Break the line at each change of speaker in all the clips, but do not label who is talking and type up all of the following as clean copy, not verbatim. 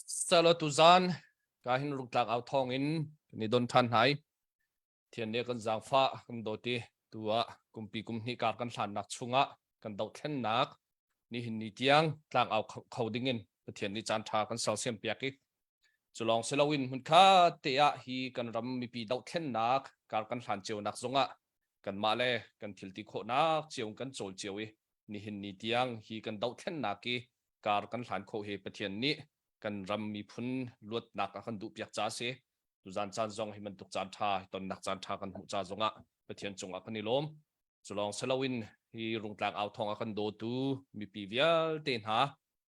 Salo tuzan ka hin rungtlak au thawng in kan i don ṭhan hna i Thian nih kan zaangfah kan dawt i tu ah kumpi kum hnih kar kan hlannak chungah kan dohthlennak nihin ni tiang tlang au kho ding in Pathian nih caan ṭha kan sersiam piak i cu lawng si loin hmunkhat te ah hi kan ram mipi dohthlennak kar kan hlan cionak zongah kanmah le kan thil ti khawhnak cio kan cawl cio i nihin ni tiang hi kan dohthlennak i kar kan hlan khawh hi Pathian nih kan ram miphun luatnak a kan duhpiak ca a si. Tuzan caan zong hi bantuk caan ṭha tonnak caan ṭha kan hmuh ca zongah Pathian cungah kan i lawm. Cu lawng si loin hi rungtlang au thawng a kan dawtu mipi vialte hna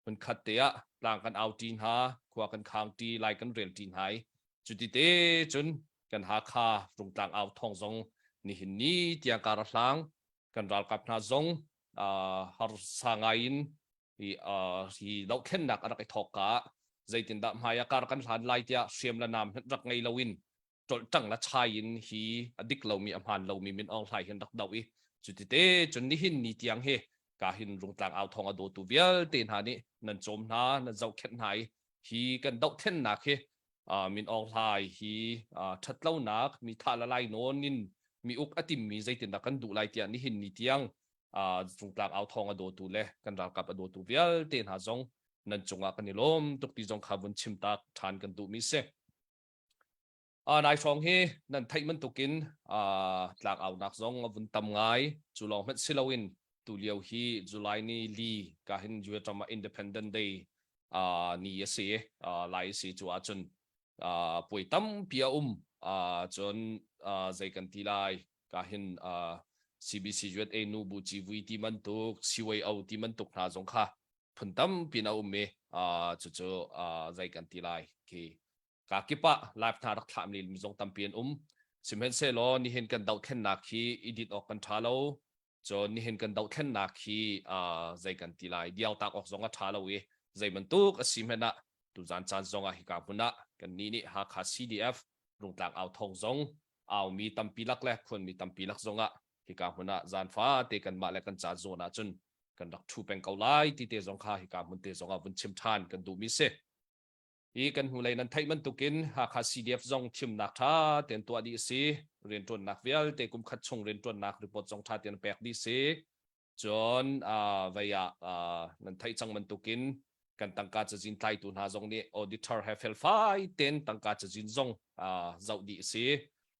hmunkhat te ah tlang kan au ṭi hna, khua kan khang ṭi, lai kan rel ṭi hna i cuti te cun kan Hakha rungtlang au thawng zong nihin ni tiang kar a hlang. Kan ralkap hna zong harsa ngai in hi hi dohthlennak a rak i thawk ka zeitindah hmai ah kar kan hlan lai tiah hriam le nam hmanh rak ngei loin ṭolhtang la chai in hi a dik lomi a hmaan lomi Min Aung Hlaing hin rak doh i cuti te cun nihin ni tiang hi ka hin rungtlang au thawng a dawtu vialte hna nih nan cawm hna nan zohkhenh hna i hi kan dohthlennak hi Min Aung Hlaing hi ṭhatlonak mi thah le lai nawn in mi uk a timmi zeitindah kan duh lai tiah nihin ni tiang rungtlang au thawng a dawtu le kan ralkap a dawtu vialte hna zong nan cungah kan i lawm tuk ti zong kha vun chim tak ṭhan kan duhmi si. Nai hrawng hi nan theih bantukin tlak aunak zong a vun tam ngai. Cu lawng hmanh si loin tu lio hi July ni li ka hin US ram ah Independent Day ni a si lai a si cu ahcun puai tampi a um. Cun zei kan ti lai ka hin CBC USA nu bu civui ti bantuk CYO ti bantuk hna zong kha phun tampi in a um i cucu zei kan ti lai khi ka kip ah live hna rak thlah mi zong tampi an um. Sihmanhsehlaw nihin kan dohthlennak hi i dit awk kan ṭha lo. Cun nihin kan dohthlennak hi zei kan ti lai diautak awk zong a ṭha lo i zei bantuk a si hmanh ah tuzan caan zong ah hika hmun ah kannih nih Hakha CDF Rungtlang au thawng zong aumi tampi lak le khuanmi tampi lak zong ah hika hmun ah zan fate kanmah le kan caan zawn ahcun kan rak ṭhu peng ko lai ti te zong kha hika hmun te zong ah vun chim ṭhan kan duhmi si. Hi kan hnulei nan theih bantukin Hakha CDF zong thimnak ṭha tein tuah dih a si. Rianṭuannak vialte kum khat chung rianṭuannak report zong ṭha tein pek dih si. Cun vei ah nan theih cang bantukin kan tangka cazin tlaitu hna zong nih auditor he felfai tein tangka cazin zong zoh dih a si.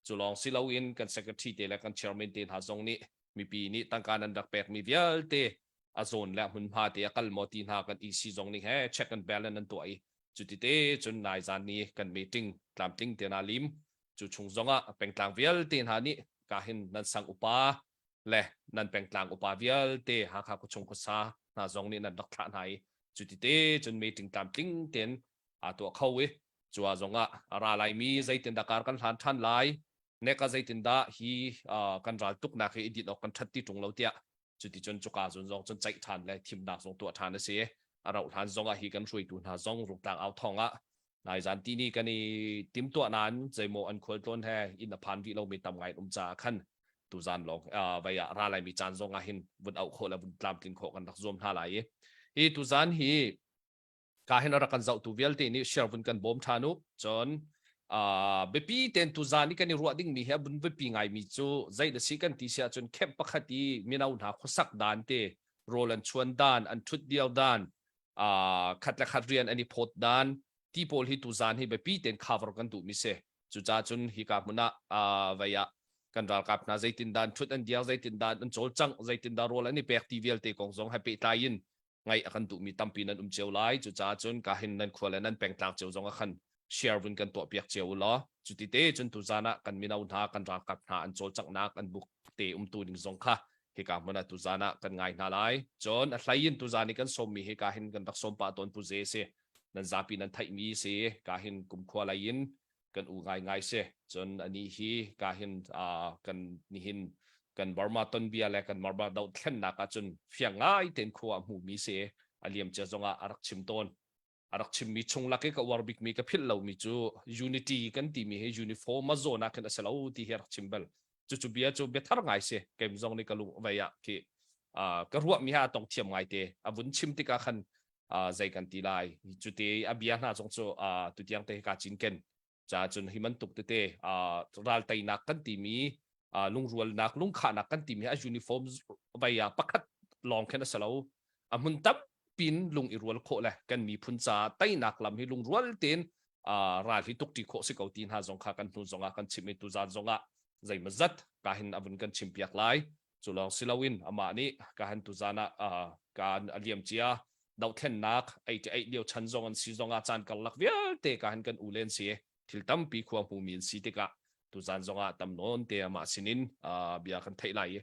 Cu lawng si loin kan secretary te le kan chairman te hna zong nih mipi nih tangka nan rak pekmi vialte a zawn le hmunhma te a kal maw ti hna kan EC zong nih he check and balance an tuah i cuti te cun nai zan ni kan meeting tlamtling te na lim cu chung zong ah pengtlang vialte hna nih ka hin nan sang upa le nan pengtlang upa vialte Hakha khuachung khuasa hna zong nih nan rak thlah hna i cuti te cun meeting tlamtling tein aa tuah kho i cuah zong ah a ra laimi zeitindah kar kan hlan ṭhan lai neka zeitindah hi kan ral tuknak hi i din awk kan ṭhat ti ṭung lo tiah cuticun cuka zun zong cun ceih ṭhan le thimnak zong tuah ṭhan a si. A rauh hlan zong ah hi kan hruaitu hna zong rungtlang au thawng ah nai zan ti ni kan i timtuah nain zeimaw an khualtlawn he inn a phan rih lomi tam ngai um caah khan tuzan lawng vei ah ra laimi caan zong ah hin vun auh khawh le vun tlamtlin khawh kan rak zuam hna lai i hi tuzan hi ka hin a rak kan zohtu vialte nih share vun kan bawm ṭhan u cun uh, biapi ten tuzan i kan i ruah dingmi hi a vun biapi ngaimi cu zei da si kan ti si ahcun camp pakhat i mino hna khuasak dan te rawl an chuan dan an ṭhut dir dan uh, khat le khat rian an i phawt dan ti pawl hi tuzan hi biapi ten cover kan duhmi si cucaah cun hika hmun ah uh, vei ah kan ralkap hna zeitin dan ṭhut an dir zeitin dan an cawlcangh zeitin dah rawl an i pek ti vialte kong zong he pehtlai in ngaih a kan duhmi tampi nan um cio lai. Cucaah cun ka hin nan khua le nan pengtlang cio zong ah khan share vun kan tuahpiak cio u law cuti te cun tuzan ah kan mino hna kan ralkap hna an cawlcanghnak an buk te umtu ning zong kha hika hmun ah tuzan ah kan ngai hna lai. Cun a hlei in tuzan i kan sawmmi hi ka hin kan rak sawm pah tawn pu ze si nan zapi nan theihmi si ka hin kumkhua lei in kan u ngaingai si. Cun anih hi ka hin kan nihin kan Burma tonbia le kan Burma dohthlennak ahcun fiang ngai tein khua a hmumi si. A liamcia zongah a rak chim tawn. A rak chimmi chung lak i ka uar bikmi ka philh lomi cu unity kan timi hi uniform a zawn ah khin a si lo ti hi a rak chim bal. Cucu bia cu bia thar ngai si. Keim zong nih ka lung vei ah khi ka ruahmi ha a tong thiam ngai te. A vun chim tikah khan. Zei kan ti lai cute a bia hna zong cu tutiang te ka cinken ca cun hi bantuk tete ral teinak kan timi lungrualnak lungkhahnak kan timi a uniform vai ah pakhat lawng khin a si lo a hmun tampin lung i rual khawh le kan miphun ca teinak lam hi lungrual tein ral hi tukṭi khawh si ko ti hna zong kha kan hnu zong ah kan chim i tuzan zong ah zeimawzat ka hin a vun kan chim piak lai. Cu lawng si loin amah nih ka han tuzan ah kan a liam cia dohthlennak ei ti ei lio chan zong an si zong ah caan karlak vialte ka han kan u len si thil tampi khua hmumi an si tikah tuzan zong ah tam nawn te amah sinin bia kan theih lai i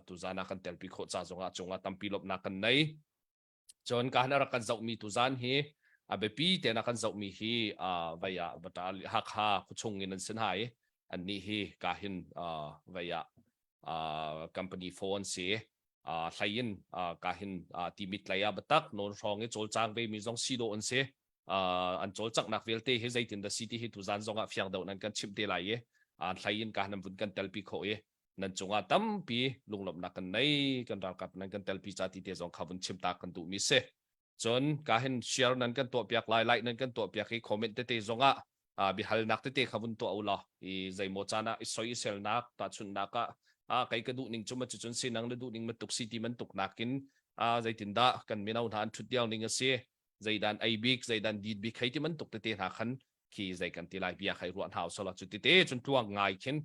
tuzan ah kan telpi khawh ca zong ah cungah tampi lawmhnak kan nei. Cun ka han a rak kan zohmi tuzan hi a biapi tein a kan zohmi hi vei ah Vata Hakha khuachung in an si hna i annih hi ka hin vei ah company phone si hlei in ka hin timit lei ah biatak nawn hrawng i cawlcang ve mi zong si dawh an si. An cawlcanghnak vialte hi zeitin dah si ti hi tuzan zong ah fiang deuh nan kan chimh te lai i hlei in ka han vun kan telpi khawh i nan cungah tampi lunglawmhnak kan nei kan ralkap nan kan telpi ca ti te zong kha vun chim ta kan duhmi si. Cun ka hin share nan kan tuah piak lai, like nan kan tuah piak i comment tete zongah biahalnak tete kha vun tuah u law i zeimaw caan ah i soi i selnak tahchunhnak ah a kei ka duh ning cu ma cucun si nang na duh ning ma tuk si ti man tuk nakin a zeitindah kan mino hna an thut diau ning a si zeidan ei bik zeidan dit bik hei ti man tuk tete hna khan khi zei kan ti lai bia khai ruah hna usala cu tete cun tluang ngai khin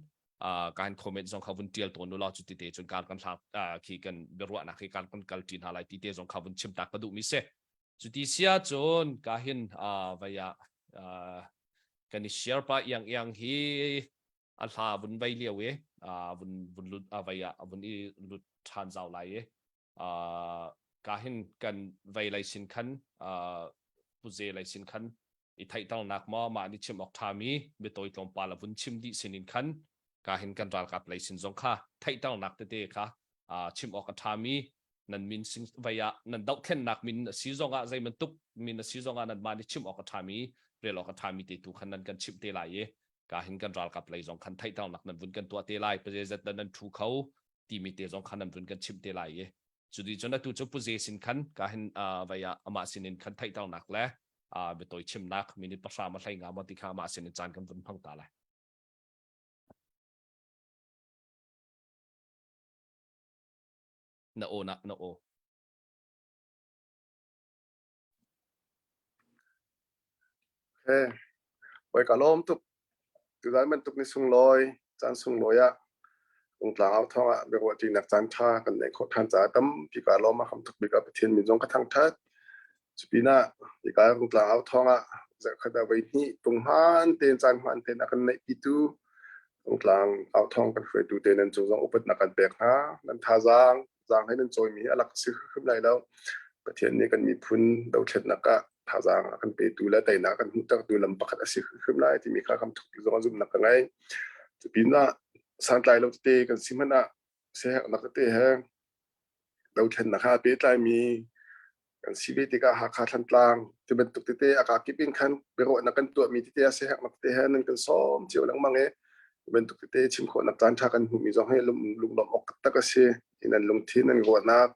kan comment zong kha vun tial tawn u law cu tete cun kan kan hlak khi kan biaruahnak hi kan kan kal ṭi hna lai ti te zong kha vun chim tak ka duh mi si. Cu ti sia cun ka hin vai ah kan i share pa iang iang hi a hla vun vei lio i vun vun lut a vai ah vun i lut ṭhan zau lai i ka hin kan vei lei sin khan puze lei sin khan i theihternak maw mah nih chim awk ṭhami biatawi tlawmpal a vun chim dih sinin khan ka hin kan ralkap lei sin zong kha theihternak tete kha chim awk a ṭhami nan min sing vai ah nan dohthlennak min a si zong ah zei bantuk min a si zong ah nan mah nih chim awk a ṭhami rel awk a ṭhami te tu khan nan kan chimh te lai i ka hin kan ralkap lei zong khan theihternak nan vun kan tuah te lai pazeizat dan nan ṭhu kho timi te zong khan nan vun kan chimh te lai i cu cun atu cu puze sin khan ka hin vai ah amah sin in khan theihternak le biatawi chimnak minute pahra ma hlei nga maw ti kha amah sin in caan kan vun hmang ta lai. Na aw na na aw.
Okay. Oi ka lawm tuk. Tuzan bantuk ni sunglawi, caan sunglawi ah Rungtlang au thawng ah biaruahṭinak caan ṭha kan neih khawh ṭhan caah tampi kaa lawm. A hram tuk bik ah Pathian min zong ka thangṭhat. Cupinah hika Rungtlang au thawng ah zarhkhat ah voi hnih tung hmaan tein caan hmaan tein a kan neihpitu Rungtlang au thawng kan hruaitu te nan cung zong upatnak kan pek hna. Nan thazaang zaang he nan cawimi hi a lak si hrim lai lo. Pathian nih kan miphun dothlennak ah thazaang a kan petu le teinak kan hmuhtertu lam pakhat a si hrim lai timi kha kam thuk zong a zumhnak ka ngei. Cupinah santlai lo tete kan si hmanh ah siaherhnak tete he dothlennak ha pehtlaimi kan si ve tikah Hakha Thlantlang ti bantuk tete a kakip in khan biaruahnak kan tuahmi tete a siaherhnak tete he nan kan sawm cio lengmang i bantuk tete chim khawhnak caan ṭha kan hmuhmi zong hi lunglawmh awk taktak a si. Nan lungthin nan ruahnak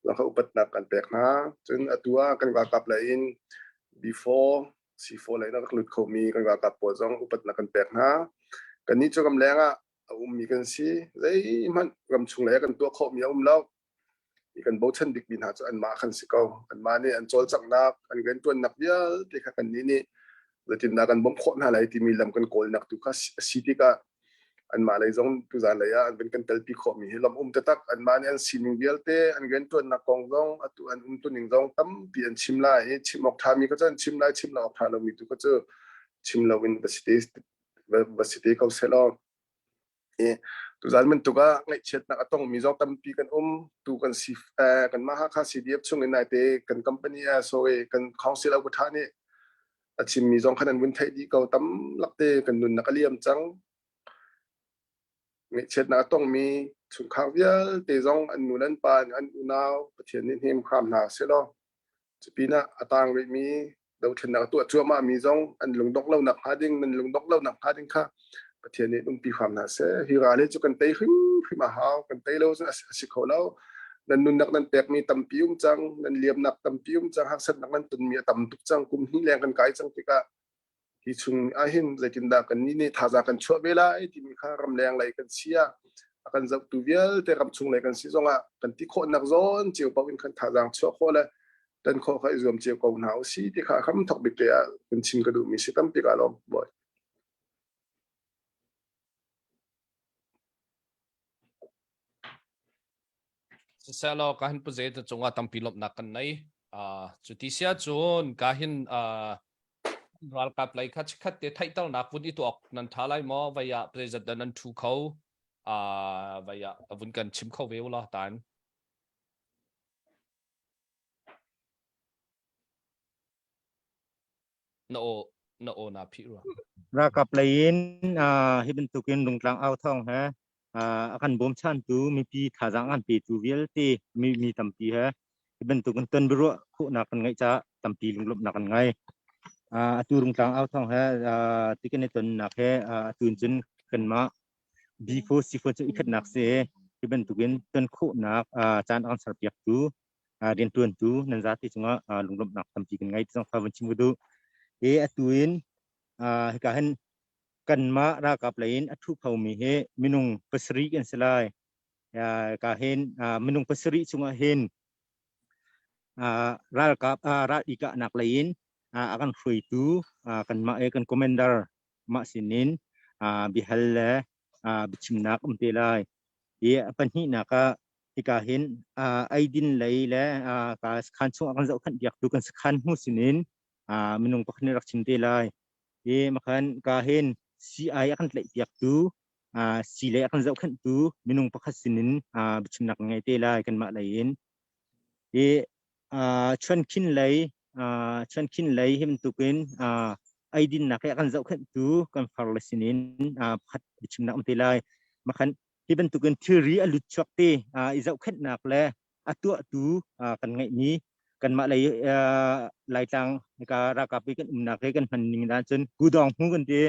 zong kha upatnak kan pek hna. Cun atu ah kan ralkap lei in B4 C4 lei in a rak lut khomi kan ralkap pawl zong upatnak kan pek hna. Kannih cu ramleng ah a ummi kan si. Zeihmanh ramchung lei ah kan tuah khawhmi a um lo. Kan bochan bikmi hna cu anmah khan si ko. Anmah nih an cawlcanghnak, an rianṭuannak vialte kha kannih nih zeitindah kan bawmh khawh hna lai timi lam kan kawlnak tu kha a si tikah anmah lei zong tuzan lei ah an van kan telpi khawhmi hi lawmh um taktak. Anmah nih an sining vialte, an rianṭuannak kong zong, atu an umtuning zong tampi an chim lai i chim awk ṭhami kha cu an chim lai, chim lo awk ṭha lomi tu kha cu chim loin va si te va si te ko sehlaw I tuzan bantuk ah ngaihchiatnak a tongmi zong tampi kan um. Tu kan si kanmah Hakha CDF chung in naite kan company ah sorry kan council Aukatha nih a chimmi zong khan an vun theih dih ko. Tam lakte kan nunnak a liam cang. Ngaihchiatnak a tongmi chungkhar vialte zong an nu le an pa an unau Pathian nih hnem hram hna sehlaw Cupinah a tang rihmi dothlennak a tuah cuahmahmi zong an lungdongh lonak hnga ding, nan lungdongh lonak hnga ding kha Pathian nih umpi hram hna seh. Hi ral hi cu kan tei hrimhrim a hau. Kan tei lo cun a si kho lo. Nan nunnak nan pekmi tampi um cang, nan liamnak tampi um cang, harsatnak nan tonmi a tam tuk cang, kum hnih leng kan kai cang tikah hi chung ahhin zeitindah kan nih nih thazaang kan chuah ve lai timi kha ramleng lei kan si ah a kan zohtu vialte ramchung lei kan si zongah kan ti khawhnak zawn cio paoh in khan thazaang chuah khawh le tan khawh kha i zuam cio ko hna usih ti kha hram thok bik te ah kan chim ka duhmi si tampi ka lawm bawi.
Siselaw ka hin puze te cungah tampi lawmhnak kan nei. Uh, cu ti sia cun ka hin uh, ralkap lei kha chikhat te theihternak vun i tuak nan tha lai maw vai ah president nan thu kho uh, vai ah vun kan chim kho ve ula tan. Na aw na aw na phih rua.
Ralkap lei in hi bantukin Rungtlang au thawng he a kan bawmchantu mipi thazaang an petu vialte mi mi tampi he hi bantukin ton biaruah khawhnak kan ngeih caah tampi lunglawmhnak kan ngei. Atu Rungtlang au thawng he ti kan i tonnak he atu in cun kanmah B4 C4 cu i khatnak si hi bantukin ton khawhnak caan a kan serpiaktu riantuantu nan zati cungah lunglawmhnak tampi kan ngei ti zong kha vun chim ka duh. I atu in hika hin kanmah ralkap lei in a thu khomi hi minung pasarih kan si lai. Ka hin minung pasarih chungah hin ralkap ral i kahnak lei in a kan hruaitu kanmah i kan commander mah sinin biahal le biachimnak um te lai. I a pahnihnak ah hika hin eidin lei le ka sakhan chung ah kan zohkhenh piaktu kan sakhan hmu sinin minung pakhat nih rak chim te lai. I makhan ka hin CI a kan tlaih piaktu si lei a kan zohkhenhtu minung pakhat sinin biachimnak kan ngei te lai kanmah lei in. I chuankhin lei chuankhin lei hi bantukin eidinnak he a kan zohkhenhtu kan farle sinin pakhat biachimnak um te lai. Makhan hi bantukin thilri a lut chuak te i zohkhenhnak le a tuahtu kan ngeihmi kanmah lei Laitlang ka ralkap i kan umnak hi kan hman ning dan cun gudawng hmu kan ti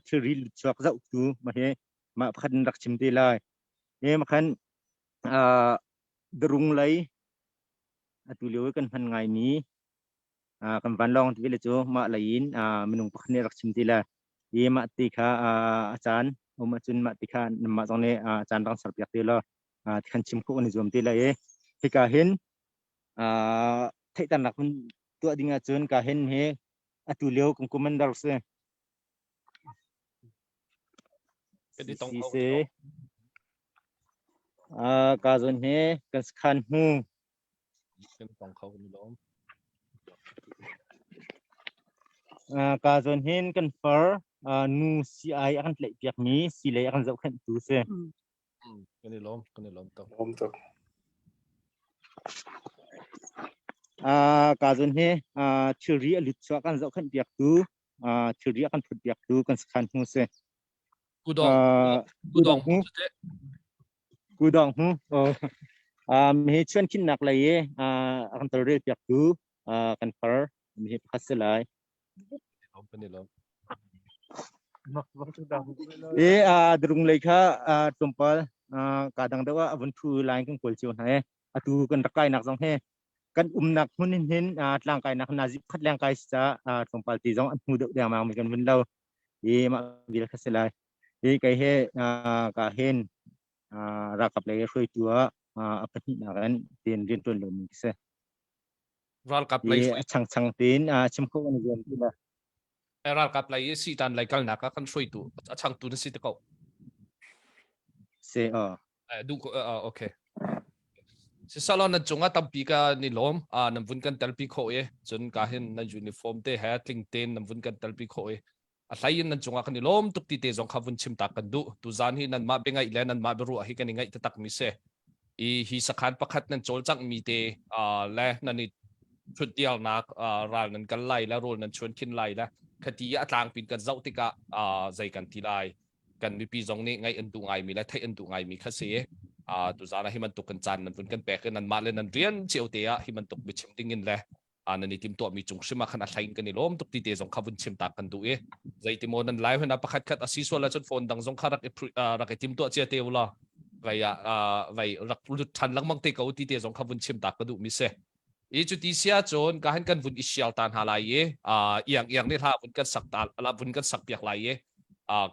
thilri lut chuak zohtu mah hi mah pakhat in rak chim te lai. He makhan darung lei atu lio i kan hman ngaimi kan vanlawng ti le cu mah lei in minung pakhat nih rak chim ti le i mah ti kha a caan um ahcun mah ti kha nanmah zong nih a caan rak serpiak te law kan chim khawh kan i zuam te lai i hika hin theihternak hun tuah ding ahcun ka hin hi atu lio kan commander si
Kan i tong kho.
si ka zawn hi kan sakhan hmu
Kan tong kho ni lawm.
Ka zawn hin kan far nu CI a kan tlaih piakmi si lei a kan zohkhenhtu si.
Kan i lawm, kan i lawm tuk.
Lawm tuk.
Ka zawn hi thilri a lut chuah kan zohkhenh piaktu, thilri a kan phut piaktu kan sakhan hmu si.
Kudong, kudong
hmu. Kudong hmu. Oh. Mi chuan khinnak lei i a kan tolrel piaktu kan far mi hi pakhat si lai. E drung lei kha tlawmpal ka dang deuh ah a vun thu lai kan kawl cio hna e. Atu kan rak kainak zong he kan umnak hmun hin hin tlang kainak nazi khat leng kai si ca tlawmpal ti zong an hmu deuh dengmang mi kan vun lo. I mah vil kha si lai. Hi kei he ka hin ralkap lei hruaitu ah a pahnihnak in tin rianṭuan lomi ka si.
Ralkap lei
a changchang tein chim kho kan zuam ti la.
Ralkap lei i sitan lei kalnak ah kan hruaitu a changtu na si te ko.
Si aw.
Duh ko okay. Sisalaw nan cungah tampi ka ni lawm nan vun kan telpi kho i cun ka hin nan uniform te he tling tein nan vun kan telpi kho i a hlei in nan cungah kan i lawm tuk ti te zong kha vun chim tak kan duh tuzan hi nanmah biangaih le nanmah biaruah hi kan i ngaih taktak mi si i hi sakhan pakhat nan cawlcangh mi te le nan i thutdialnak ral nan kal lai le rawl nan chuan khin lai le khati a tlangpin kan zoh tikah zei kan ti lai kan mipi zong nih ngaih an duh ngaimi le theih an duh ngaimi kha si tuzan ah hi bantuk kan caan nan vun kan pek i nanmah le nan rian cio te ah hi bantuk biachim ding in le nan i timtuahmi cung hrim ah khan a hlei in kan i lawm tuk ti te zong kha vun chim tak kan duh i zeiti maw nan lai hna pakhat khat a si sual ahcun phone dang zong kha rak i rak i timtuah cia te ula. Vai ah vai rak lut ṭhan lengmang te ko ti te zong kha vun chim ta ka duh mi si. I cu ti sia cun ka han kan vun i sial ta hna lai i iang iang nih hla vun kan sak ta la vun kan sak piak lai i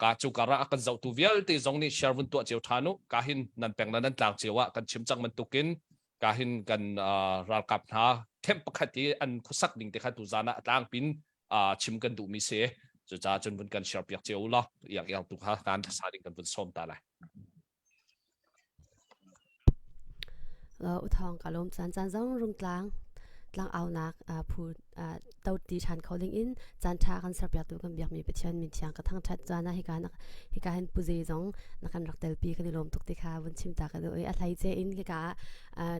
ka cu kar ah kan zohtu vialte zong nih share vun tuah cio ṭhan u. Ka hin nan peng nan tlang cio ah kan chim cang bantukin ka hin kan ralkap hna camp pakhat i an khuasak ding te kha tu zan ah tlangpin chim kan duhmi si. Cucaah cun vun kan share piak cio u law iang iang tu kha kan sa ding kan vun sawm ta lai.
U Thawng ka lawm caan caan zong rungtlang tlang aunak phu to ti ṭhan kho ding in caan ṭha kan serpiaktu kan biakmi Pathian min thiang ka thangṭhat caan ah hika hika hin puze zong na kan rak telpi kan i lawm tuk ti kha vun chim ta ka duh i a hlei ce in hika ah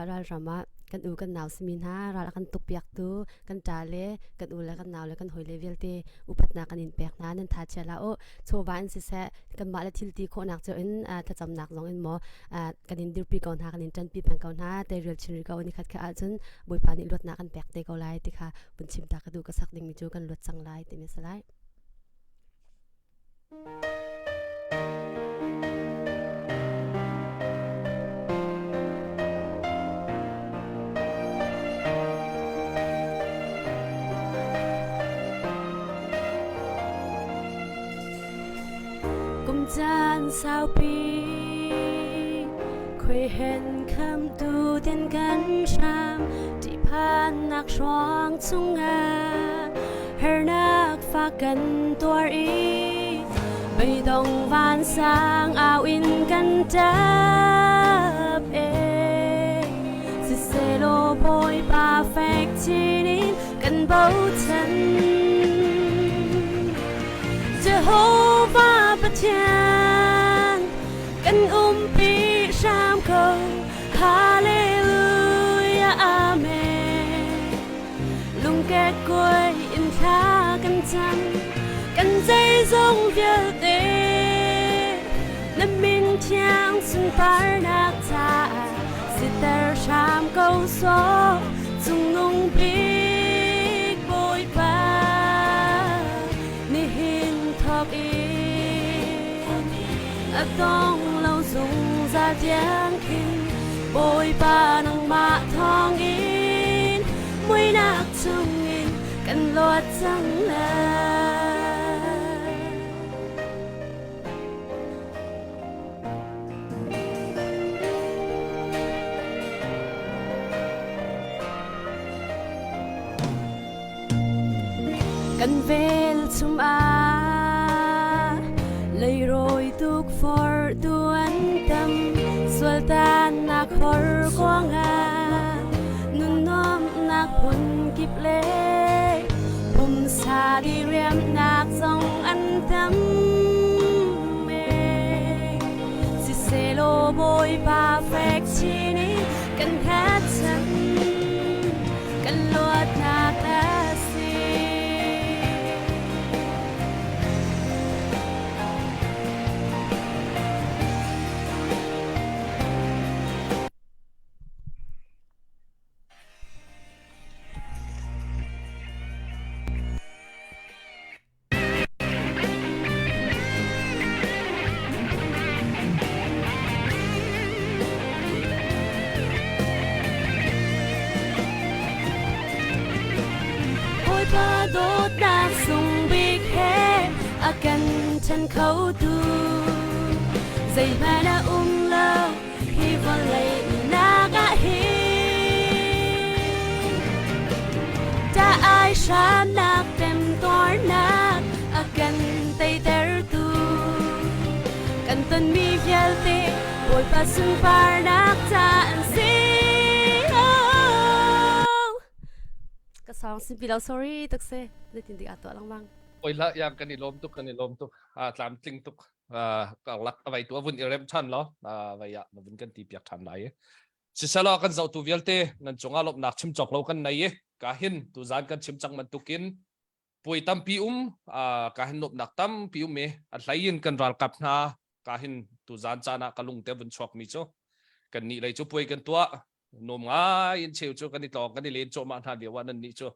ralram ah kan u kan nau simi hna ral a kan tuk piaktu kan ṭa le kan u le kan nau le kan hawi le vialte upatnak kan in pek hna nan tha chia la u chawva in siseh kanmah le thil ti khawhnak cio in thlacamnak zong in maw kan in dirpi ko hna kan in ṭanpi peng ko hna teirial chin rih ko ni khat kha ahcun Bawipa nih luatnak kan pek te ko lai ti kha vun chim ta ka duh ka sak dingmi cu kan luat cang lai timi a si lai. Kum caan saupi khuaihen khamtu tin kan hram ṭihphannak hruang chungah harnak fak kan tuar i beidong vansang au in kan ṭap e Siselaw Bawipa fek chin in kan bochan. Jehovah Pathian kan umpi hram ko. Hallelujah Amen. Lungkek kuai in thla kan cam kan zeizong vialte na min thiang sunparnak caah siter hram ko sawh cungnung bik Bawipa nihin thawk in a dong lo zungzal tiang khin Bawipa nangmah thawngin muihnak chungin kan luat cang lai. Kan velchum ah leirawi tukforh tu an tam sualtannak horkuang ah nunnuamnak phunkip le pumsa diriamnak zong an tam Siselaw Bawipa fek chin in kan hngatchan kan luatnak a si. Bawipa dawtnak sung bik he a kan ṭhen khotu zeihmanh a um lo hi vawlei nak ah hin ta ai hramnak temtuarnak a kan teitertu kan tonmi vialte Bawipa sunparnak ca an si ka song simpi lo sorry tak se zeitin dik aa tuah lengmang
Oi la yang kan i lawm tuk kan i lawm tuk a tlam tling tuk karlak a vai tu a vun i rem ṭhan lo vai ah na vun kan ti piak ṭhan lai i siselaw kan zohtu vialte nan cungah lawmhnak chim cawk lo kan nei i ka hin tuzan kan chim cang bantukin puai tampi um ka hin lawmhnak tampi um i a hlei in kan ralkap hna ka hin tuzan caan ah ka lung te vun chuak mi cu kan nih lei cu puai kan tuah nuam ngai in cheu cu kan i tlawng kan i len cawhmah hna lio ah nan nih cu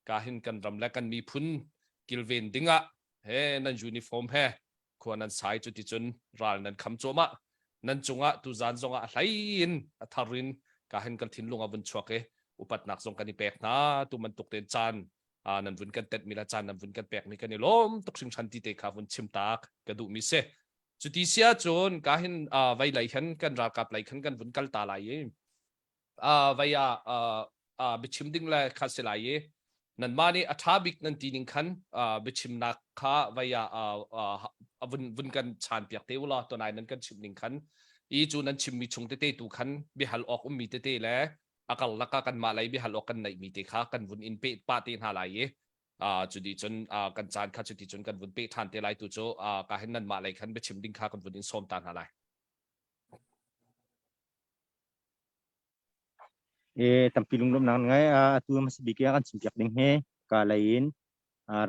ka hin kan ram le kan miphun kilven dingah he nan uniform he khua nan sai cu ticun ral nan kham cuahmah. Nan cungah tuzan zongah a hlei in a thar in ka hin kan thinlung a vun chuak i upatnak zong kan i pek hna. Tu bantuk tein caan nan vun kan tet mi le caan nan vun kan pek mi kan i lawm tuk hringhran ti te kha vun chim tak ka duh mi si. Cuti si ahcun ka hin vei lei khan kan ralkap lei khan kan vun kal ta lai i vei ah biachim ding le kha si lai i nanmah nih a ṭha bik nan ti ning khan biachimnak kha vei ah vun vun kan chaan piak te u law tonai nan kan chimh ning khan i cu nan chimmi chung tete tu khan biahal awk ummi tete le a karlak ah kanmah lei biahal awk kan neihmi te kha kan vun in peh pah te hna lai i cuti cun kan caan kha cuti cun kan vun peh ṭhan te lai tu cu ka hin nanmah lei khan biachim ding kha kan vun in sawm ta hna lai.
E tampi lunglawmhnak ngai atu hmasa bik i a kan chimpiak ding hi ka lei in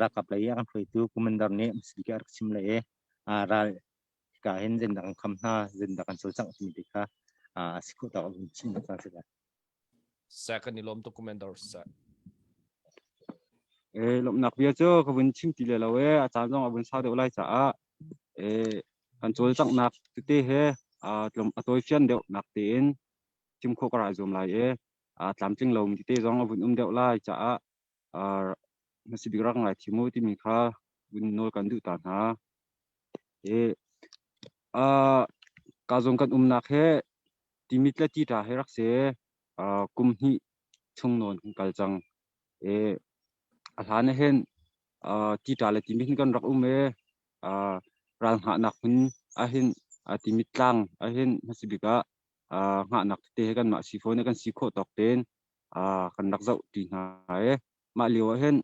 ralkap lei a kan hruaitu commander nih hmasa bik a rak chim le i ral hika hin zeitindah kan kham hna zeitindah kan cawlcangh timi te kha a si khawh tawk in chim ka si lai.
Seh kan i lawm tuk commander seh.
E lawmhnak bia cu ka vun chim ti le lo e a caan zong a vun sau deuh lai caah e kan cawlcanghnak tete he tlawm a tawifian deuh nak tein chim khawh ka rak zuam lai i tlamtling lomi tete zong a vun um deuh lai caah hmasa bik rak ngai thiam u timi kha vun nawl kan duh ta hna. I ka zong kan umnak he Timit le Tita he rak si kum hnih chung nawn kan kal cang. I a hlan ah hin Tita le Timit hin kan rak um i ral hngahnak hmun ahhin Timit tlang ahhin hmasa bik ah hngahnak tete he kanmah si fawn i kan si khawh tawk tein kan rak zoh ṭi hna i mah lio ahhin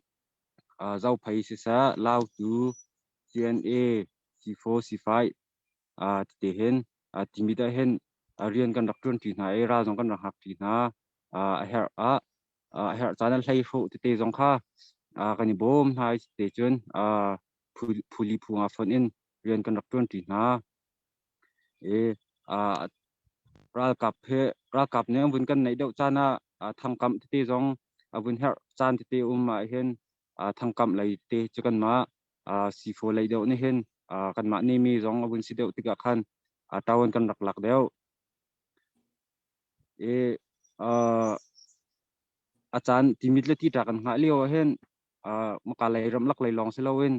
Zophei siseh, Lautu, CNA, C4, C5 tete hin Timit ahhin rian kan rak ṭuan ṭi hna i ral zong kan rak hngak ṭi hna. A herh ah a herh caan ah hlei hrawh tete zong kha kan i bawm hna i te cun phuli phu nga fonh in rian kan rak ṭuanṭi hna. I ralkap he ralkap nih an vun kan naih deuh caan ah thangkamh tete zong a vun herh caan tete um ahhin thangkamh lei te cu kanmah sifaw lei deuh nih hin kanmah nimi zong a vun si deuh tikah khan ṭawan kan rak lak deuh. I a caan timit le tita kan hngah lio ahhin maka lei ramlak lei lawng si loin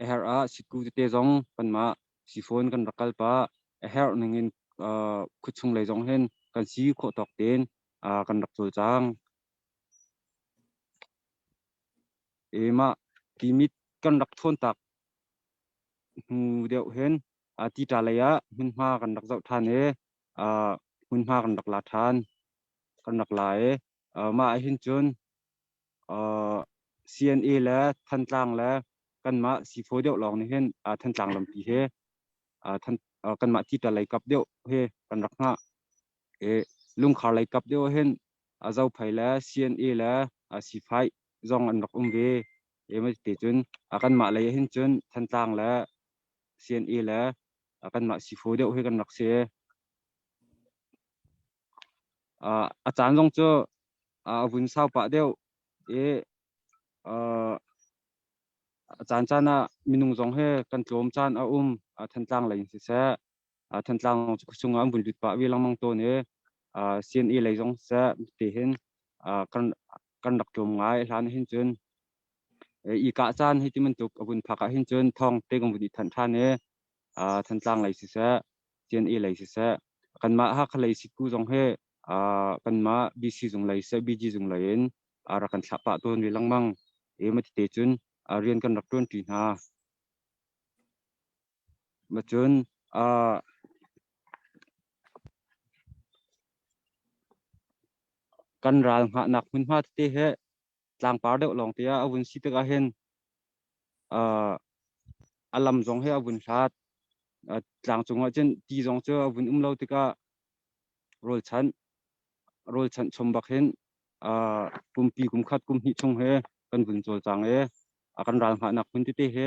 a herh ah sitku tete zong kanmah sifawn kan rak kal pah. A herh ningin khuachung lei zong hin kan si khawh tawk tein kan rak cawlcang. I mah timit kan rak thawn tak hnu deuh hin tita lei ah hmunhma kan rak zoh ṭhan i hmunhma kan rak la ṭhan. Kan rak la i mah ahhin cun CNA le Thantlang le kanmah sifaw deuh lawng nih hin Thantlang lampi hi kanmah Tita lei kap deuh hi kan rak hngah. I Lungkhar lei kap deuh hin Zophei le CNA le Sifai zong an rak um ve. Te cun kanmah lei hin cun Thantlang le CNA le kanmah sifaw deuh hi kan rak si. A caan zong cu a vun sau pah deuh i a caancaan ah minung zong hi kan tlawm caan a um. Thantlang lei in siseh, Thantlang zong cu khuachung ah an vun lut pah ve lengmang tawn i CNA lei zong siseh tihin kan rak tlawm ngai. Hlan ah hin cun i kah caan hei ti bantuk a vun phak ah hin cun thawng te kan vun i thanh ṭhan i Thantlang lei siseh, CNA lei siseh, kanmah Hakha lei Sitku zong hi kanmah BC zung lei siseh, BG zung lei in rak kan thlah pah tawn ve lengmang. I mati cun rian kan rak ṭuanṭi hna. Macun kan ral hngahnak hmunhma tete hi tlangpar deuh lawng te ah a vun si tikah hin a lam zong hi a vun hlat. Tlang cungah cun ti zong cu a vun um lo tikah rawlchanh rawlchanh chom bak hin pumpi kum khat kum hnih chung he kan vun cawlcang i kan ral hngahnak hmun tete hi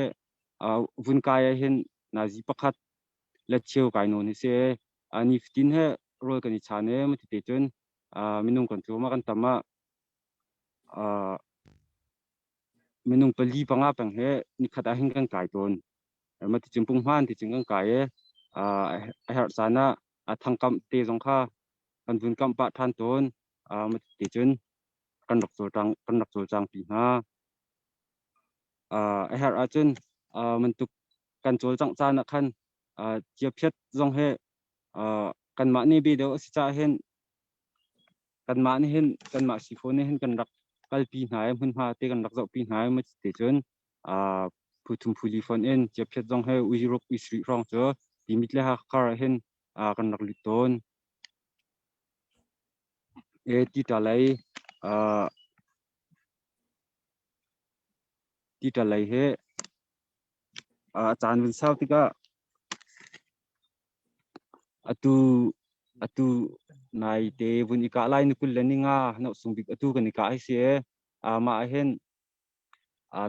vun kai ah hin nazi pakhat le cheu kai nawn hi si. Ni fatin he rawl kan i chan i mati cun minung kan tlawm ah kan tam ah minung pali panga peng he nikhat ah hin kan kai tawn. Mati cun punghman ti cun kan kai i. A herh caan ah a thangkamh te zong kha kan vun kamh pah ṭhan tawn. Ti cun kan rak cawlcang kan rak cawlcang pi hna. A herh ahcun bantuk kan cawlcangh caan ah khan ciaphiat zong he kanmah nih bi deuh a si caah hin kanmah nih hin kanmah sifaw nih hin kan rak kalpi hna i hmunhma te kan rak zohpi hna i ti cun phu thum phu li fon in ciaphiat zong he ui ruk ui sarih hrawng cu Timit le Hakha ah hin kan rak lut tawn. E tita lei tita lei he a caan vun sau tikah atu atu nai te vun i kah lai ni 20 le ni nga no sung bik atu kan i kah hi si e mah ah hin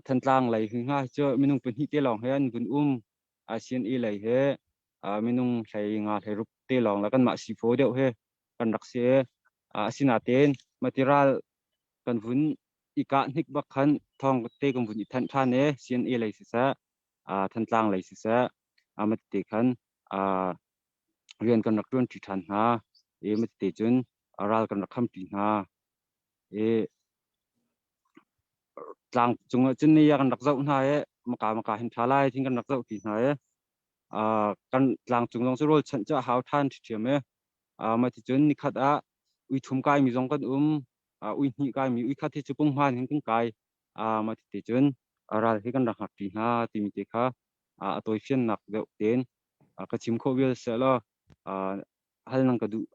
Thantlang lei hi nga cu minung pahnih te lawng he an vun um. CNA lei he minung hlei nga hlei rup te lawng la kanmah sifo deuh he kan rak si. Asinain matiral kan vun i kah hnik bak khan thawng te kan vun i thanh ṭhan e CNA lei siseh Thantlang lei siseh mate khan rian kan rak ṭuan ṭi ṭhan hna. I mate cun ral kan rak kham ṭi hna. I tlang cung ah cun ni kan rak zoh hna i maka maka hin ṭha lai tin kan rak zoh ti hna i kan tlang cung zong cu rawl chanh cu a hau ṭhan ṭhiam i mah ti cun nikhat ah ui thum kai mi zong kan um ui hnih kai mi ui khat hi cu punghman hin kan kai mah ti te cun ral hi kan rak hngak ṭi hna timi te kha a tawifiannak deuh tein ka chim khawh vial seh law hal nan ka duh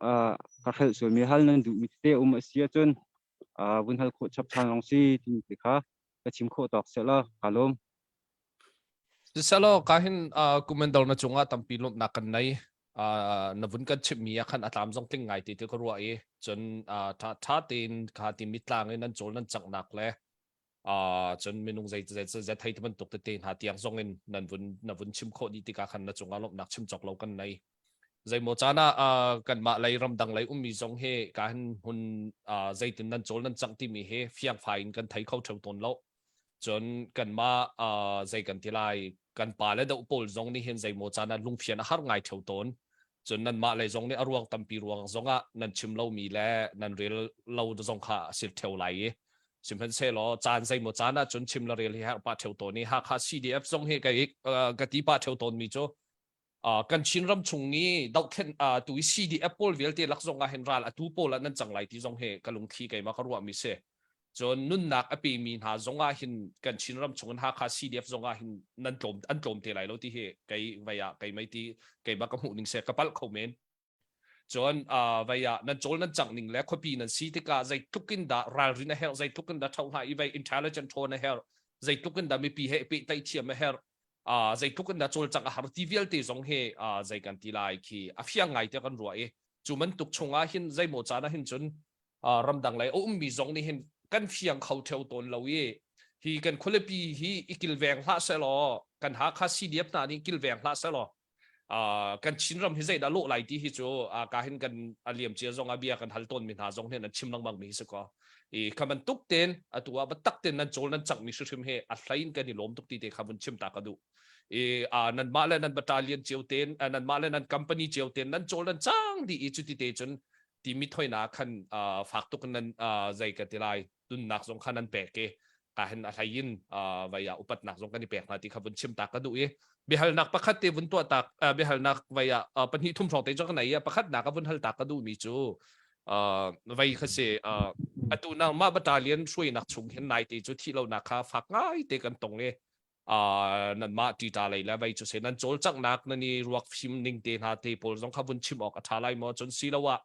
ka hrelh sualmi hal nan duhmi tete um a si ahcun vun hal khawh chap ṭhan lawng si timi te kha ka chim khawh tawk seh law ka lawm.
Siselaw ka hin kumendor na cungah tampi lawmhnak kan nei. Na vun kan chimmi ah khan a tlam zong tling ngai ti ti ka ruah i cun ṭha ṭha tein kha ti mitlang in nan cawl nan canghnak le cun minung zei zei zei thei bantuk tete hna tiang zong in nan vun na vun chim khawh dih tikah khan na cungah lawmhnak chim cawk lo kan nei. Zeimaw caan ah kanmah lei ramdang lei ummi zong hi ka hin hmun zeitin nan cawl nan cangh timi hi fiangfai in kan thei kho theu tawn lo. Cun kanmah zei kan ti lai kan pa le doh pawl zong nih hin zeimaw caan ah lungfian a har ngai theu tawn. Cun nanmah lei zong nih a ruang tampi ruang zong ah nan chim lomi le nan rel lo zong kha a si theu lai i sihmanhsehlaw caan zeimaw caan ah cun chim le rel hi herh pah theu tawn i Hakha CDF zong hi kei ka ti pah theu tawn mi cu kan Chin ram chung i dohthlen tu i CDF pawl vialte lak zong ah hin ral atu pawl ah nan cang lai ti zong hi ka lungthli keimah ka ruahmi si. Cun nunnak a pemi hna zong ah hin kan Chin ram chung in Hakha CDF zong ah hin nan tlawm an tlawm te lai lo ti hi kei vei ah kei mei ti keimah ka hmuh ning se ka palh kho men. Cun vei ah nan cawl nan cangh ning le khuapi nan si tikah zeitluk in dah ralrin a herh zeitluk in dah ṭho hna i vei intelligent ṭhawn a herh zeitluk in dah mipi he pehtlaih thiam a herh zeitluk in dah cawlcangh a har ti vialte zong hi zei kan ti lai khi a fiang ngai te kan ruah i cu bantuk chungah hin zeimaw caan ah hin cun ramdang lei a ummi zong nih hin kan fiang kho theo tawn lo i hi kan khualipi hi i kilveng hlah selaw kan Hakha CDF hna nih kilveng hlah selaw kan Chinram hi zeidah lawh lai ti hi cu ka hin kan a liam cia zong ah bia kan hal tawn mi hna zong hin an chim lengmang mi hi si ko i kha bantuk ten atu ah batak ten nan cawl nan cangmi hrimhrim hi a hlei in kan i lawm tuk ti te kha vun chim ta ka duh i nan mah le nan battalion cio ten nan mah le nan company cio ten nan cawl nan cang di i cuti te cun timi thoina khan fak tuk nan zei ka ti lai tunnak zong kha nan pek i ka hin a hlei in vai ah upatnak zong kan i pek hna ti kha vun chim ta ka duh i biahalnak pakhat te vun tuah tak biahalnak vai ah pahnih thum hrawng te cu ka nei i pakhatnak a vun hal ta ka duh mi cu vai kha si atu nang mah battalion hruainak chung hin nai te cu thih lonak kha fak ngai te kan tong i nanmah ṭita lei le vei cu se nan cawlcanghnak nan i ruak fim ning te hna te pawl zong kha vun chim awk a ṭha lai maw cun siloah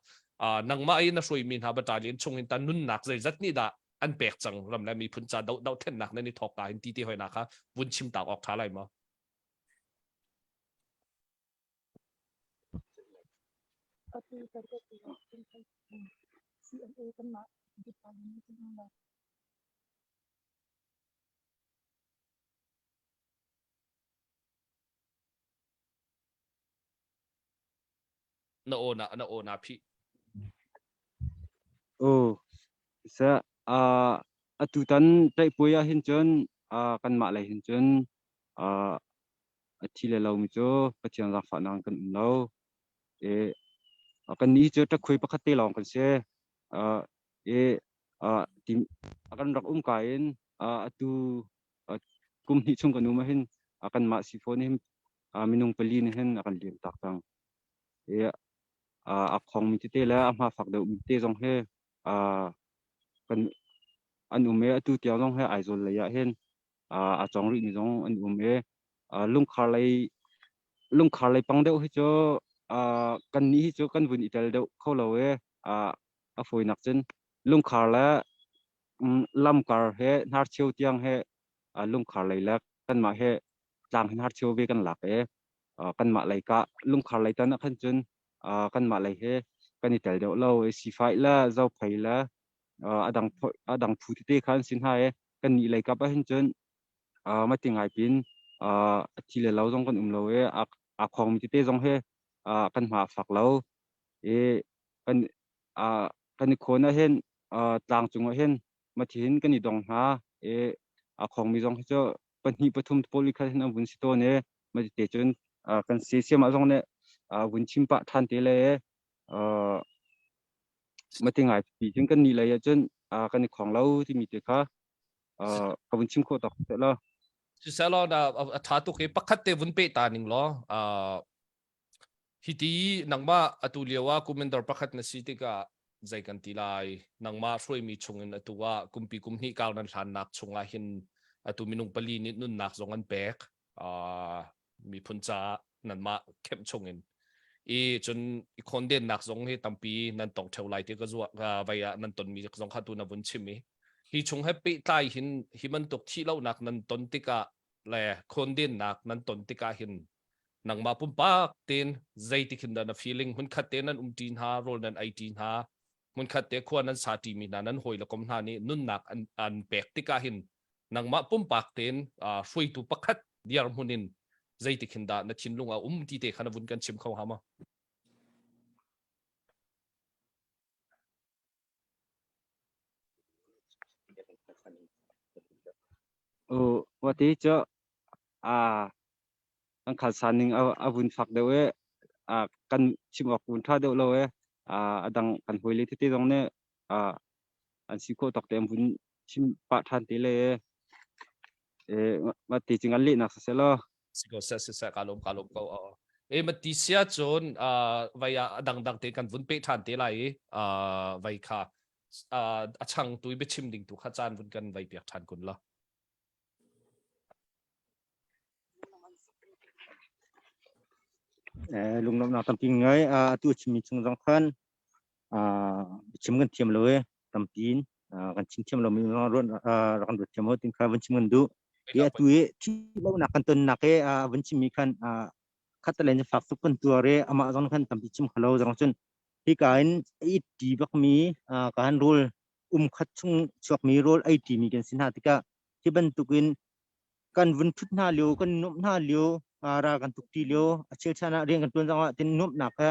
nangmah i na hruaimi hna battalion chung in ta nunnak zeizat nih dah an pek cang ram le miphun ca doh dohthlennak nan i thawk ka hin ti te hoi na kha vun chim tak awk ṭha lai maw Na aw na na aw na phih.
Aw, seh uh, atutan tlaihpuai ah hin cun uh, kanmah lei hin cun uh, A thi le lomi cu Pathian zaangfahnak in kan um lo. I kannih cu ṭakhui pakhat te lawng kan si. I a kan rak um ka in atu kum hnih chung kan um ahhin kanmah si fawn hin minung pali nih hin a kan liam tak cang. I a khongmi tete le a hma fak deuhmi tete zong hi kan an um i atu tiang zong hi Aizawl lei ah hin a cawng rihmi zong an um i lungkhar lei lungkhar lei pang deuh hi cu kannih hi cu kan vun i tel deuh kho lo i a fawinak cun lungkhar le lamkar he hnarcheu tiang he lungkhar lei le kanmah he tlang he hnarcheu ve kan lak i kanmah lei ka lungkhar lei tan ah khan cun kanmah lei he kan i tel deuh lo i sifai le zophei le a dang a dang phu tete kha an si hna i kannih lei kap ah hin cun mati ngai pin a thi le lo zong kan um lo i a khongmi tete zong he kan hma a fak lo i kan kan i khawn ah hin tlang cung ah hin mathi hin kan i dong hna i a khongmi zong hi cu pahnih pathum pawl i khat hin an vun si tawn i mati te cun kan si siamah zong nih vun chim pah ṭhan te le mati ngai pi cun kan nih lei ah cun kan i khong lo timi te kha ka vun chim khawh tak la.
Siselaw na a ṭha tuk i pakhat te vun pe ta ning law Hiti nangmah atu lio ah commander pakhat na si tikah zei kan ti lai? Nangmah hruaimi chungin atu ah kumpi kum hnih kau nan hlannak chungah hin atu minung pali nih nunnak zong an pek. Uh, miphun caah nanmah khemh chungin. I cun i khondennak zong hi tampi nan tong theo lai ti ka zuah vai ah nan tonmi zong kha tu na vun chim i hi chung he pehtlai hin hi bantuk thih lonak nan ton tikah le khondennak nan ton tikah hin nangmah pumpak tein zeitik hin dah na feeling hmunkhat te nan umṭi hna rawl nan ei ṭi hna hmunkhat te khua nan sa ṭi mi hna nan hawi le kom hna nih nunnak an, an pek tikah hin nangmah pumpak tein uh, hruaitu pakhat dirhmun in zeitik hin dah na thinlung a um ti te kha na vun kan chim kho hnga maw?
Uh, wati cu a kan khalsan ning a vun fak deuh i kan chim awk vun ṭha deuh lo i a dang kan hawile tete zong nih an si khawh tawk te an vun chim pah ṭhan te le mah ti cing an lehnak siseh law.
Si ko seh siseh ka lawm ka lawm ko. E ma ti sia cun vai ah a dangdang te kan vun pe ṭhan te lai i vai kha a chang tu i biachim ding tu kha caan vun kan vai piak ṭhan kun la.
Lunglawmhnak tampi ngai. Atu chimmi chung zong khan chim kan thiam lo i tampi in kan chim thiam lomi rak kan ruat thiam ho tin kha vun chim kan duh. I atu i thihlohnak kan tonnak i vun chimmi khan khattalen fak tuk kan tuar i amah zong khan tampi chim kho lo zong cun hika in i ṭi bakmi kan rawl um khat chung chuakmi rawl ei ṭimi kan si hna tikah hi bantukin kan vun ṭhut hna lio kan nuamh hna lio ral kan tuk ṭi lio a chel chan ah rian kan ṭuan zongah tin nuamhnak he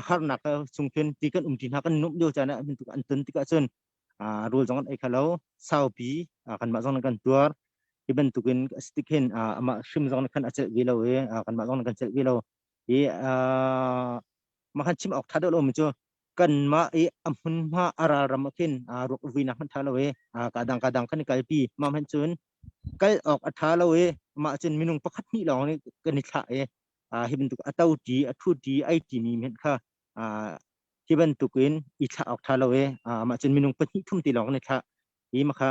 harnak he chung khin ti kan um ṭi hna kan nuamh lio caan ah bantuk an ton tikah cun rawl zong an ei kho lo saupi kanmah zong kan tuar hi bantukin a si tik hin amah hrim zong khan a celh ve lo i kanmah zong kan celh ve lo i mah khan chim awk ṭha deuh lomi cu kanmah i a hmunhma a ralram ah khin ruak vuinak hmanh ṭha lo i ka dang ka dang kan i kalpi mah hmanh cun kal awk a ṭha lo i mah cun minung pakhat hnih lawng nih kan i thlah i hi bantuk a to ṭi a ṭhu ṭi ai ṭimi hmanh kha hi bantukin i thlah awk ṭha lo i mah cun minung pahnih thum ti lawng kan i thlah i mah kha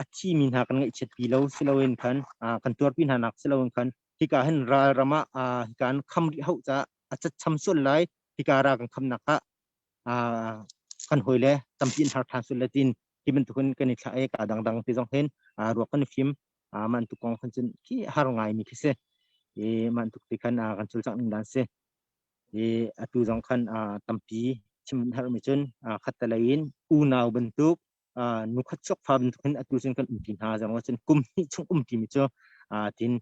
a thimi hna kan ngaihchiatpi lo si loin khan kan tuarpi hna nak si loin khan hika hin ralram ah hika an kham rih hauh caah a catcham sual lai hika ra kan khamnak ah kan hawile tampi in har ṭhan sual le tin hi bantukin kan i thlah i ka dangdang ti zong hin ruak kan i fim man tuk kong khan cun khi har ngai mi khi si i man tuk ti khan kan cawlcangh ning dan si i atu zong khan tampi chim har mi cun khattelei in unau bantuk nu khat chuak fa bantuk hin atu cun kan umpi hna zong cun kum hnih chung umpi mi cu tin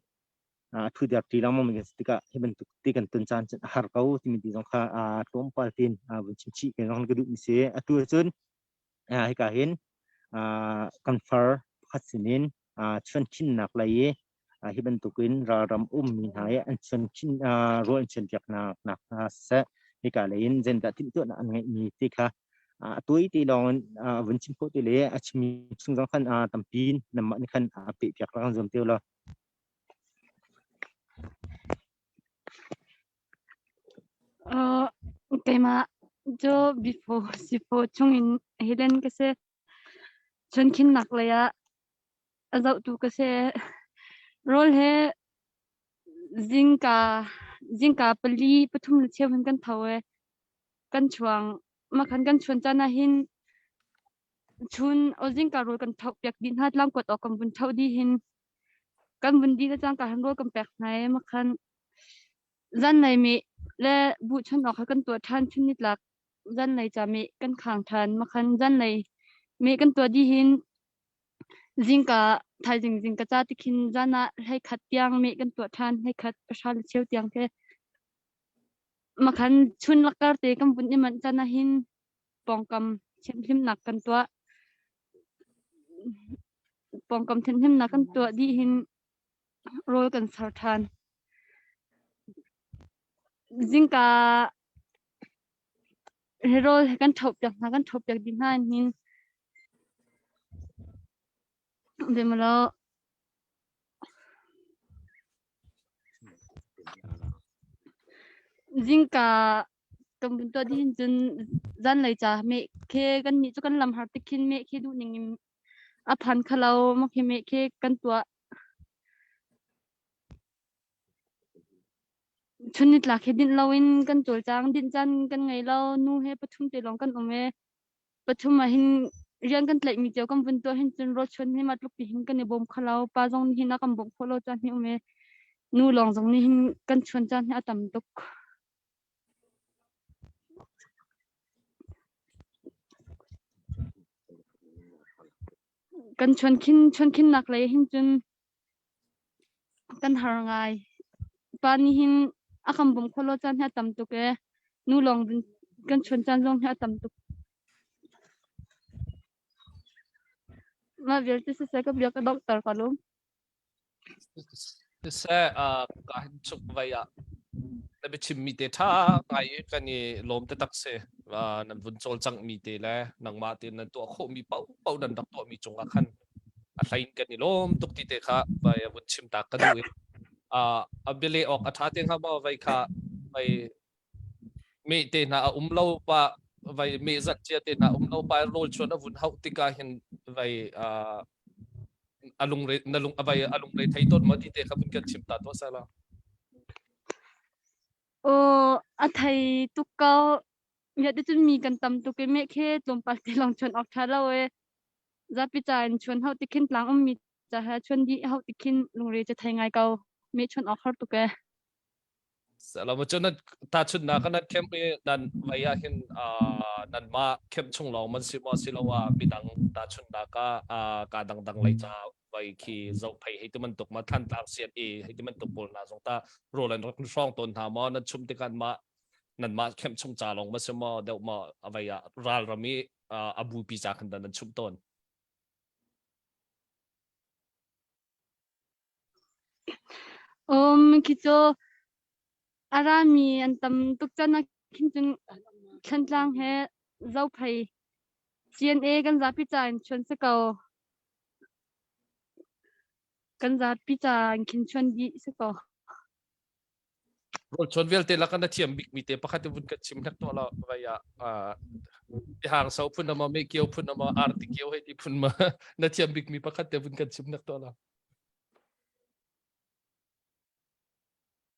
thu der ti lengmang mi kan si tikah hi bantuk ti kan ton caan cun a har ko timi ti zong kha tlawmpal tin vun chim chih ke zong ka duh mi si atu cun hika hin kan far pakhat sinin chuan khinnak lei i. Hi bantukin ralram ummi hna i an chuan chin rual an chuanpiak hna nak hna siseh hika lei in zeidah timhtuahnak an ngeihmi ti kha a tuai ti lawng in vun chim khawh ti le a chimmi chung zong khan tampi nanmah nih khan pehpiak rak kan zuam te ulaw.
Uh, keimah cu before sifo chungin Helen ka si. Chuankhinnak lei ah a zohtu ka si. Rawl he zingka zingka pali pathum le cheu hin kan tho i kan chuang. Mah khan kan chuan caan ah hin chun o zingka rawl kan tho piak dih hna tlangkuat awk kan vun tho dih hin kan vun dih le cangka hin rawl kan pek hna i mah khan Zanlei meh le buhchan awk kha kan tuah ṭhan chun nitlak zanlei ca meh kan khang ṭhan. Makhan zanlei meh kan tuah dih hin zingka thaizing zingka ca tikhin zan ah 11 tiang meh kan tuah ṭhan 11 pahra le cheu tiang khi. Makhan chun lakkar te kan vun i manh caan ahhin pawngkam thianhhlimnak kan tuah. Pawngkam thianhhlimnak kan tuah dih hin rawl kan ser ṭhan. Zingka hi rawl hi kan ṭhohpiak hna, kan ṭhohpiak dih hna hin Zeimalaw zingka kan vun tuah dih hin cun zanlei ca meh khi kannih cu kan lam har tik khin meh khi duh ning in a phan kho lo mah khi meh khi kan tuah. Chun nitlak hi dinh loin kan cawlcang, dinh caan kan ngei lo. Nu he pathum te lawng kan um i pathum ah hin rian kan tlaihmi cio kan vun tuah hin cun rawlchuan hi mah tluk ti hin kan i bawm kho lo. Pa zong nih hin a kan bawmh khawh lo caan hi um i nu lawng zong nih hin kan chuan caan hi a tam tuk. Kan chuankhin chuankhinnak lei hin cun Kan har ngai. Pa nih hin a kan bawmh khawh lo caan hi a tam tuk ee. Nu lawng kan chuan caan zong hi a tam tuk. Mah vialte siseh ka bia ka donghter ka lung.
Siseh, ka hin chuk vai ah na biachimmi te ṭha ngai i kan i lawm taktak si. Nan vun cawlcanghmi te le nangmah te nan tuah khawhmi paohpaoh nan rak tuahmi cungah khan a hlei in kan i lawm tuk ti te kha vai vun chim ta ka duh i a bialeh awk a ṭha te hnga maw vai kha vai meh te hna a um lo pa vai meh zat cia te hna um lo pa rawl chuan a vun hauh tikah hin vai a lungre na lung a vai a lungre thei tawn ma ti te kha vun kan chim ta tuah sala.
Aw a thei tuk ko. Meh te cun mi kan tam tuk i meh khi tlawmpal te lawng chuan awk ṭha lo e. Zapi ca in chuan hau tikhin tlang ummi ca he chuan dih hau tikhin lungre ca thei ngai ko. Meh chuan awk har tuk e.
Salama cu nan tahchunhnak ah nan camp i nan mei ah hin nanmah camp chung lawng man si maw asiloah midang tahchunhnak ah kaa dangdang lei ca vai khi zohphei hei ti bantuk ma Thantlang CNA hei ti bantuk pawl hna zong ta rawl an rak hrawng tawn hna maw nan chum tikah mah nanmah camp chung ca lawng ma si maw deuh maw a vei ah ralram i a bupi ca khan dah nan chumh tawn?
Um, khi cu a rami an tam tuk caan ah khin cun Thlantlang he Zophei CNA kan zapi ca in chuan si ko. Kan zapi ca in khin chuan dih si ko.
Rawlchuan vialte lak na thiam bikmi te pakhat in vun kan chim hlek tuah law vai ah tihang so phun ma me kio phun ma arti kio hei ti phun ma na thiam bikmi pakhat te vun kan chim hlek tuah law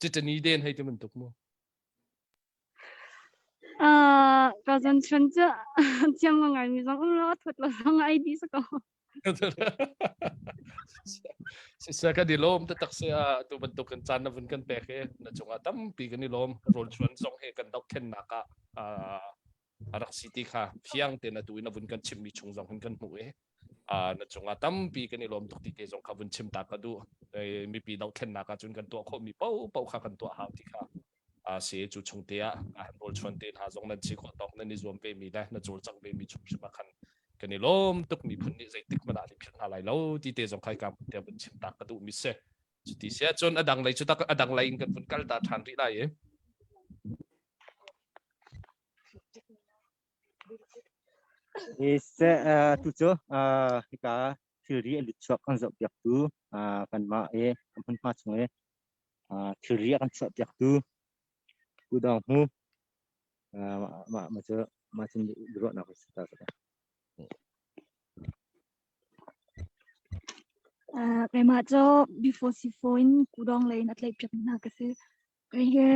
Chitani den hei ti bantuk mu
Ah, ka zon chun cu thiam ngai mi zong um lo thut lo zong ai di sa ko.
Siseh kan i lawm taktak si ah tu bantuk kan caan na vun kan pek i na cungah tampi kan i lawm rawl chuan zong hi kan dohthlennak ah a rak si ti kha fiang tein atu in a vun kan chimmi chung zong hin kan hmuh i na cungah tampi kan i lawm tuk ti te zong kha vun chim ta ka duh mipi dohthlennak ah cun kan tuah khawhmi paohpaoh kha kan tuah hau ti kha si cu chung te ah rawl chuan te hna zong nan si khawh tawk nan i zuam ve mi le na cawlcangh ve mi chung hrim ah khan kan i lawm tuk miphun nih zeitik hmanh ah an i philh hna lai lo ti te zong khai ka te vun chim tak ka duh mi si. Cuti si ahcun a dang lei cu tak a dang lei in kan vun kal ta ṭhan rih lai i.
Se tu cu hika thilri a lut chuak kan zoh piaktu kanmah i kan hmunhma chung i thilri a kan chuah piaktu Pu Dawng Hmu mah mah cu mah cun biaruahnak a si ta.
Keimah cu before C4 in kudawng lei in a tlaihpiak hna ka si. Kei hi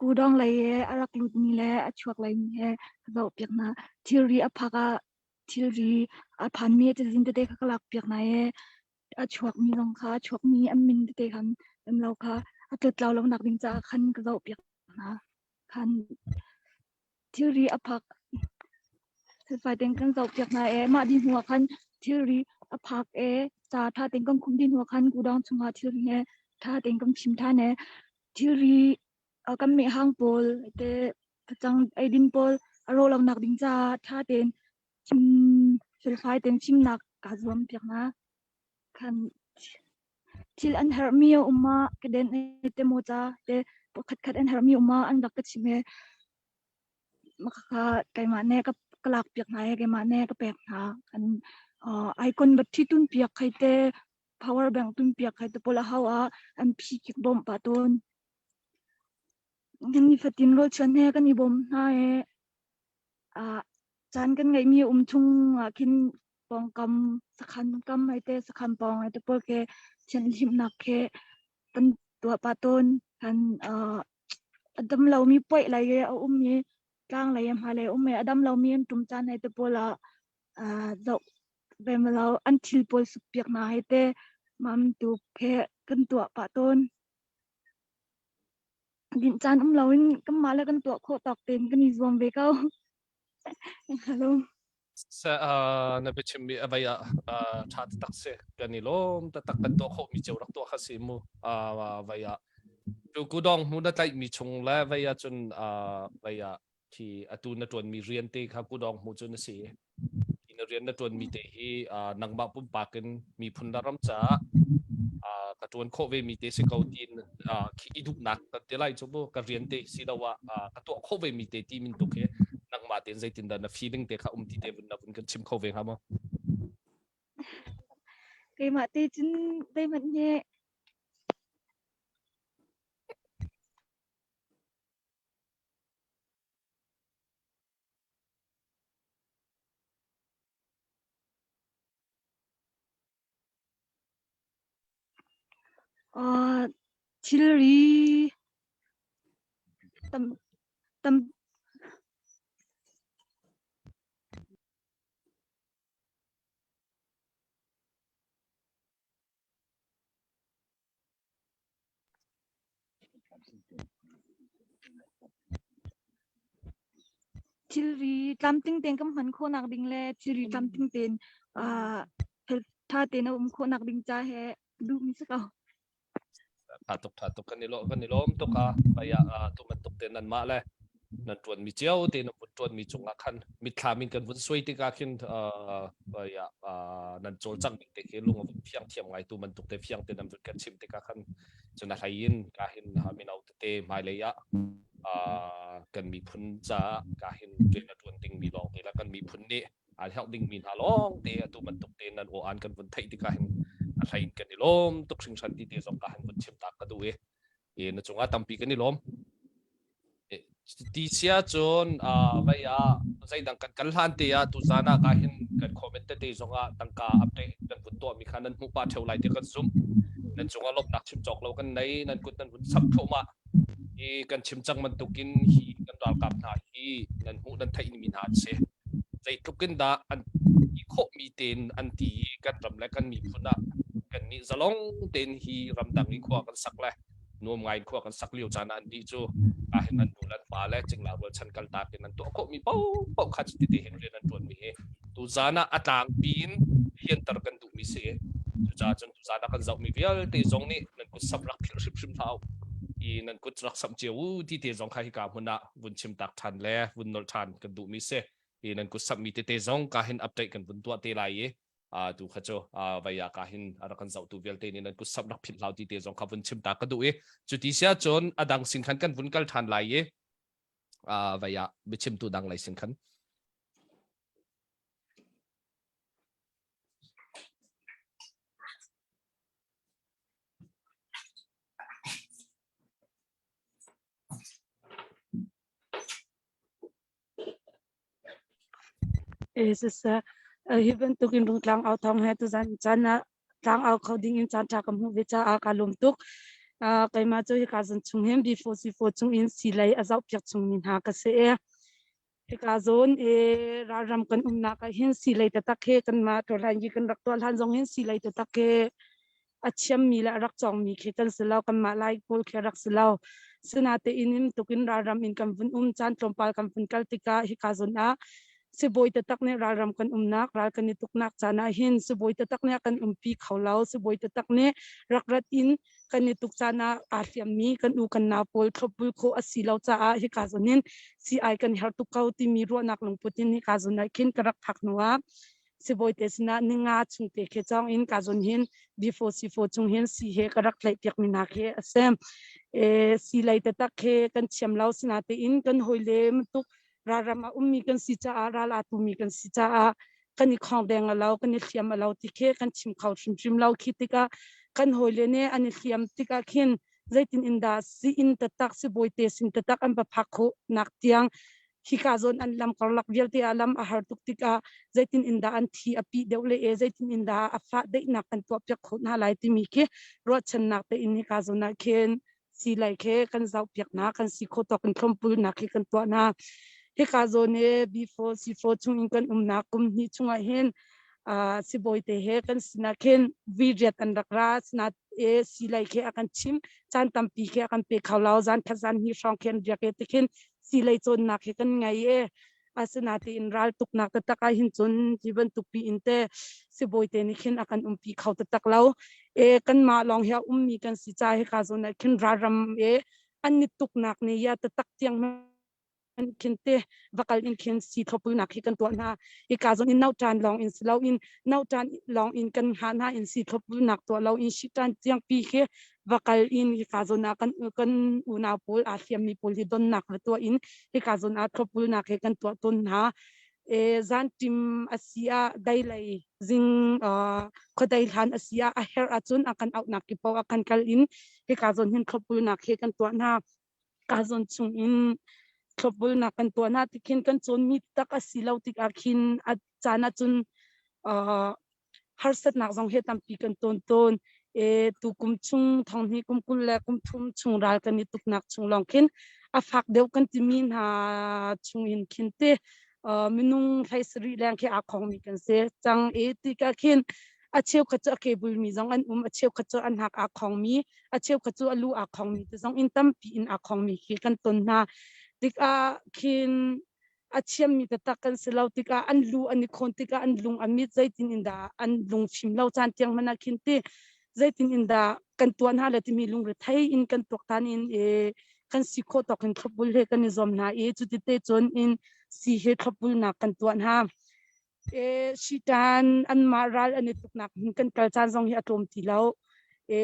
kudawng lei i a rak lutmi le a chuak leimi he ka zohpiak hna. Thilri a phak ah thilri a phanmi cazin tete kha ka lakpiak hna i a chuakmi zong kha a chuakmi an min tete khan um lo kha a tlutlau lonak ding caah khan ka zohpiak hna. Khan thilri a phak felfai tein kan zohpiak hna i mah dih hnuah khan thilri a phak i ca ṭha tein kan khumh dih hnuah khan godown chungah thilri he ṭha tein kan fim ṭhan i thilri kan mehhang pawl te facang eidin pawl a rawh lonak ding caah ṭha tein chim felfai tein chimnak kaa zuam piak hna. Khan thil an herhmi a um ah keden te maw ca te pakhatkhat an herhmi um ah an rak ka chim i Makhakha keimah nih ka ka lakpiak hna i keimah nih ka pek hna. Kan uh, icon battery tun piak khai te power bank tun piak khai te pawl a hau ah an phi kik bawmh pah tawn. Kan nifatin rawl chuan he kan i bawm hna i uh, caan kan ngeihmi um chung ah khin pawngkam sakhan kam ai te sakhan pawng ai te pawl ke thianhhlimhnak ke kan tuah pah tawn. Kan uh, A dam lomi puaih lei i a um i tlang lei i hmailei a um i a dam lomi an ṭum caan hei te pawl ah aa zoh ve lo an thil pawl sukpiak hna hei te mam tuk he kan tuah pah tawn. Dinh caan um loin kanmah le kan tuah khawh tawk tein kan i zuam ve ko. Hello.
Na biachimmi a vei ah ṭha taktak si. Kan i lawm taktak kan tuah khawhmi cio rak tuah kha si mu. Vei ah tu kudawng hmu na tlaihmi chung le vei ah cun vei ah khi atu na ṭuanmi rian te kha kudawng hmu cu na si. Hi na rian na ṭuanmi te hi nangmah pumpak in miphun le ram caah ka ṭuan khawh ve mi te si ko tiin khi i duhnak kan ti lai cu mu ka rian te si lo ah ka tuah khawh ve mi te ti min tuk hi nangmah tein zeitindah na feeling te kha um ti te vun na vun kan chim kho ve hnga maw?
Keimah te cun zeihmanh hi Uh, thilri tam tam Thilri tlamtling tein kan hman khawhnak ding le thilri tlamtling tein uh, ṭha tein a um khawhnak ding ca he duhmi si ko.
Tha tuk tha tuk kan i lo kan i lawm tuk a paya tu bantuk te nan mah le nan ṭuan mi cio te nan vun ṭuan mi cungah khan mitthlam in kan vun suai tikah khin nan cawlcangh ning te khi lung a vun fiang thiam ngai tu bantuk te fiang te nan vun kan chim tikah khan cun a hlei in ka hin mino tete hmailei ah kan miphun caah ka hin rian a ṭuan ding mi lawng te la kan miphun nih aa herh ding mi hna lawng te atu bantuk te nan aw an kan vun theih tikah hin a hlei in kan i lawm tuk hringhran ti te zong ka han vun chim tak ka duh i na cungah tampi kan i lawm Ti sia cun vei ah zeidang kan kal hlan te ah tuzaan ah ka hin kan comment tete zongah tangka update kan vun tuahmi kha nan hmuh pah ṭheo lai ti kan zumh. Nan cungah lawmhnak chim cawk lo kan nei, nan kut nan vun samh thluahmah. Hi kan chim cang bantukin hi kan ralkap hna hi nan hmuh nan theihmi hna an si. Zeitluk in dah an ti khawhmi tein an ti i kan ram le kan miphun ah kannih zalong tein hi ramdang i khua kan sak le nuam ngai in khua kan sak lio caan ah an nih cu ahhin an nu le an pa le cingla rualchan kaltak in an tuah khawhmi paohpaoh kha cuti te hin rian an ṭuanmi hi tuzaan ah a tlangpi in fianter kan duhmi si. Cucaah cun tuzaan ah kan zohmi vialte zong nih nan kut samh rak philh hrimhrim hlah u. I nan kut rak samh cio u ti te zong kha hika hmun ah vun chim tak ṭhan le vun nolh ṭhan kan duhmi si. I nan kut samhmi tete zong ka hin update kan vun tuah te lai i. Tu kha cu vaya ka hin a rak kan zohtu vialte nih nan kut sap rak philh hlau ti te zong kha vun chim ta ka duh i cuti sia cun a dang sin khan kan vun kal ṭhan lai i vaya biachimtu dang lei sin khan.
Siseh, hi bantuk in Rungtlang au thawng he tuzan caan ah tlang au kho ding in caan ṭha ka hmuh ve caah kaa lawm tuk. Keimah cu hika zan chung hin B4C4 chung in silei a zohpiak chungmi hna ka si i hika zawn i ralram kan umnak ah hin silei taktak hi kanmah Tawhlangi kan rak tuah hlan zong hin silei taktak hi a thiammi le a rak cawngmi khi kan si lo kanmah Lai pawl khi a rak si lo. Sinatein in tukin ralram in kan vun um caan tlawmpal kan vun kal tikah hika zawn ah sibawi taktak nih ralram kan umnak ral kan i tuknak caan ah hin sibawi taktak nih a kan umpi kho lo sibawi taktak nih rak rat in kan i tuk caan ah aa hliammi kan u kan nau pawl thlopbul khawh a si lo caah hika zawn hin sii kan herh tuk ko timi ruahnak lungput in hika zawn ah khin ka rak phak hnu ah sibawi te sinah ninga chung te khi cong in ka zun hin B4 C4 chung hin si he ka rak tlaih piak mi hna khi a si. E, si lei taktak khi kan thiam lo sinatein kan hawile tuk ralram a ummi kan si caah ral aa tumi kan si caah kan i khong deng a lo kan i hliam a lo ti khi kan chim kho hrimhrim lo khi tikah kan hawile nih an i hliam tikah khin zeitin in dah si in taktak sibawi te sin taktak an va phak khawh nak tiang hika zawn an lam karlak vialte ah lam a har tuk tikah zeitin in dah an thi a pih deuh le e zeitin in dah a fah deihnak kan tuah piak khawh hna lai timi khi ruahchannak te in hika zawn ah khin si lai khe kan zoh piak hna kan si kho tawk in thlawmpul nak khi kan tuah hna hika zawn i B4 C4 chung in kan umnak kum hnih chungah hin sibawi te he kan sinah khin vi riat an rak ra sinah e si lai khe a kan chim caan tampi khe a kan pe kho lo zan khat zan hnih hrawng khin riak e tikhin si lei cawnnak hi kan ngei e asinatein ral tuknak taktak ah hin cun hi bantuk pi in te sibawi te nih khin a kan umpi kho taktak lo e kanmah lawng hi a ummi kan si ca hi ka zawn ah khin ralram e an ni tuknak nih ya taktak tiang khin te vakal in khin si thlopulnak hi kan tuah hna hi ka zawn in nautan lawng in si lo in nautan lawng in kan ha hna in si thlopulnak tuah lo in shi tan tiang pi khi va kal in hika zawn ah kan kan unau pawl aa hliammi pawl hi donnak va tuah in hika zawn ah thlopbulnak he kan tuah tawn hna. E, zanṭim a si ah dailei zing uh, khuadei hlan a si ah a herh ahcun a kan auhnak ki paoh ah kan kal in hika zawn hin thlopbulnak he kan tuah hna. Ka zawn chung in thlopbulnak kan tuah hna tikhin kan cawnmi tak a si lo tikah khin a caan ahcun uh, harsatnak zong hi tampi kan tawn tawn. E, tu kum chung thong hnih kum 20 le kum thum chung ral kan i tuknak chung lawng khin a fak deuh kan timi hna chung in khin te uh, minung hlei sarih leng khi aa khongmi kan si cang e tikah khin a cheukhat cu a ke bulmi zong an um a cheukhat cu an hak aa khongmi a cheukhat cu a lu aa khongmi te zong in tampi in aa khongmi khi kan ton hna tikah khin a thiammi taktak kan si lo tikah an lu an i khawn tikah an lung a mit zeitin in dah an lung fim lo caan tiang hmanh ah khin ti zeitin in dah kan tuah hna le timi lungrethei in kan tuaktan in e kan si khawh tawk in thlopbul he kan i zuam hna i cuti te cun in si he thlopbulnak kan tuah hna E Shitan anmah ral an i tuknak hmun kan kal caan zong hi a tlawm ti lo. E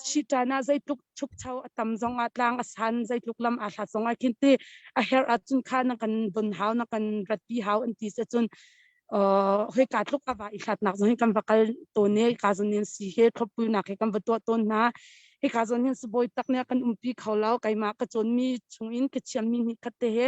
Shitan ah zeitluk chukcho a tam zong ah tlang a san zeitluk lam aa hlat zong ah khin ti a herh ahcun kha na kan don hau na kan ratpi hau an ti se cun uh hoi ka tluk a va i hlatnak zong hi kan va kal tawn i ka zon in si he thlopulnak he kan va tuah tawn hna. Hika zawn hin sibawi tak nih a kan umpi kho lo keimah ka cawnmi chung in ka thiammi hnih khat te he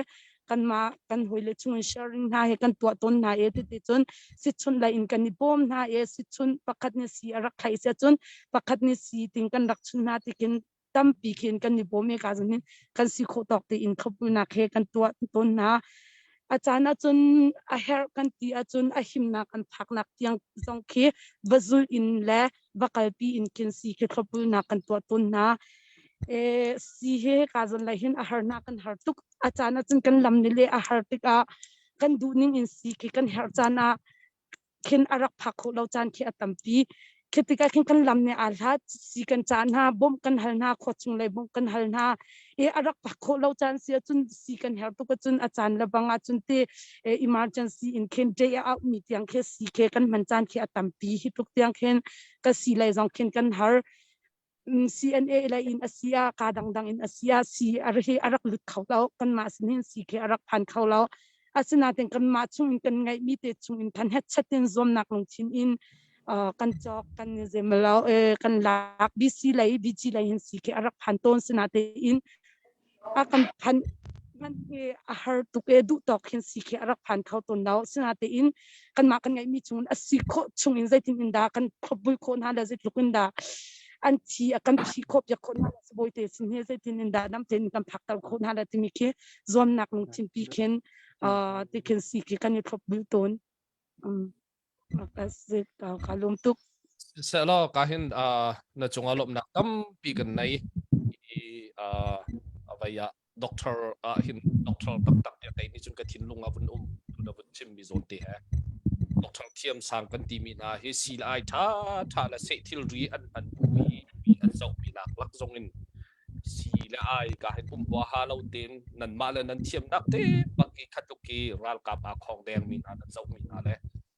kanmah kan hawile chung in sharing hna he kan tuah tawn hna e titi cun sitchunh lei in kan i bawm hna e sitchunh pakhat nih si a rak thlaih sia cun pakhat nih si ting kan rak chun hna tikin tampi khin kan i bawm e ka zun hin kan si khawh tawk tein thlopulnak he kan tuah tawn hna a caan ahcun a herh kan ti ahcun a himnak an phaknak tiang zong khi va zul in le va kalpi in khin si khi thlopulnak kan tuah tawn hna e si he ka zon lai hin a harnak kan har tuk a caan ahcun kan lam ni le a har tikah kan duh ning in si khi kan herh caan ah khin a rak phak khawh lo caan khi a tampi.
Khi tikah khin kan lam nih aa hlat si kan caan hna bawmh kan hal hna khua chung lei bawmh kan hal hna i a rak pak khawh lo caan si ahcun si kan herh tuk ahcun a caan le bang ahcun te emergency in khin day a auh mi tiang khi si khi kan hman caan khi a tampi hi tluk tiang khin ka si lei zong khin kan har CNA lei in a si ah ka dangdang in a si ah si a hi a rak lut kho lo kanmah sin hin si khi a rak phan kho lo asinain kanmah chung in kan ngeihmi te chung in kan hetchat in zuamnak lungthin in kan cawk kan zemlo kan lak BC lei BG lei hin si khi a rak phan tawn sinatein a kan phan man hi a har tuk e duh tawk hin si khi a rak phan kho tawn lo sinatein kanmah kan ngeihmi chung a si khawh chung in zeitin in dah kan thlopbul khawh hna le zeitluk in dah an thi a kan phi khawh piak khawh hna le sibawi te sin hi zeitin in dah dam tein kan phakter khawh hna le timi khi zuamnak lungthin pi khin ti khin si khi kan i thlopbul tawn ka lum tuk.
Siseh ka hin na cungah lawmhnak tampi kan nei i avei ah doctor ah hin doctor taktak tiah kei nih cun ka thinlung ah vun um tu na vun chimmi zawn te he doctor thiam sang kan timi hna hi si le ai tha tha le seh thilri an hman mi an zohmi nak lak zong in si le ai ka hin um huaha lo tein nanmah le nan thiamnak te bak i khatluk i ralkap aa khong deng mi hna nan zoh mi hna le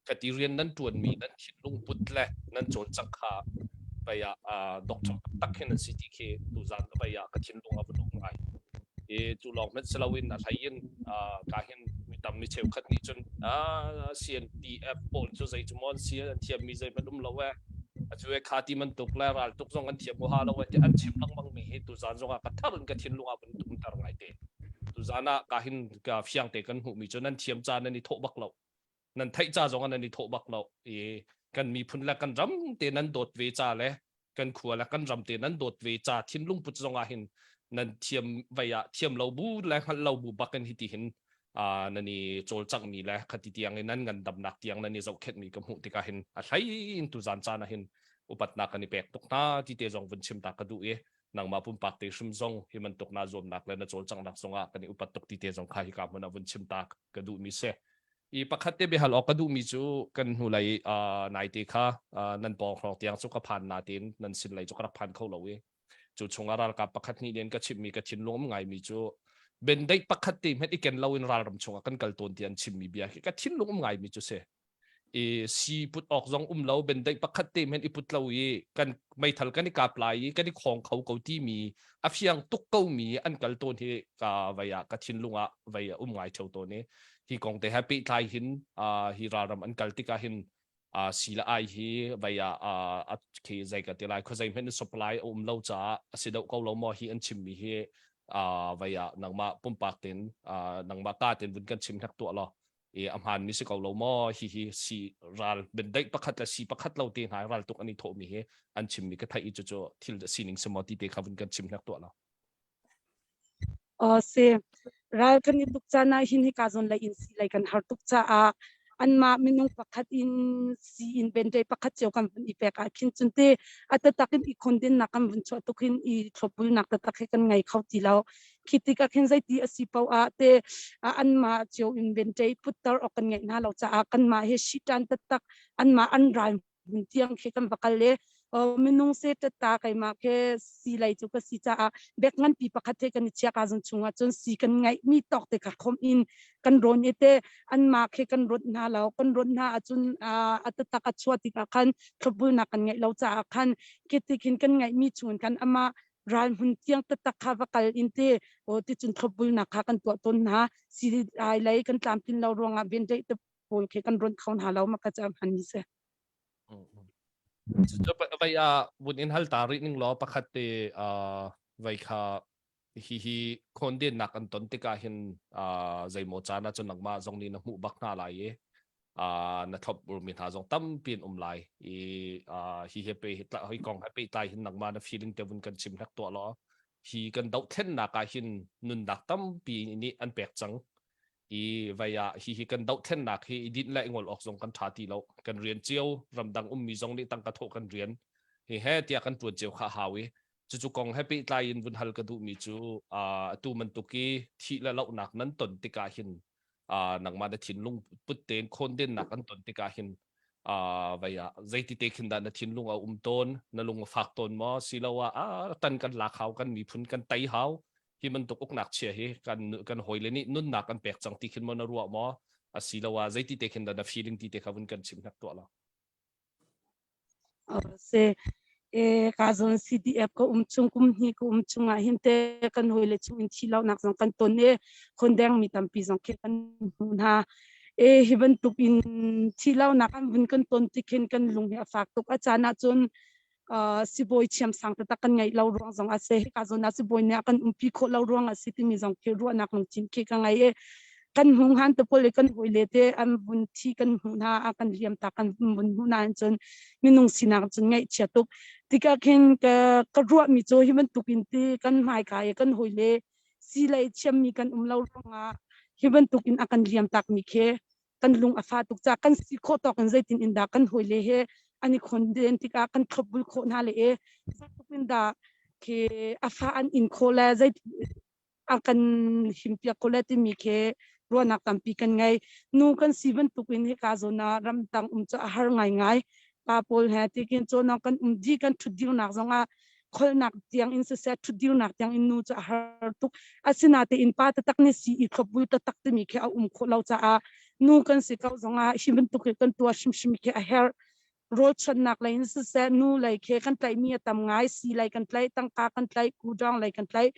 khati rian nan tuan mi nan thinlung put le nan cawlcangh kha pei ah doctor tak hin an si ti khi tuzan pei ah ka thinlung a vun um ngai i cu lawng hmanh si loin a hlei in ka hin mi tam mi cheukhat nih cun CNDF pawl cu zei cu maw an si an thiam mi zeihmanh um lo e acu e kha ti bantuk le raltuk zong an thiam huaha lo e ti an chim lengmang mi hi tuzan zong ah ka thar in ka thinlung ah vun tumter ngai te tuzan ah ka hin ka fiang te kan hmuh mi cu nan thiam ca nan i thawh bak lo nan theih ca zong ah nan i thawh bak lo i kan miphun le kan ram te nan dawt ve ca le kan khua le kan ram te nan dawt ve ca thinlung put zong ah hin nan thiam vei ah thiam lo bu le hngalh lo bu bak in hiti hin nan i cawlcangh mi le khati tiang in nan ngandamnak tiang nan i zohkhenh mi ka hmuh tikah hin a hlei in tuzan caan ah hin upatnak kan i pek tuk hna ti te zong vun chim ta ka duh i nangmah pumpak te hrim zong hi bantuk na zuamnak le na cawlcanghnak zong ah kan i upat tuk ti te zong kha hika hmun ah vun chim ta ka duh mi si i pakhat te biahal awk ka duh mi cu kan hnulei naite kha nan pawng hrawng tiang cu ka phan na tein nan sin lei cu ka rak phan kho lo i cu chungah ralkap pakhat hnih nen ka chimmi ka thinlung um ngaimi cu bendeih pakhat te hmet i ken loin ralram chungah kan kal tawn ti an chimmi bia khi ka thinlung um ngaimi cu si i si put awk zong um lo bendeih pakhat te hmet i put lo i kan meithal kan i kap lai i kan i khong kho ko timi a fiang tuk ko mi an kal tawn hi ka vei ah ka thinlung ah vei um ngai theo tawn i hi kong te he pehtlai hin hi ralram an kal tikah hin si le ai hi vei ah a khi zei ka ti lai khuazei hmanh supply a um lo caah a si deuh ko lo maw hi an chimmi hi vei ah nangmah pumpak ten nangmah ka ten vun kan chim hnek tuah law i a hmaan mi si ko lo maw hi hi si ral bendaih pakhat le si pakhat lo te hna ral tuk an i thawh mi hi an chim mi ka theih i cucu thil sining si maw ti te kha vun kan chim hnek tuah law
Aw si. Ral kan i tuk caan ah hin hika zawn lei in si lei kan har tuk caah anmah minung pakhat in si in bente pakhat cio kan vun i pek ah khin cun te a taktak in i khondennak kan vun chuah tuk hin i thlopbulnak taktak hi kan ngei kho ti lo. Khi tikah khin zeiti a si paoh ah te anmah cio in bente putter awk kan ngeih hna lo caah kanmah hi shitan taktak anmah an ral hmun tiang khi kan va kal i minung se ta keimah khi si lei cu ka si caah bek nganpi pakhat he kan i chia ka zun chungah cun si kan ngaih mi tawk te kha khom in kan rawn i te anmah khi kan rawt hna lo kan rawt hna ahcun a tatak a chuah tikah khan thlopbulnak kan ngeih lo caah khan khi ti khin kan ngaih mi chungin khan amah ral hmun tiang taktak kha va kal in te o ti cun thlopbulnak kha kan tuah tawn hna si ai lei kan tlamtlin lo ruangah bendeih te pawl khi kan ruat kho hna lo maka ca hman mi si.
Vai ah vun in hal ta rih ning law pakhat te vai kha hi hi khonden nak an ton tikah hin zeimaw caan ah cun nangmah zong nih na hmuh bak hna lai i na thlop urmi hna zong tampi an um lai i hi he pe hi kong he pehtlai hin nangmah na feeling te vun kan chim hlek tuah law hi kan dohthlennak ah hin nunnak tampi nih an pek cang i vai ah hihi kan dohthlennak hi i dinh le i ngol awk zong kan ṭha ti lo kan rian cio ramdang ummi zong nih tangka thawh kan rian hi he tiah kan ṭuan cio kha a hau i cucu kong he pehtlai in vun hal ka duhmi cu atu bantuk i thih le lohnak nan ton tikah hin nangmah na thinlung put tein khawndennak an ton tikah hin. Vai ah zeiti te khin dah na thinlung a um tawn, na lung a fak tawn maw? Siloah ah tan kan lak hau, kan miphun kan tei hau. Hi bantuk uknak chia hi kan kan hawile nih nunnak an pek cang ti khin maw na ruah maw? Asiloah zeiti te khin dah na feeling ti te kha vun kan chim hnek tuah law.
Se e ka zon CDF ka um chung kum hnih ka um chung ah hin te kan hawile chung in thi lo nak zong kan ton e khondeng mi tampi zong khi kan hmu hna e hi bantuk in thi lo nak an vun kan ton ti khin kan lung hi a fak tuk a caan ah cun sibawi thiam sang taktak kan ngeih lo ruang zong a si hika zawn ah sibawi nih a kan umpi khawh lo ruang a si timi zong khi ruahnak lungthin khi ka ngei i kan hung han te pawl i kan hawile te an vun thi kan hmuh hna a kan liam ta kan vun hmuh hna cun minung sinak cun ngaihchia tuk tikah khin ka ka ruahmi cu hi bantuk in ti kan hmaika i kan hawile si lei thiammi kan um lo ruangah hi bantuk in a kan liam takmi khi kan lung a fa tuk ca kan si khawh tawk in zeitin in dah kan hawile he an i khon den tikah kan thlopbul khawh hna le e zeitluk in dah khi a fa an in khawh le zei a kan himpiak ko le timi khi ruahnak tampi kan ngei nu kan si bantuk in hika zawn ah ramtang um cu a har ngaingai pa pawl he tikin cawnong kan um di kan thut dirnak zongah kholnak tiang in siseh thut dirnak tiang in nu cu a har tuk asinatein pa taktak nih si i thlopbul taktak timi khi a um khawh lo caah nu kan si ko zongah hi bantuk hi kan tuah hrimhrim khi a herh rawl chuannak lei in siseh nu lei khi kan tlaihmi a tam ngai si lei kan tlaih tangka kan tlaih kudawng lei kan tlaih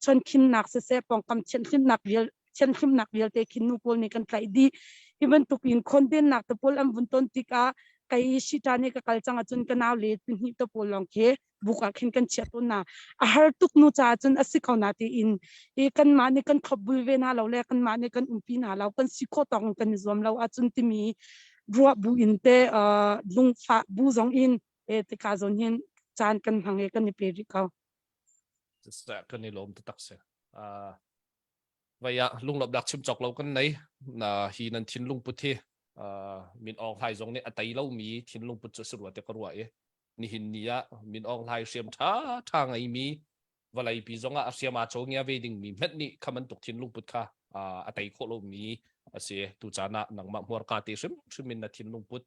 chuankhinnak siseh pawngkam thianhhlimnak vial thianhhlimnak vialte khi nu pawl nih kan tlaih dih hi bantuk in khondennak te pawl an vun ton tikah kei shita nih ka kal cang ahcun ka nau le pahnih te pawl lawng khi buk ah khin kan chiah tawn na a har tuk nu caah cun a si ko na tiin i kanmah nih kan thlopbul ve hna lo le kanmah nih kan umpi hna lo kan si khawh tawk in kan i zuam lo ahcun timi ruah bu in te lungfah bu zong in e tika zawn hin caan kan hmang i kan i pe rih ko.
Kan i lawm taktak si. Vai ah lunglawmhnak chim cawk lo kan nei. Na hi nan thinlung put hi Min Aung Hlaing zong nih a tei lomi thinlung put cu a si rua tiah ka ruah i nihin ni ah Min Aung Hlaing hriam ṭha ṭha ngeimi vawleipi zong ah a hriam aa cawngia ve dingmi hmanh nih kha bantuk thinlung put kha a tei khawh lomi a si. Tucaan ah nangmah hmurka te hrimhrim in na thinlung put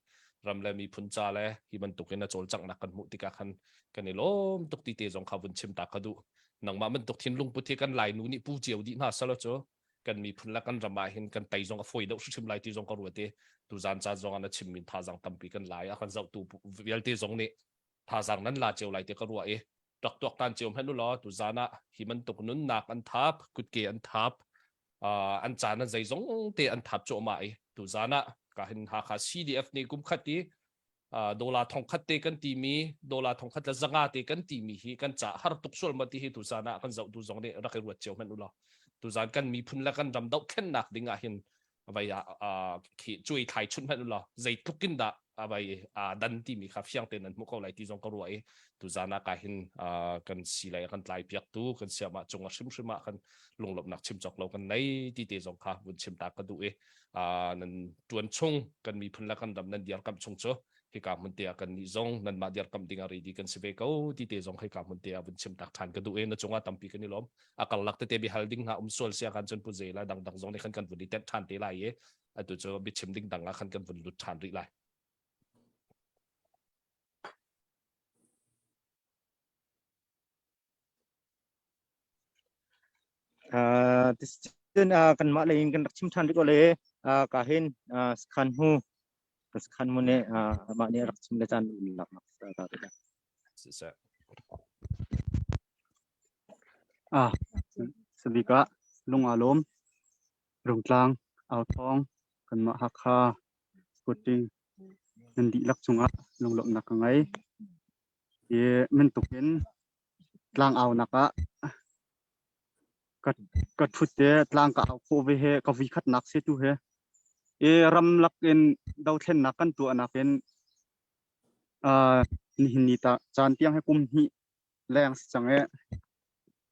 ram le miphun ca le hi bantuk in a cawlcanghnak kan hmuh tikah khan kan i lawm tuk ti te zong kha vun chim ta ka duh. Nangmah bantuk thinlung put hi kan Lainu nih pu cio dih hna selaw cu kan miphun le kan ram ah hin kan tei zong a fawi deuh hrimhrim lai ti zong ka ruat i tuzan caan zong ah na chimmi thazaang tampi kan lai a kan zohtu vialte zong nih thazaang nan la cio lai ti ka ruah i rak tuaktan cio hmanh u law tuzan ah hi bantuk nunnak an thap kutke an thap an caan an zeizong te an thap cuahmah i tuzan ah ka hin Hakha CDF nih kum khat i dollar thongkhat te kan timi dollar thongkhat le zanga te kan timi hi kan ca har tuk sual ma ti hi tuzan ah kan zoh tu zong nih rak i ruat cio hmanh u law tuzan kan miphun le kan ram dohthlennak ding ah hin vai ah khi cuai thlai chunh hmanh u law zeitluk in dah vai dan timi kha fiang tein nan hmuh ko lai ti zong ka ruah i tuzan ah ka hin kan si lai kan tlai piak tu kan siam ah cung ah hrimhrim ah kan lunglawmhnak chim cawk lo kan nei ti te zong kha vun chim ta ka duh i nan tuan chung kan miphun le kan ram nan dirkamh chung cu hika hmun te ah kan nih zong nanmah dirkamh ding ah ready kan si ve ko ti te zong hika hmun te ah vun chim tak than ka duh i na cungah tampi kan i lawm a karlak tete bihal ding hna um sual sia kan cun pu ze la dangdang zong nih khan kan vun i tenh than te lai i atu cu biachim ding dang ah khan kan vun lut than rih lai.
Uh, cun uh, kanmah lei in kan rak chim ṭhan rih ko le uh, ka hin uh, sakhan hmu ka sakhan hmu nih uh, amah nih a rak chim le caan um lak nak ta te
Siseh.
Ah, sabika lung aa lawm Rungtlang Authawng kanmah Hakha Sporting nan dihlak cungah lunglawmhnak ka ngei. Hi bantukin tlangaunak ah ka ka ṭhut i tlang ka au khawh ve hi ka voikhatnak si tu hi. I ramlak in dothlennak kan tuahnak in uh, nihin ni ta caan tiang hi kum hnih leng si cang i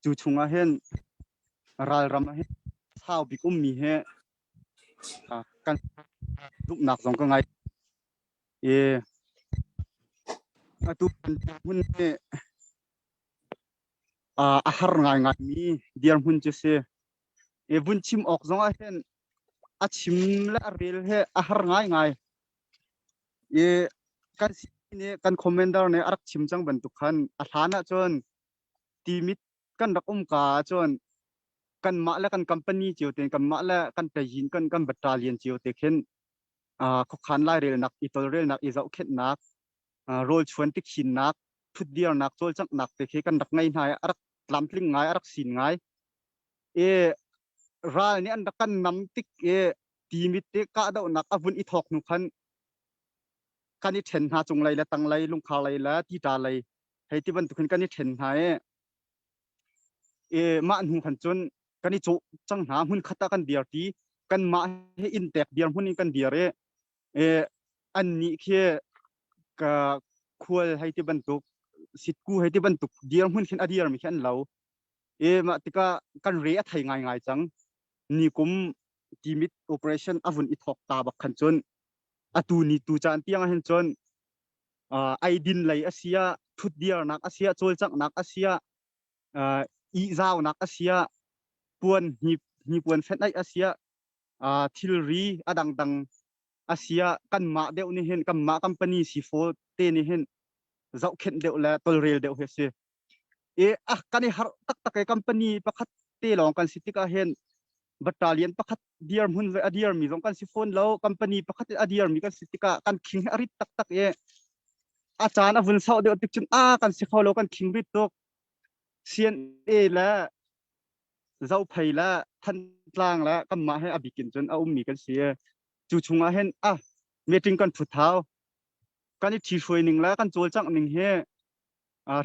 cu chungah hin ralram ah hin sau bik ummi hi uh, kan zumhnak zong ka ngai i atu hmun hi a har ngaingaimi dirhmun cu si. I vun chim awk zong ah hin a chim le a rel he a har ngaingai. I kan si nih kan commander nih a rak chim cang bantuk khan a hlan ahcun timit kan rak um ka ahcun kanmah le kan company cio te kanmah le kan tayin kan kan battalion cio te khin khuakhan lairelnak i tolrelnak i zohkhenhnak rawl chuan tikhinnak thutdirnak cawlcanghnak te khi kan rak ngei hna i a rak tlamtling ngai a rak sin ngai i ral nih an rak kan nam tik i timit te kahdohnak a vun i thawk hnu khan kan i ṭhen hna cunglei le tanglei lungkhar lei le tita lei hei ti bantuk hin kan i ṭhen hna i i mah hnu khan cun kan i cawh cang hna hmun khat ah kan dir ti kanmah he inn tek dir hmun in kan dir i i annih khi ka khual hei ti bantuk sitku hei ti bantuk dir hmun khin a dir mi khi an lo i mah tikah kan re a thei ngaingai cang ni kum timit operation a vun i thawk ta bak khan cun atu ni tu caan tiang ah hin cun eidin lei a si ah thutdirnak a si ah cawlcanghnak a si ah ihzaunak a si ah puan hnipuan fenh aih a si ah thilri a dangdang a si ah kanmah deuh nih hin kanmah company sifo te nih hin zohkhenh deuh le tolrel deuh hi a si. I ah kan i harh taktak i company pakhat te lawng kan si tikah hin battalion pakhat dirhmun ve a dirmi zong kan si fawn lo company pakhat a dirmi kan si tikah kan khing hi a rit taktak i a caan a vun sauh deuh tik cun a kan si kho lo kan khing rit tuk CNA le Zophei le Thantlang le kanmah he a bikin cun a ummi kan si cu chungah hin a meeting kan thut hau kan i ṭhihruai ning le kan cawlcangh ning hi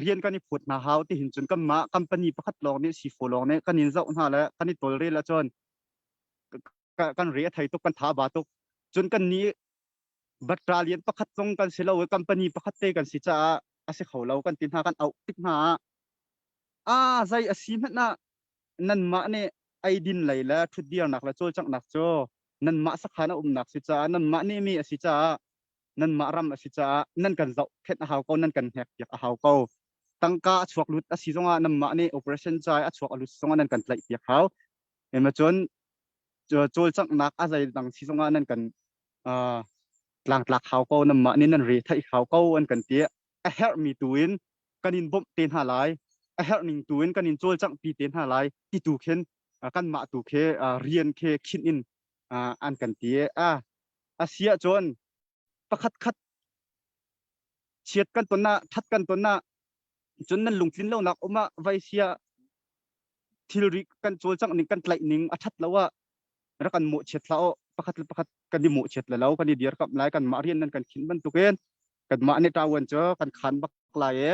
rian kan i phut hna hau ti hin cun kanmah company pakhat lawng nih sifo lawng nih kan in zoh hna le kan i tawlrel ahcun kan re a thei tuk kan tha ba tuk cun kan nih battalion pakhat zong kan si lo i company pakhat te kan si caah a si kho lo kan ti hna kan auh tik hna ah a zei a si hmanh ah nanmah nih eidin lei le ṭhutdirnak le cawlcanghnak cu nanmah sakhan a umnak si caah nanmah nih mi a si caah nanmah ram a si caah nan kan zohkhenh a hau ko nan kan hnekpiak a hau ko tangka a chuak lut a si zongah nanmah nih operation ca a chuak a lut zongah nan kan tlaih piak hau ema cun cawlcanghnak a zei dang si zongah nan kan tlangtlak hau ko nanmah nih nan re theih hau ko an kan ti a herhmi tu in kan in bawmh te hna lai a herh ning tu in kan in cawlcangh pi te hna lai ti tu khin kanmah tu khi rian khi khinh in an kan ti a a si ahcun pakhat khat chiat kan ton ah that kan ton ah cun nan lungtlin lonak um ah vai sia thilri kan cawlcangh ning kan tlaih ning a that lo ah rak kan mawhchiat hlah aw pakhat le pakhat kan i mawhchiat le lo kan i dirkamh lai kanmah rian nan kan khinh bantukin kanmah nih ṭawan cu kan khan bak lai i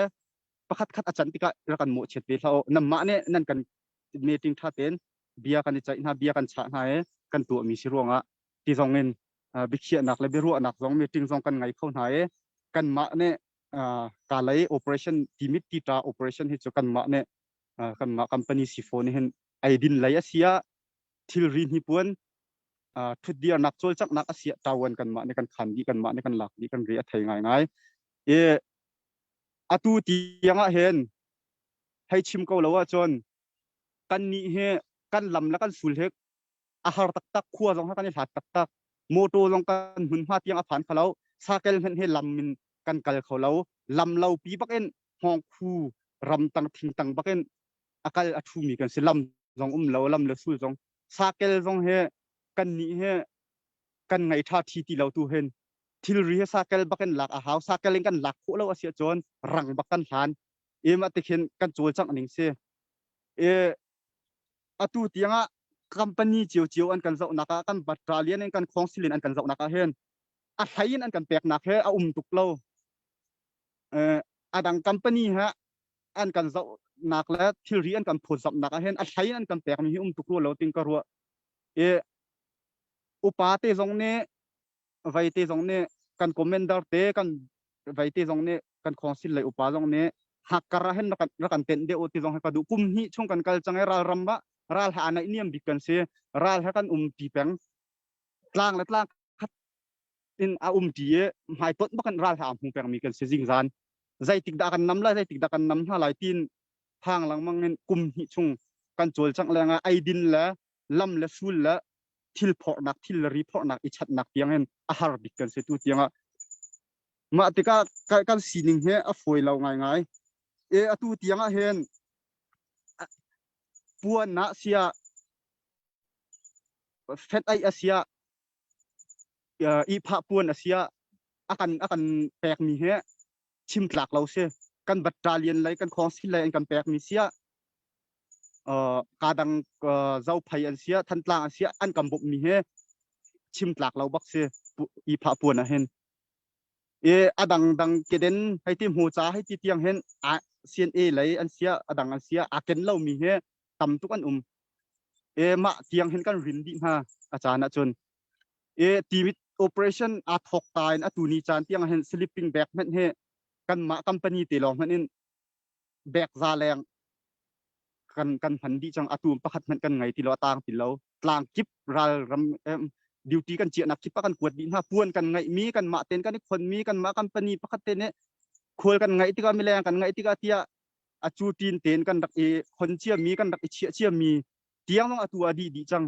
pakhat khat a can tikah rak kan mawhchiat ve hlah aw nanmah nih nan kan meeting ṭha tein bia kan i ceih hna bia kan chah hna i kan tuahmi si ruangah ti zong in biakhiahnak le biaruahnak zong meeting zong kan ngei kho hna i kanmah nih kalay operation timit tita operation hi cu kanmah nih kanmah company sifo nih hin eidin lei a si ah thilri hnipuan thutdirnak cawlcanghnak a si ah ṭawan kanmah nih kan khan dih kanmah nih kan lak dih kan ri a thei ngaingai i atu tiang ah hin hei chim ko lo ahcun kannih hi kan lam le kan sul hi a har taktak khua zong kan i hlat taktak motor zong kan hmunhma tiang a phan kho lo sakel hmanh hi lam in kan kal kho lo lam lo pi bak in hngawng khu ram tang thing tang bak in a kal a thu mi kan si lam zong um lo lam le sul zong sakel zong he kan nih he kan ngai tha thi ti lo tu hen thilri he sakel bak in lak a hau sakel in kan lak khawh lo a si ahcun rang bak kan hlan ima tikhin kan cawlcangh ning si e atu tiangah company ciocio an kan zohnak ah kan battalion in kan council in an kan zohnak ah hin a hlei in an kan peknak he a um tuk lo a dang company he an kan zohnak le thilri an kan phawtzamhnak ah hin a hlei in an kan pekmi hi um tuk rua lo ting ka ruah i upa te zong nih vei te zong nih kan commander te kan vei te zong nih kan council lei upa zong nih hakkar ah hin rak kan tenh deuh ti zong hi ka duh kum hnih chung kan kal cang i ralram ah ral ha naih niam bik kan si ral ha kan um ti peng tlang le tlang khat in a um ti i hmai tot bak in ral ha hmu peng mi kan si zingzan zeitik dah kan nam lai zeitik dah kan nam hna lai tin phang lengmang in kum hnih chung kan cawlcangh lengah eidin le lam le sul le thil phorhnak thil le ri phorhnak i chatnak tiang in a har bik kan si tu tiangah. Mah tikah kan sining hi a fawi lo ngaingai. E atu tiang ah hin puan ah siah fet aih a siah ihphah puan a siah a kan a kan pekmi hi chim tlak lo si. Kan battalion lei kan khawngsil lei an kan pekmi siah kadang Zophei an siah Thantlang an siah an kan bawmhmi hi chim tlak lo bak si ihphah puan ah hin. I a dangdang keden hei ti hmu ca hei ti tiang hin CNA lei an siah a dang an siah aa ken lomi hi tam tuk an um. E mah tiang hin kan rin dih hna a caan ahcun. E timit operation aa thawk ta in atu ni caan tiang hin sleeping bag hmanh hi kanmah company te lawng hmanh in bag za leng kan kan hman dih cang atu pakhat hmanh kan ngei ti lo a tang ti lo tlang kip ral ram duty kan chiahnak kip ah kan kuat dih hna puan kan ngeih mi kan mah ten kan i khon mi kan mah company pakhat te nih khual kan ngeih tikah mileng kan ngeih tikah tiah a cu tin ten kan rak i khon cia mi kan rak i chiah cia mi tiang zong atu a dih dih cang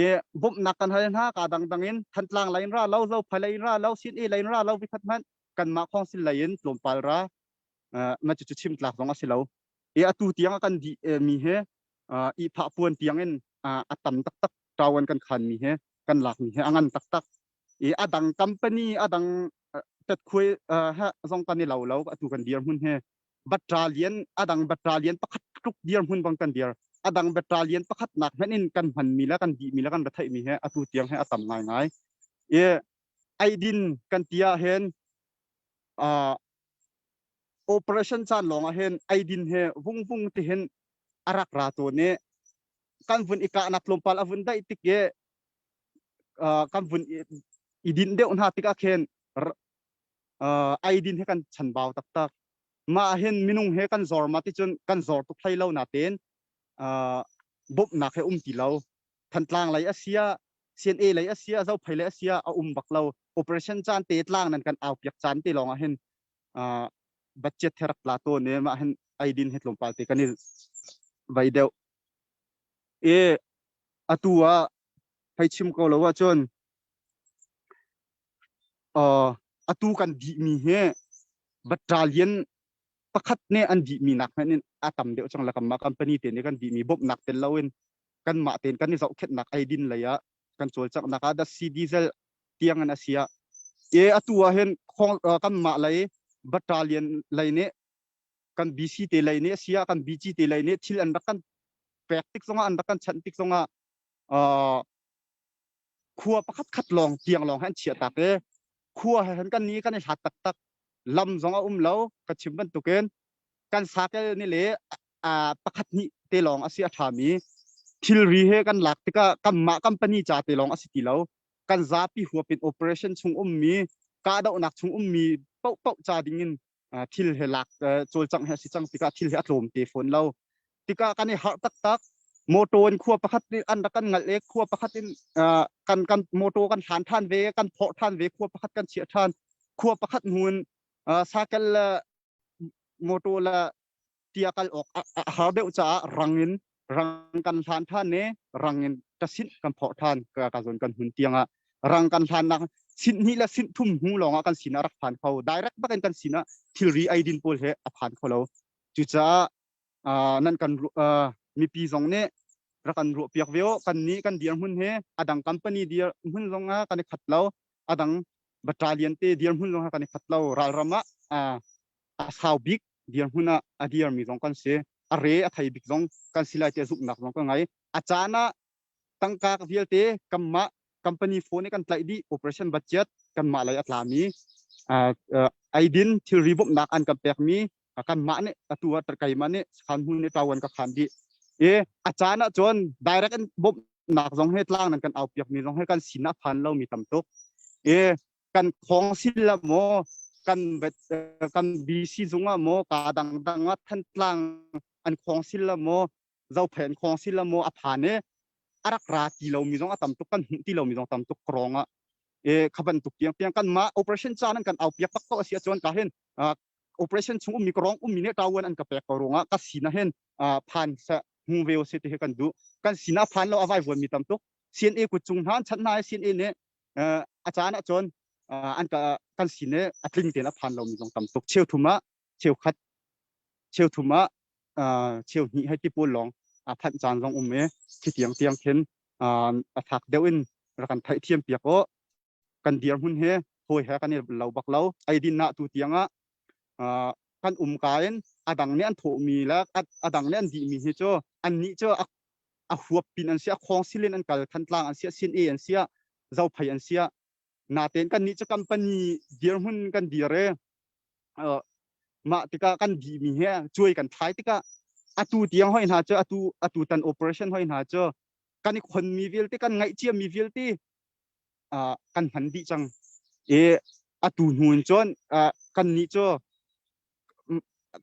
e bawmhnak kan hal hna ka dangdang in Thantlang lei in ra lo Zophei lei in ra lo Sin e lei in ra lo vikhat hmanh kanmah khawngsil lei in tlawmpal ra ma cu chim tlak zong a si lo e atu tiang a kan dih mi he ihphah puan tiang in a tam taktak ṭawan kan khan mi he kan lak mi he a ngan taktak i a dang company a dang tetkhuai zong kan i lo lo atu kan dir hmun he battalion a dang battalion pakhat tluk dir hmun bang kan dir a dang battalion pakhat nak hmanh in kan hman mi le kan dih mi le kan ra theih mi he atu tiang he a tam ngai ngai i eidin kan ti ah hin operation caan lawng ah hin eidin he vungvung ti hin a rak ra tawn i kan vun i kahnak tlawmpal a vun daih tik i kan vun i dinh deuh hna tikah khin eidin he kan chanbau taktak. Mah hin minung he kan zor ma ti cun kan zor tuk hlei lo natein bawmhnak he um ti lo. Thantlang lei a sia, CNA lei a sia, Zophei lei a sia a um bak lo. Operation caan te tlang nan kan au piak caan te lawng ah hin budget he rak tla tawn i mah hin eidin he tlawmpal te kan i vei deuh. I atu ah hei chim ko lo ahcun atu kan dihmi hi battalion pakhat nih an dihmi nak hmanh in a tam deuh cang le kanmah company te nih kan dihmi bawmhnak tel loin kanmah tein kan i zohkhenhnak eidin lei ah kan cawlcanghnak ah datsi diesel tiang in a si ah e atu ah hin kanmah lei battalion lei nih kan BC te lei nih a si ah kan BG te lei nih thil an rak kan pek tik zongah an rak kan chanh tik zongah khua pakhat khat lawng tiang lawng han chiah tak e khua he han kan ni kan i hlat taktak lam zong a um lo ka chim bantukin kan sakel ni le pakhat hnih te lawng a si a ṭhami thilri he kan lak tikah kanmah company ca te lawng a si ti lo kan zapi huap in operation chung ummi kahdohnak chung ummi paohpaoh ca ding in thil he lak cawlcangh he a si cang tikah thil he a tlawm te fawn lo tikah kan i harh taktak motor in khua pakhat nih an rak kan ngalh i khua pakhat in kan kan motor kan hlan ṭhan ve kan phorh ṭhan ve khua pakhat kan chiah ṭhan khua pakhat hnu in sakel le motor le tia kal awk a har deuh caah rang in rang kan hlan ṭhan i rang in ka sinh kan phorh ṭhan ka ka zawn kan hun tiangah rang kan hlannak sinh hnih le sinh thum hnu lawngah kan sinah rak phan kho direct bak in kan sinah thilri eidin pawl he a phan kho lo cucaah nan kan mipi zong nih rak kan ruah piak ve kan nih kan dirhmun he adang company dirhmun zong ah kan i khat lo adang battalion te dirhmun zong ah kan i khat lo ralram ah a sau bik dirhmun ah a dirmi zong kan si a re a thei bik zong kan si lai tiah zumhnak zong ka ngei a caan ah tangka vialte kanmah company phone i kan tlaih dih operation budget kanmah lei a tlami eidin thilri bawmhnak an kan pekmi kanmah nih atu ah keimah nih sakhan hmun nih ṭawan ka khan dih i a caan ah cun direct in bawmhnak zong he tlang nan kan au piakmi zong he kan sin ah phan lomi tam tuk i kan khong sil la maw kan kan BC zung ah maw ka dangdang ah Thantlang an khong sil la maw Zophei an khong sil la maw a phan i a rak ra ti lomi zong a tam tuk kan hmuh ti lomi zong tam tuk krong ah e kha bantuk tiang tiang kan mah operation caan an kan au piak bak ko a si ahcun ka hin operation chung ummi ka rong ummi nih ṭawan an ka pek ko ruangah ka sin ah hin phan sa hmu ve se ti hi kan duh kan sin ah phan lo a vai vuan mi tam tuk CNA kut cung hna an chanh hna i CNA nih a caan ahcun an ka kan sin i a tling tein a phan lomi zong tam tuk. Cheu thum ah cheu khat, cheu thum ah cheu hnih hei ti pawl lawng a phanh caan zong um i khi tiang tiang khin a fak deuh in rak kan theihthiam piak u. Kan dirhmun hi hawi he kan i lo bak lo. Eidin nah tu tiang ah kan um ka in a dang nih an thawhmi le a dang nih an dihmi hi cu annih cu a huap pin an si a khawng silin an kal Thantlang an siah Sin E an siah Zophei an siah natein kannih cu company dirhmun kan dir i mah tikah kan dihmi he cuai kan thlai tikah atu tiang hoi hna cu atu atu tan operation hoi hna cu kan i khonmi vialte kan ngaih ciami vialte kan hman dih cang i atu hnu in cun kannih cu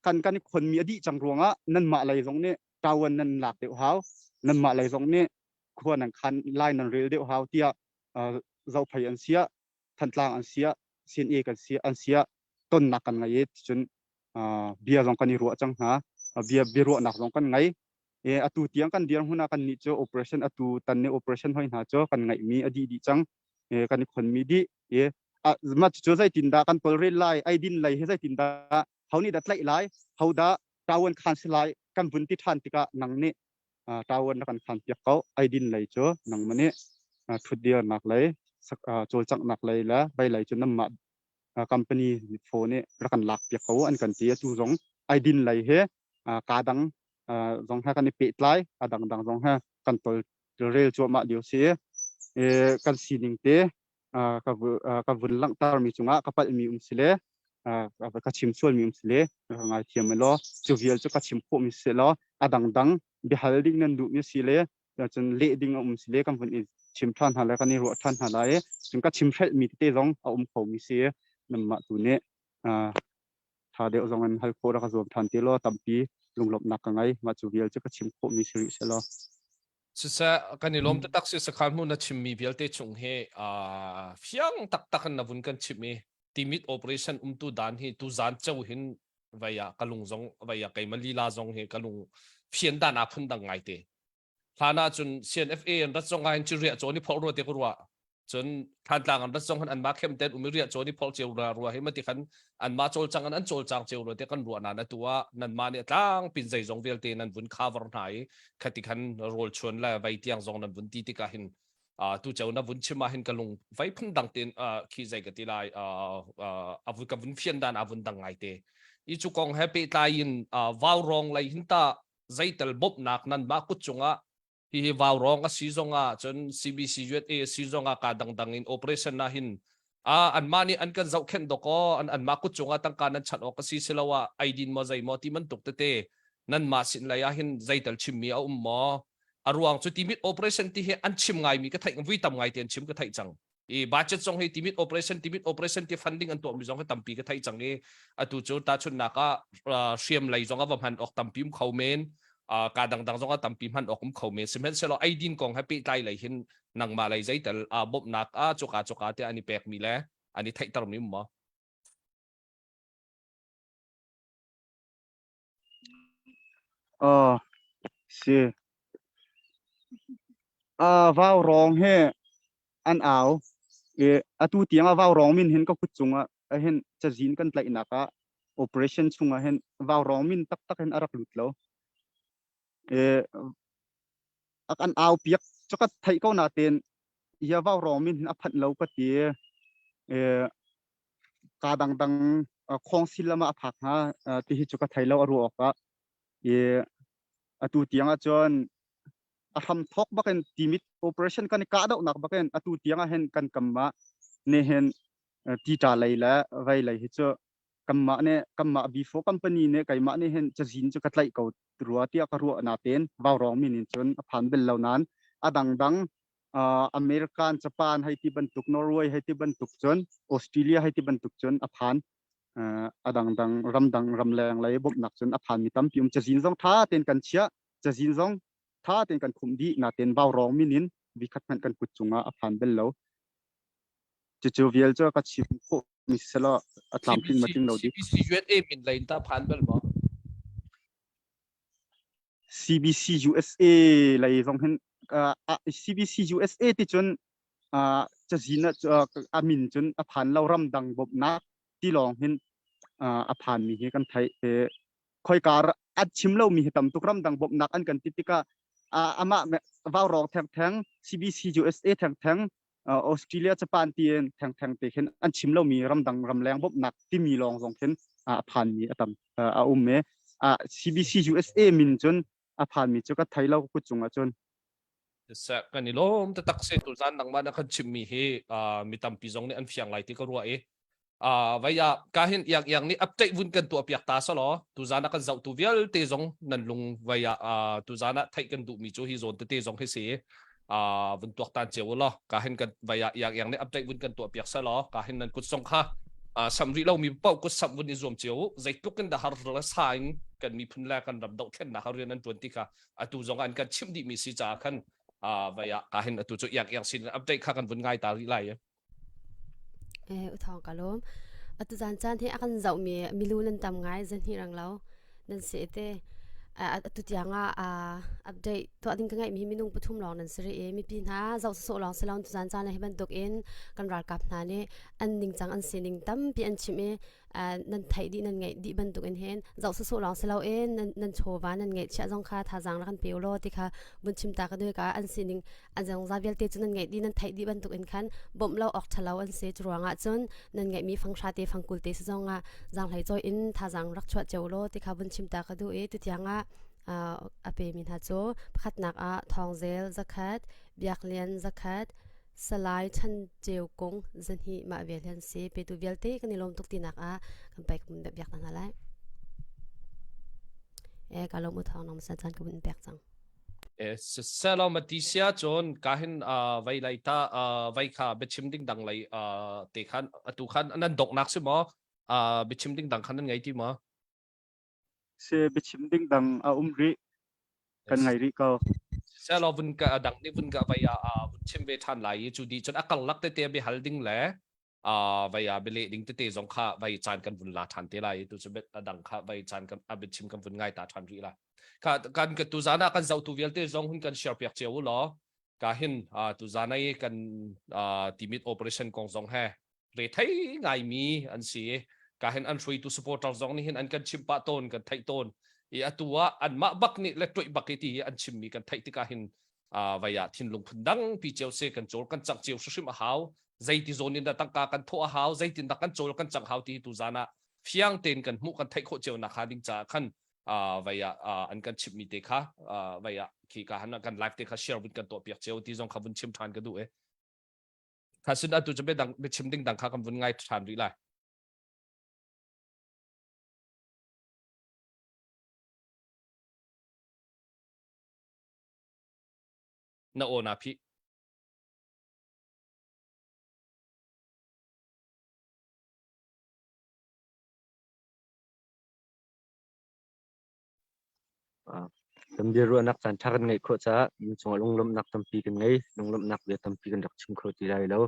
kan kan i khonmi a dih cang ruangah nanmah lei zong nih ṭawan nan lak deuh hau nanmah lei zong nih khua nan khan lai nan rel deuh hau tiah Zophei an siah Thantlang an siah CNA kan siah an siah tonnak kan ngei i cun bia zong kan i ruah cang hna bia biaruahnak zong kan ngei e atu tiang kan dirhmun ah kan nih cu operation atu tan nih operation hoi hna cu kan ngaihmi a dih dih cang e kan i khonmi dih e mah cu zeitin dah kan tolrel lai eidin lei hi zeitin dah ho nih dah tlaih lai ho dah ṭawan khan si lai kan vun ti ṭhan tikah nang nih ṭawan na kan khan piak ko eidin lei cu nangmah nih ṭhutdirnak lei cawlcanghnak lei le vei lei cu nanmah company phaw nih rak kan lak piak ko an kan ti atu zong eidin lei he kaa dang zong he kan i pehtlai a dangdang zong he kan tol rel cuahmah lio si kan sining te ka vun langhtermi cungah ka palhmi um si le ka chim sualmi um si le ka ngaithiam law cu vial cu ka chim khawhmi si law a dangdang biahal ding nan duhmi si le cun leh ding a um si le kan vun i chim ṭhan hna le kan i ruah ṭhan hna lai cun ka chim hrelhmi tete zong a um khomi si nanmah tu nih ṭha deuh zong in hal khawh rak ka zuam ṭhan te law tampi lunglawmhnak ka ngei mah cu vial cu ka chim khawhmi si rih seh law
Siseh kan i lawm taktak si sakhan hmu na chimmi vialte chung hi fiang taktak in na vun kan chim i timit operation umtu dan hi tu zan ceu hin vei ah ka lung zong vei ah keima lila zong hi ka lung fian dan aa phun dang ngai te hlan ah cun CNFA an rat zong ah hin cu riah cawn i phorh rua te ka ruah cun Thantlang an rat zong han anmah khem ten um i riah cawn i phorh ceu ra rua hi mati khan anmah cawlcang an an cawlcang ceu rua te kan ruah nan atu ah nanmah nih tlang pin zeizong vialte nan vun cover hna i khati khan rawl chuan le vei tiang zong nan vun ti tikah hin tu ceu na vun chim ah hin ka lung vei phun dang ten khi zei ka ti lai a vun ka vun fian dan a vun dang ngai te i cu kong he pehtlai in vau rong lei hin ta zeitel bawmhnak nan mah kut cungah hihi vaurawng a si zongah cun CBC USA a si zongah ka dangdang in operation na hin a anmah nih an kan zohkhenh dok aw an anmah kut cungah tangka nan chanh awk a si siloah eidin maw zei maw ti bantuk tete nanmah sin lei ah hin zeital chimmi a um maw a ruang cu timit operation ti hi an chim ngaimi ka theih vui tam ngai te an chim ka theih cang i budget zong hi timit operation timit operation ti funding an tuahmi zong hi tampi ka theih cang i atu cu tahchunhnak ah hriam lei zong a va hman awk tampi um kho men ka dangdang zong a tampi hman awk um kho men sihmanhsehlaw eidin kong he pehtlai lei hin nangmah lei zeital bawmhnak a cuka cuka te an i pekmi le an i theihtermi um maw
Uh, si. Uh, vau rong he an au i atu tiang a vau rong min hin ka kut cungah hin cazin kan tlaihnak ah operation chungah hin vau rong min taktak hin a rak lut lo e an au piak cu ka theih ko natein ya vau rong min hin a phanh lo ka ti e ka dangdang khong sil lama a phak hnga ti hi cu ka thei lo a ruah awk ah i atu tiang ah cun a hram thawk bakin timit operation kan i kahdohnak bakin atu tiang ah hin kan kamah ne hin tita lei le vei lei hi cu kanmah nih kanmah B4 company nih keimah nih hin cazin cu ka tlaih ko rua tiah ka ruah natein vaurawng min in cun a phan bel lo nain a dangdang American Japan hei ti bantuk Norway hei ti bantuk cun Australia hei ti bantuk cun a phan a dangdang ramdang ramleng lei bawmhnak cun a phan mi tampi um cazin zong tha tein kan chiah cazin zong tha tein kan khumh dih natein vaurawng min in vikhat hmanh kan kut cungah a phan bel lo cucu vial cu ka chim khawh mi selaw a tlamtling ma tling lo dik
CBC USA min lei ta phan bel maw
CBC USA lei zong hin CBC USA ti cun.
Cazin ah a min cun a phan lo ramdang bawmhnak ti lawng hin a phanmi hi kan theih. Khoika an chim lomi hi tam tuk ramdang bawmhnak an kan ti tikah amah vaurawng thengtheng CBC USA thengtheng Australia Japan tiin thengtheng te khin an chim lomi ramdang ramleng bawmhnak timi lawng zong khin a phanmi a tam a um i CBC USA min cun a phanmi cu ka thei lo kut cung ah cun.
Kan i lawm taktak si tuzan nangmah na kan chimmi hi mi tampi zong nih an fiang lai ti ka ruah i vai ah ka hin iang iang nih update vun kan tuah piak ta selaw tuzan ah kan zohtu vialte zong nan lung vai ah tuzan ah theih kan duhmi cu hi zawn tete zong hi si vun tuak tan cio law ka hin kan vai ah iang iang nih update vun kan tuah piak selaw ka hin nan kut zong kha sam rih lomi paoh kut samh vun i zuam cio zeitluk in dah har le sa in kan miphun le kan ram dohthlennak rian an tuan ti kha atu zong an kan chimh dihmi si caah khan vai ah ka hin atu cu iang iang sin update kha kan vun ngai ta rih lai.
Eh uthong ka lawm. Atu zan caan hi a kan zohmi milu nan tam ngai zan hi rang lo nan si te atu tiang ah update tuah ding ka ngeih mi minung pathum lawng nan si rih i mipi hna zoh sawsawh lawng si lo tu zan caan hi bantuk in kan ralkap hna nih an ningcang an sining tampi an chim i nan theih dih nan ngeih dih bantuk in hin zoh sawsawh lawng si lo in nan nan chawva nan ngeihchiah zong kha thazaang rak kan pe law ti kha vun chim ta ka dui ka an sining an zongza vialte cu nan ngeih dih nan theih dih bantuk in khan bawmh lo awk ṭhalo an si cu ruangah cun nan ngeihmi fanghra te fangkul te si zong ah zaanghlei cawi in thazaang rak chuah cio law ti kha vun chim ta ka duh i tutiang ah a pemi hna cu pakhatnak ah Thawngzel zakhat Biaklian zakhat Salai Chan Ceu Kung zahnih mah vial hi an si petu vialte kan i lawm tuk tinak ah kan pai kan biak hna lai e ka lawm u thawng nang sa caan ka vun pek cang
Siselaw mati sia cun kahin vai lai ta vai kha biachim ding dang lei te khan atu khan nan donghnak si maw biachim ding dang khan nan ngei ti maw?
Si biachim ding dang a um rih kan ngei rih ko.
Siselaw vun ka dang nih vun ka vai ah vun chim ve than lai i cu di cun a karlak tete bi hal ding le vai ah bialeh ding tete zong kha vai caan kan vun la ṭhan te lai tu cu a dang kha vai caan kan a biachim kan vun ngai ta ṭhan rih la kha kan ka tu zan ah kan zohtu vialte zong hun kan share piak cio u law ka hin tu zan ai kan timit operation kong zong he re thei ngai mi an si ka hin an hruaitu supporter zong nih hin an kan chim pah tawn kan theih tawn i atu ah anmah bak nih le tuih bak i ti an chimmi kan theih tikah hin vai ah thinlung phun dang pi cio se kan cawl kan cang cio hrimhrim a hau zeiti zawn in dah tangka kan thawh a hau zeitin dah kan cawl kan cang hau ti tu zan ah fiang tein kan hmuh kan theih khawh cio nak hnga ding caah khan vai ah an kan chimh mi te kha vai ah khi ka han kan live te kha share vun kan tuah piak cio ti zong kha vun chim than ka duh e kha sin atu chu dang chim ding dang kha kan vun ngai than rih lai. Na aw na phih.
Kan biaruahnak caan ṭha kan ngeih khawh caah min cungah lunglawmhnak tampi kan ngei. Lunglawmhnak bia tampi kan rak chim kho ti lai lo.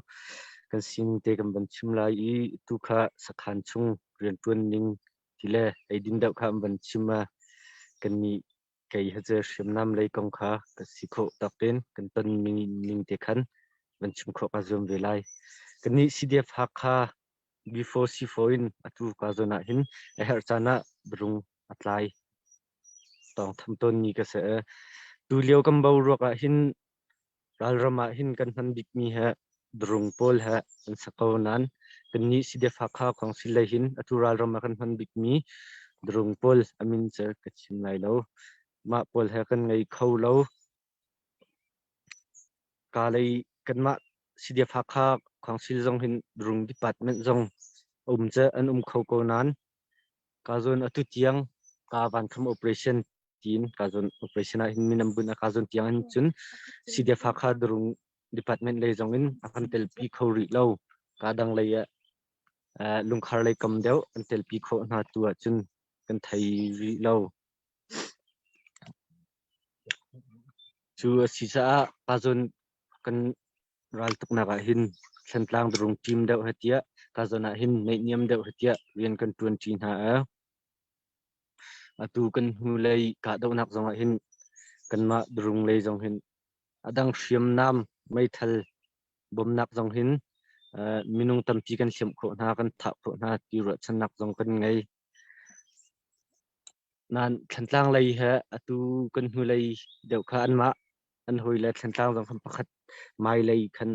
Kan sining te kan van chim lai i tu kha sakhan chung rianṭuan ning ti le eidin deuh kha an van chim ah kannih kei hi cu hriamnam lei kong kha ka si khawh tawk in kan ton ning te khan van chim khawh kaa zuam ve lai. Kannih CDF Hakha before C4 in atu ka zawn ah hin a herh caan ah biarung a tlai tawng tham tawnmi ka si. Tu lio kan boruak ah hin Ralram ah hin kan hman bikmi he drung pawl he an si ko nain kannih CDF Hakha Council lei hin atu ralram ah kan hman bikmi drung pawl a min cu ka chim lai lo. Mah pawl he kan ngei kho lo. Ka lei kanmah CDF Hakha Council zong hin drung department zong a um cu an um kho ko nain ka zawn atu tiang ka vankham operation tiin ka zawn operation ah hin min an bunh a ka zawn tiang in cun CDF Hakha Durung department lei zong in a kan telpi kho rih lo. Ka dang lei ah lungkhar lei kam deuh an telpi khawh hna tu ahcun kan thei rih lo. Cu a si caah ka zawn kan raltuknak ah hin Thlantlang Durung team deuh he tiah ka zawn ah hin naihniam deuh he tiah rian kan ṭuanṭi hna a. Atu kan hnulei kahdohnak zongah hin kanmah drung lei zong hin a dang hriamnam meithal. Bawmnak zong hin minung tampi kan hliamh khawh hna, kan thah khawh hna ti ruahchannak zong kan ngei. Nain Thlantlang lei he atu kan hnulei deuh kha anmah an hawile Thlantlang zong khan pakhat hmailei khan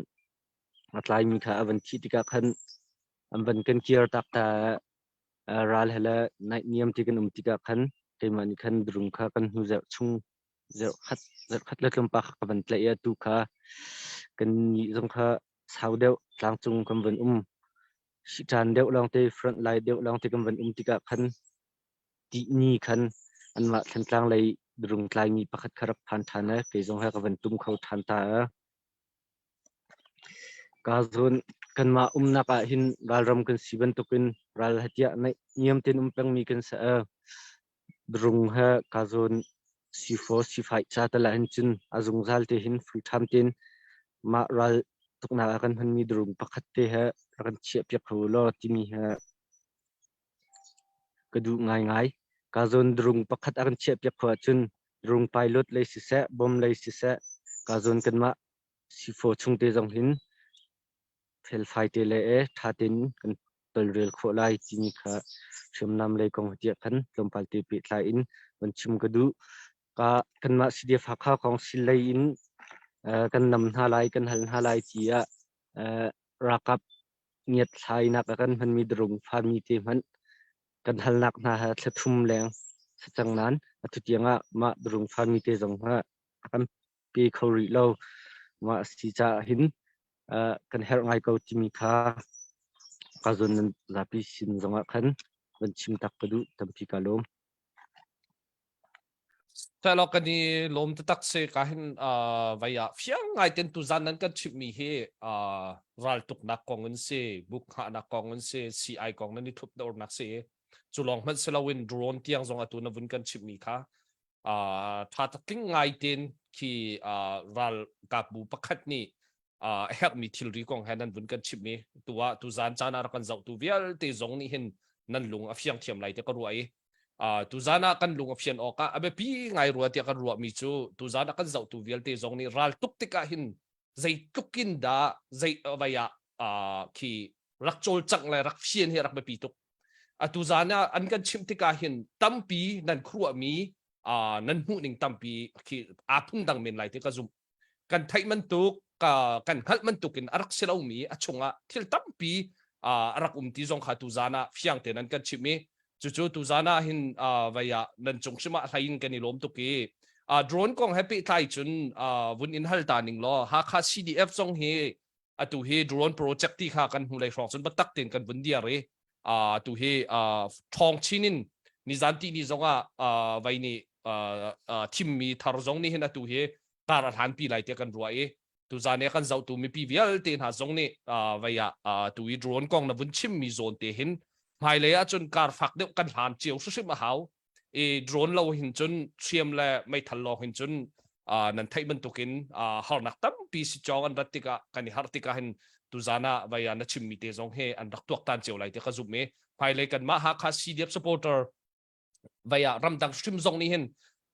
a tlaimi kha a van thih tikah khan an van kan kir tak ta ral he le naihniam ti kan um tikah khan keimah nih khan drung kha kan hnu zerh chung zarhkhat zarhkhat le tlawmpal kha ka van tlaih i atu kha kan nih zong kha sau deuh tlangcung kan van um ṭan deuh lawngte front line deuh lawngte kan van um tikah khan tihni khan anmah Thlantlang lei rung tlaimi pakhat kha rak phan ṭhan i kei zong he ka van tum kho ṭhan ta. Ka zawn kanmah umnak ah hin ralram kan si bantukin ral hatiah naih niam tein um pengmi kan si. Rung he ka zawn C4 C5 ca tal ah hin cun a zungzal te hin full time tein mah ral tuknak ah kan hmanmi drung pakhat te he rak kan chiah piak kho law timi he ka duh ngaingai. Ka zawn drung pakhat a kan chiah piak khawh ahcun drung pilot lei siseh, bomb lei siseh, ka zawn kanmah C4 chung te zong hin felfai te le e ṭha tein kan tolrel khawh lai timi kha hriamnam lei kong tiah khan tlawmpal te pehtlai in van chim ka duh. Ka kanmah CDF Hakha kong sil lei in kan nam hna lai, kan hal hna lai ti ah ralkap ngiatthlainak a kan hmanmi drung fami te hmanh kan halnak hna he thla thum leng si cang nain atu tiang ah mah drung fami te zong ha a kan pe kho rih lo. Mah a si caah hin kan herh ngai ko timi kha ka zawn nan zapi sin zongah khan van chim tak ka duh tampi ka lawm.
Selaw kan i lawm taktak si ka hin vai ah fiang ngai ten tu zan nan kan chimh mi hi raltuknak kong in si buk hngahnak kong in si CI kong nan i thup dornak si cu lawng hmanh si loin drone tiang zong atu na vun kan chimh mi kha tha tling ngai ten khi ralkap bu pakhat nih a herhmi thilri kong he nan vun kan chimh i tu ah tu zan caan ah rak kan zohtu vialte zong nih hin nan lung a fiang thiam lai te ka ruah i tu zan ah kan lung a fian awk ah a biapi ngai rua tiah kan ruahmi cu tu zan ah kan zohtu vialte zong nih ral tuk tikah hin zeitluk in dah zei vai ah khi rak cawlcangh le rak fian hi rak biapi tuk atu zan ah an kan chimh tikah hin tampi nan khuaruahmi nan hmuh ning tampi khi aa phungdang men lai ti ka zumh kan theih bantuk kan hngalh bantuk in a rak si lomi a chungah thil tampi a rak um ti zong kha tu zan ah fiang tein an kan chimh i cucu tu zan ah hin vei ah nan cung hrim ah hlei in kan i lawm tuk i drone kong he pehtlai cun vun in hal ta ning law Hakha CDF zong hi atu hi drone project ti kha kan hnu lei hrawng cun biatak tein kan vun diar i atu hi ṭhawng chin in nizan ti ni zong ah vai nih thimmi thar zong nih hin atu hi kar a hlanpi lai tiah kan ruah i tuzan i kan zohtu mipi vialte hna zong nih vai ah tu i drone kong na vun chimmi zawn te hin hmailei ahcun kar fak deuh kan hlan cio hrimhrim a hau i drone lo hin cun hriam le meithal lawng hin cun nan theih bantukin harnak tampi si cawng an rat tikah kan i harh tikah hin tuzan ah vai ah na chimmi te zong hi an rak tuaktan cio lai ti ka zumh i hmailei kanmah Hakha CDF supporter vai ah ramdang hrim zong nih hin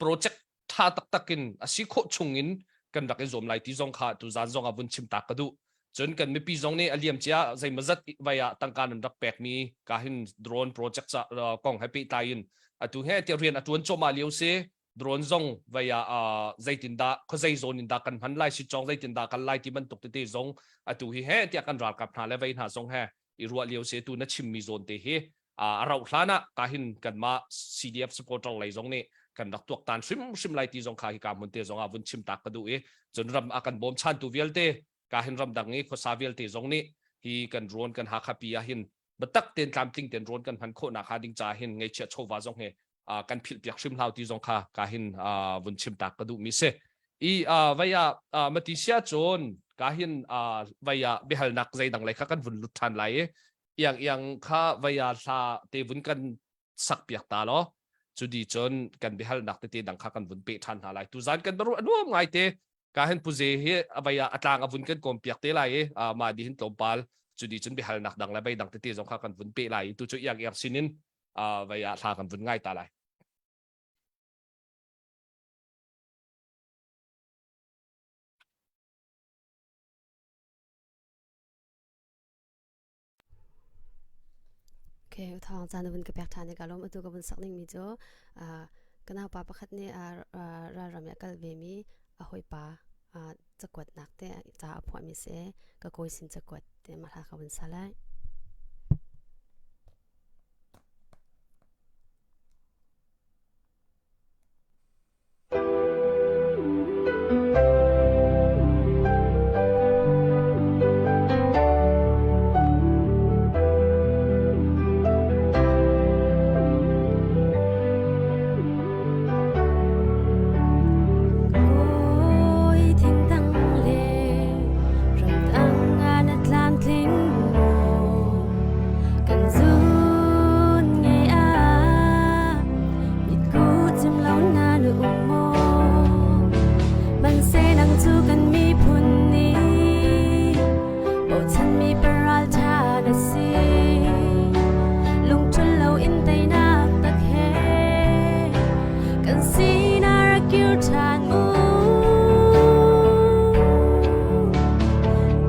project tha taktak in a si khawh chung in kan rak i zuam lai ti zong kha tuzan zong ah vun chim tak ka duh cun kan mipi zong nih a liam cia zeimawzat vai ah tangka nan rak pekmi ka hin drone project ca kong he pehtlai in atu he ti rian a tuan cawma lio si drone zong vai ah zeitin dah khuazei zawn in dah kan hman lai si chong zeitin dah kan lai ti bantuk tete zong atu hi he tiah kan ralkap hna le vei hna zong he i ruah lio si tu na chimmi zawn te hi a rauh hlan ah ka hin kanmah CDF supporter lei zong nih kan rak tuaktan hrimhrim lai ti zong kha hi ka hmun te zong ah vun chim tak ka duh i cun ram a kan bawm chantu vialte ka hin ramdang i khuasa vialte zong nih hi kan rawn kan Hakha pi ah hin biatak ten tlamtling ten rawn kan hman khawh nak ha ding ca hin ngeichia chawva zong he kan philh piak hrim hlau ti zong kha ka hin vun chim tak ka duh mi si i vaya mati sia cun ka hin vaya biahalnak zeidang lei kha kan vun lut than lai i iang iang kha vaya hla te vun kan sak piak ta lo cu di cun kan biahalnak tete dang kha kan vun pe than hna lai tuzan kan baru anuam ngai te ka hen puze hi avaya atlang avun kan kom piak te lai i ma di hin tlawmpal cu di cun biahalnak dang le bei dang tete zong kha kan vun pe lai i tu cu iang iang sinin vaya hla kan vun ngai ta lai.
Okay, thawng caan na vun ka pek ṭhan i ka lawm. Atu ka vun sak ning mi cu ka naupa pakhat nih ralram i a kal ve mi a hawipa cakuatnak te ca a phuahmi si ka kawi sin cakuat te mah hla ka vun sa lai. Kawi thingtang le ramtang ah na tlamtling maw? Kan zun ngei ah mitku cim lo na nu um maw? Hmanhseh nang cu kan miphun nih bochanmi paralṭha na si. Lungṭhul loin teinak tak he kan sinah rak kir ṭhan mu.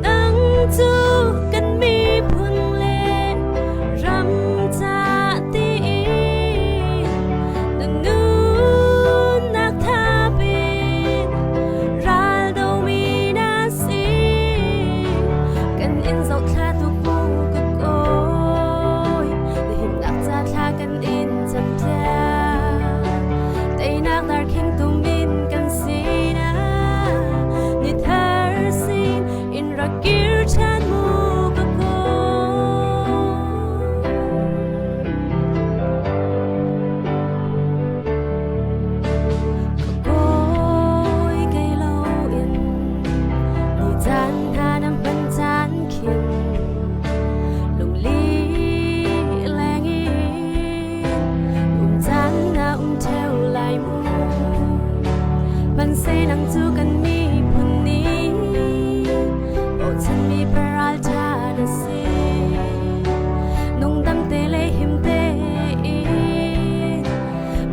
Nang cu kan miphun le ram ca tiin na nunnak thap in ral domi na si. Kan in zohthla tu pu ka kawi, na himnak ca thla kan in campiak. Teinak darkhing tum in kan sinah ni thar sin in rak kir ṭhan mu ka kawi. Ka kawi kei loin ni caan hna na hman caan khin lungli leng in um caan na um ṭheo lai mu. Hmanhseh nang cu kan miphun nih bochanmi paralṭha na si. Nungdam te le him tein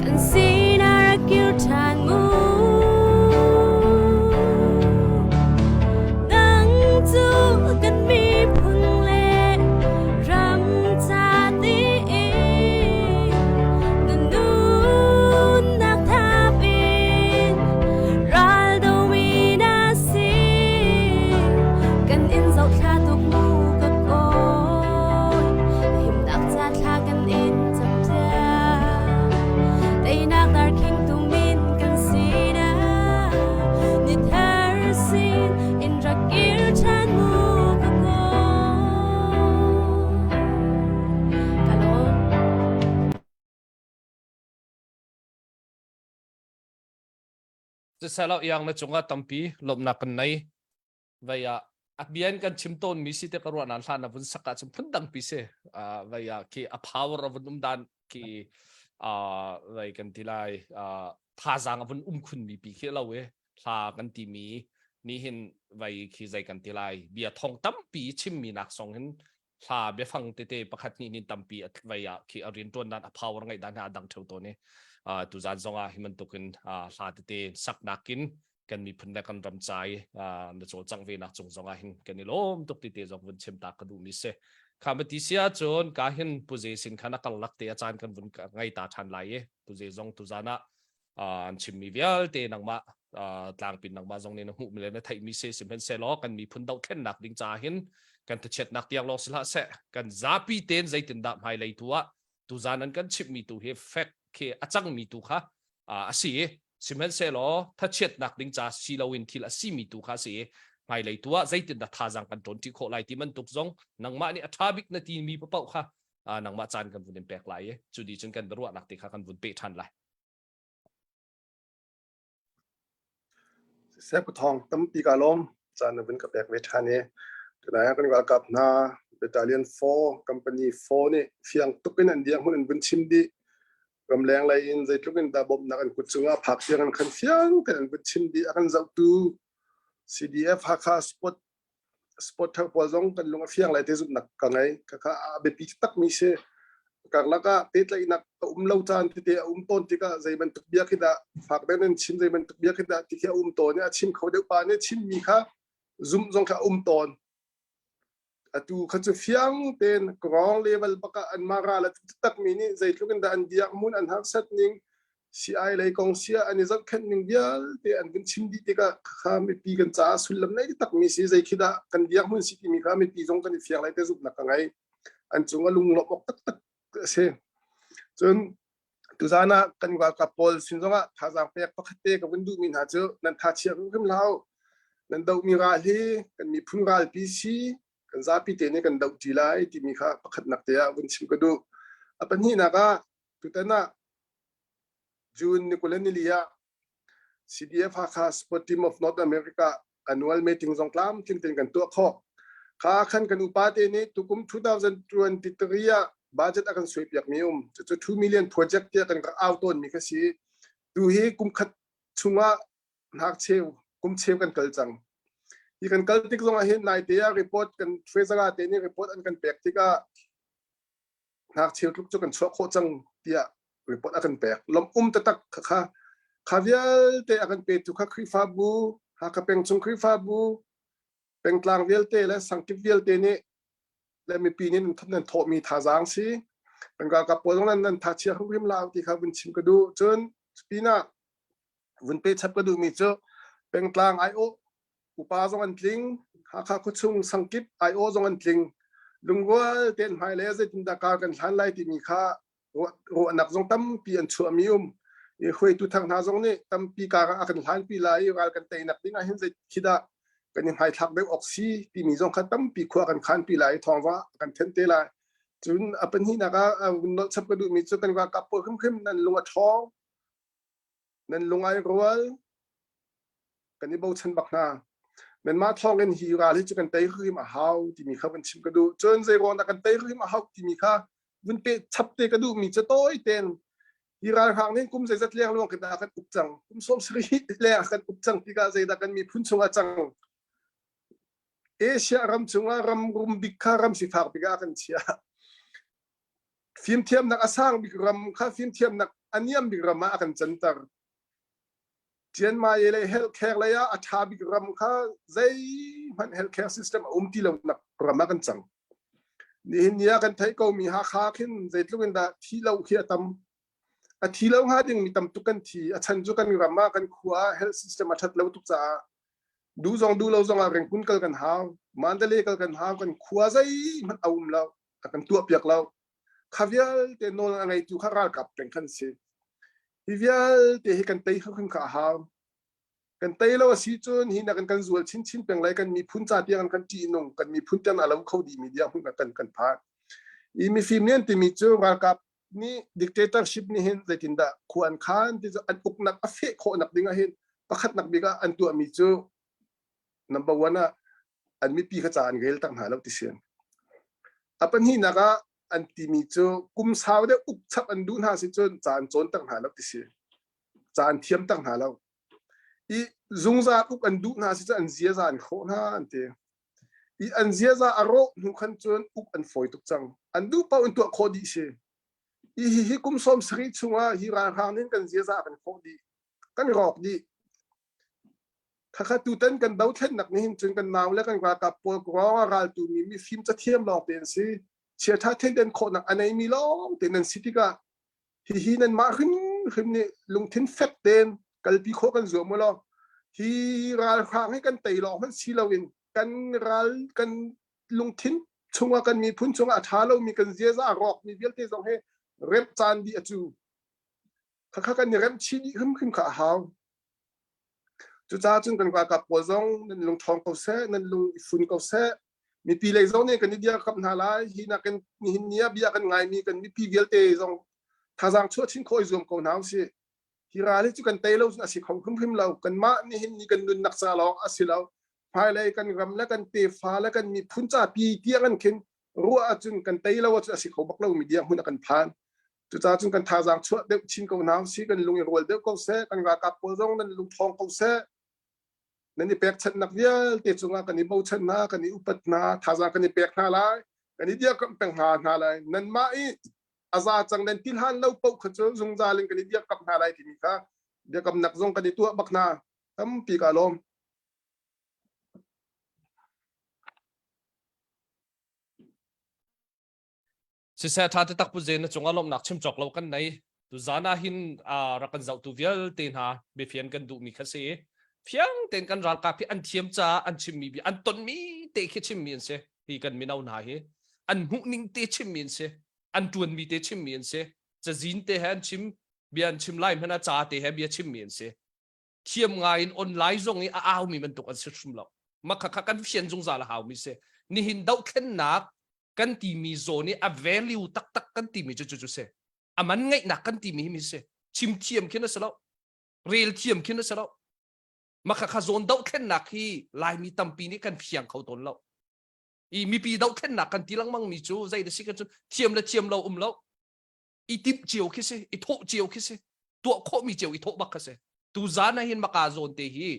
kan sinah rak kir ṭhan mu. Nang cu kan miphun le ram ca tiin na nunnak thap in ral domi na si. Kan in zohthla tuk mu ka kawi, himnak ca thla kan in campiak. Teinak darkhing tumin kan sinah ni thar sin in rak kir ṭhan mu ka kawi. Ka lawm.
Sisehlo iang na cungah tampi lawmhnak kan nei. Vai ah a bian kan chim tawn mi si te ka ruah nan hlan a vun sak ah cun phun dang pi si. Uh, vai ah khi a power a vun um dan khi uh, vai kan ti lai uh, thazaang a vun um khun mi pi khi lo e hla kan ti mi ni hin vai khi zai kan ti lai bia thong tampi chim mi nak song hin hla biafang tete pakhat hnih nin tampi a vai ah khi a rian tuan dan a power ngai dan ha dang theu to ni tuzan zong ah hi bantukin hla tete sak nakin kan miphun le kan ram cai na cawlcangh ve nak cung zong ah hin kan i lawm tuk ti te zong vun chim ta ka duh mi si kha ma ti sia cun ka hin puze sin khan a kal lak te a caan kan vun ngai ta than lai i puze zong tuzan ah an chimmi vialte nangmah tlangpin nangmah zong nih na hmuhmi le na theihmi si sihmanhsehlaw kan miphun dohthlennak ding caah hin kan thachiatnak tiang lawng si hlah seh kan zapi tein zeitindah hmailei tu ah tuzan an kan chimhmi tu hi fek khi a cangmi tu kha a si i sihmanhsehlaw thachiatnak ding ca si loin thil a simi tu kha a si i hmailei tu ah zeitindah thazaang kan ṭawnṭi khawh lai ti bantuk zong nangmah nih a ṭha bik na timi paoh kha nangmah caan kan vun in pek lai i cu di cun kan biaruahnak te kha kan vun peh ṭhan lai.
Siseh Pu Thawng, tampi kaa lawm. Caan na vun ka pek ve ṭhan i tunai ah kan ralkap hna Battalion 4, Company 4 nih fiang tuk in an dirhmun an vun chim dih. Ramleng lei in zeitluk in dah bawmhnak an kut cungah phak tiang an khan fiang tein an vun chim dih. A kan zohtu CDF Hakha Sport sport thar pawl zong kan lung a fiang lai te zumhnak ka ngei. Khakha a biapi takmi si. Karlak ah pehtlaihnak a um lo caan tete a um tawn tikah zei bantuk bia khi dah fak deuh in chim zei bantuk bia khi dah ti khi a um tawn i a chim kho deuh pa nih chimmi kha zumh zong kha a um tawn. Atu kha cu fiang tein ground level bak ah anmah ral a takmi nih zeitluk in dah an dirhmun an harsat ning CI lei kong sia an i zohkhenh ning vialte an vun chim dih tikah kha mipi kan caah sullam nei takmi si zei khi dah kan dirhmun si timi kha mipi zong kan i fiang lai te zumhnak ka ngei. An cung a lunglawmh awk taktak a si. Cun tuzaan ah kan ralkap pawl sin zongah thazaang pek pakhat te ka vun duhmi hna cu nan tha chia hrimhrim hlah u. Nan dohmi ral hi kan miphun ralpi si kan zapi te nih kan doh ṭi lai timi kha pakhatnak te ah vun chim ka duh. A pahnihnak ah tutan ah June ni 20 nili ah CDF Hakha Sport Team of North America annual meeting zong tlamtling tein kan tuah khawh. Kha khan kan upa te nih tukum 2023 ah budget a kan suaipiak mi um. Cucu 2 million project tiah kan rak au tawn mi kha si. Tu hi kum khat chungah hngakcheu kum cheu kan kal cang. Hi kan kal tik zong ah hin naite ah report kan treasurer te nih report an kan pek tikah ngakcheu tluk cu kan chuah khawh cang tiah report a kan pek lom um taktak kha kha vialte a kan petu kha Khrihfabu Hakha peng chung Khrihfabu pengtlang vialte le sangkip vialte nih le mipi nih nan thawhmi thazaang si kan ralkap pawl zong nan nan tha chia hrimhrim lau ti kha vun chim ka duh cun pinah vun pe chap ka duhmi cu pengtlang aiawh upa zong an tling Hakha khuachung sangkip aiawh zong an tling lungrual tein hmailei ah zeitindah kar kan hlan lai timi kha ruahnak zong tampi an chuahmi um i hruaitu thar hna zong nih tampi kar ah a kan hlanpi lai i ral kan teinak ding ah hin zei khi dah kan i hmaithlak deuh awk si timi zong kha tampi khua kan khanpi lai i thawng zong kan then te lai cun a pahnihnak ah nolh chap ka duhmi cu kan ralkap pawl hrimhrim nan lung a ṭhawng nan lung ai rual kan i bochan bak hna nanmah thawng in hi ral hi cu kan tei hrim a hau timi kha van chim ka duh cun zei ruang dah kan tei hrim a hau timi kha vun pe chap te ka duh mi cu tawi ten hi ralhrang nih kum zeizat leng luang kan kan uk cang kum som sarih leng kan uk cang tikah zeidah kan miphun chungah cang Asia ram chungah ram rum bik kha ram sifak bik ah kan chia Fimthiamnak a sang bik ram kha fimthiamnak a niam bik ram ah a kan canter. Chianmai le healthcare lei ah a ṭha bik ram kha zeihmanh healthcare system a um ti lonak ram ah kan cang. Nihin ni ah kan theih ko mi Hakha khin zeitluk in dah thi lo khi a tam. A thi lo hnga ding mi tam tuk kan thi. A chan cu kan ram ah kan khua ah health system a ṭhat lo tuk caah duh zong duh lo zong ah Rengkun kal kan hau, Mandalay kal kan hau, kan khua zeihmanh a um lo. A kan tuahpiak lo. Kha vialte nawl a ngeitu kha ralkap peng khan si. Hi vialte hi kan tei hrimhrim kha a hau. Kan tei lo a si cun hi nakin kan zual chinchin peng lai kan miphun ca tiang kan ṭihnung kan miphun tiang a lo kho dihmi dirhmun kan kan phan. I mifim nih an timi cu ralkap nih dictatorship nih hin zeitindah khua an khan ti cu an uknak a feh khawhnak ding ah hin pakhatnak bik ah an tuahmi cu number one ah an mipi kha ca an rel tak hna lo ti si. A pahnihnak ah an timi cu kum sau deuh uk chap an duh hna si cun ca an cawn tak hna lo ti si. Ca an thiam tak hna lo. I zungzal uk an duh hna si cun an ziaza an hrawh hna an ti. I an ziaza a rawh hnu khan cun uk an fawi tuk cang. An duh paoh in tuah khawh dih si. I hi hi kum 70 chungah hi ralhrang nih kan ziaza a kan hrawh dih. Kan rawk dih. Khakha tutan kan dothlennak nih hin cun kan nau le kan ralkap pawl ruangah raltu mi mifim cathiam lawng te an si. Chiaṭha thleidan khawhnak a neimi lawng te nan si tikah hihi nanmah hrimhrim nih lungthin fek tein kalpi khawh kan zuam u law hi ralhrang hi kan tei lawng hmanh si loin kan ral kan lungthin chungah kan miphun chungah a ṭha lomi kan ziaza a rawkmi vialte zong hi remh caan dih a cu. Khakha kan i remh chih dih hrimhrim kha a hau. Cucaah cun kan ralkap pawl zong nan lung ṭhawng ko seh, nan lung i fun ko seh. Mipi lei zong nih kan i dirkamh hna lai. Hi nakin nihin ni ah bia kan ngaimi kan mipi vialte zong thazaang chuah chin khawh i zuam ko hna usih. Hi ral hi cu kan tei lo cun a si kho hrimhrim lo. Kanmah nihin ni kan nunnak ca lawng a si lo. Hmailei kan ram le kan tefa le kan miphun ca pi tiang an khin ruah ahcun kan tei lo ahcun a si kho bak lomi dirhmun a kan phan. Cucaah cun kan thazaang chuah deuh chin ko hna usih, kan lung i rual deuh ko seh, kan ralkap pawl zong nan lung ṭhawng ko seh. Nan i pekchanhnak vialte cungah kan i bochan hna, kan i upat hna, thazaang kan i pek hna lai, kan i dirkamh peng hna hna lai. Nanmah i a za cang nan ti hlan lo paoh kha cu zungzal in kan i dirkamh hna lai timi kha biakamnak zong kan i tuah bak hna. Tampi ka lawm.
Siseh ṭha te tak pu Zen na cungah lawmhnak chim cawk lo kan nei. Tu zan ah hin rak kan zohtu vialte hna biafian kan duhmi kha si. Fiang tein kan ralkap hi an thiam caah an chimmi bia an tonmi te khi chimmi an si. Hi kan mino hna hi an hmuhning te chimmi an si. An ṭuanmi te chimmi an si. Cazin te he an chim bia an chim lai hmanh ah ca te he bia chimmi an si. Thiam ngai in online zong i a aumi bantuk an si hrim lo. Makha kha kan fian zungzal a haumi si. Nihin dohthlennak kan timi zawn i a value taktak kan timi cu cu si a man ngeihnak kan timi hi mi si chim thiam khin a si lo rel thiam khin a si lo makha kha zawn dohthlennak hi laimi tampi nih kan fiang kho tawn lo i mipi dohthlennak kan ti lengmang mi cu zei da si kan cu thiam le thiam lo um lo i timh cio khi si i thawh cio khi si tuah khawhmi cio i thawh bak kha si tu zan ah hin maka zawn te hi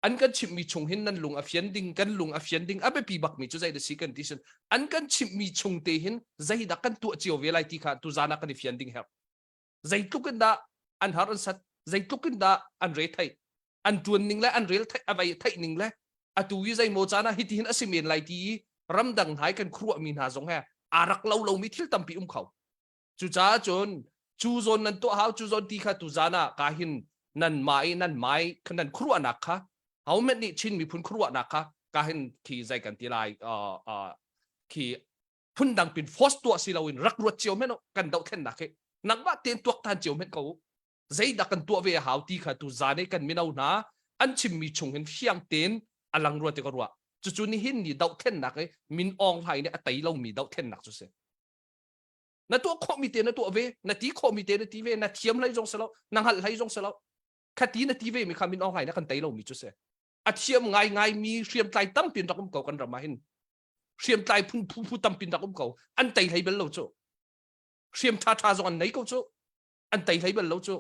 an kan chimhmi chung hin nan lung a fian ding kan lung a fian ding a biapi bakmi cu zei da si kan ti sin an kan chimhmi chung te hin zeidah kan tuah cio ve lai ti kha tu zan ah kan i fian ding herh zeitluk in dah an har an sat zeitluk in dah an re thei an tuan ning le an rel theih a vei theih ning le atu i zeimaw caan ah hiti hin a si men lai ti i ramdang hna i kan khuaruahmi hna zong he aa rak lo lomi thil tampi um kho cucaah cun cu zawn nan tuah hau cu zawn ti kha tu zan ah ka hin nan mai nan mai nan khuaruahnak kha hohmanh nih Chin miphun khuaruahnak kha ka hin khi zei kan ti lai khi phundang pin force tuah si loin rak ruat cio men kan dohthlennak hi nangmah tein tuaktan cio men ko zeidah kan tuah ve a hau ti kha tu zan i kan mino hna an chimmi chung hin fiang tein a lang rua ti ka ruah cucu nihin ni dohthlennak i Min Aung Hlaing nih a tei lomi dohthlennak cu si na tuah khawhmi te na tuah ve na ti khawhmi te na ti ve na thiam hlei zong si lo na hngalh hlei zong si lo khati na ti ve mi kha Min Aung Hlaing nih kan tei lomi cu si a thiam ngai ngai mi hriamtlai tampi rak um ko kan ram ah hin hriamtlai phun phu phu tampi rak um ko an tei hlei bel lo cu hriam tha tha zong an nei ko cu an tei hlei bal lo cu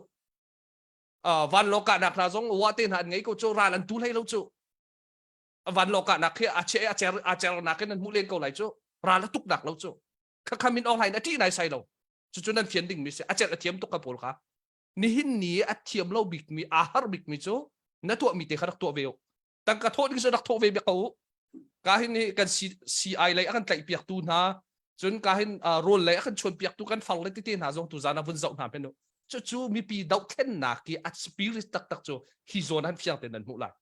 vanlawng kahnak hna zong wa te hna an ngei ko cu ral an tu hlei lo cu vanlawng kahnak khi a che a cer a cernak in an hmuh len ko lai cu ral a tuk nak lo cu khakha Min Aung Hlaing a ṭih nai sai lo cucu nan fian ding mi si a celh a thiam tuk ka pawl kha nihin ni a thiam lo bik mi aa har bik mi cu na tuah mi te kha rak tuah ve u tangka thawh ding cu rak thawh ve bia ko u ka hin hi kan CI lei a kan tlaih piak tu hna cun ka hin rawl lei a kan chuan piak tu kan far le tete hna zong tu zan ah vun zoh hna pen u cucu mipi dohthlennak i a spirit taktak cu hi zawn han fiang te nan hmuh lai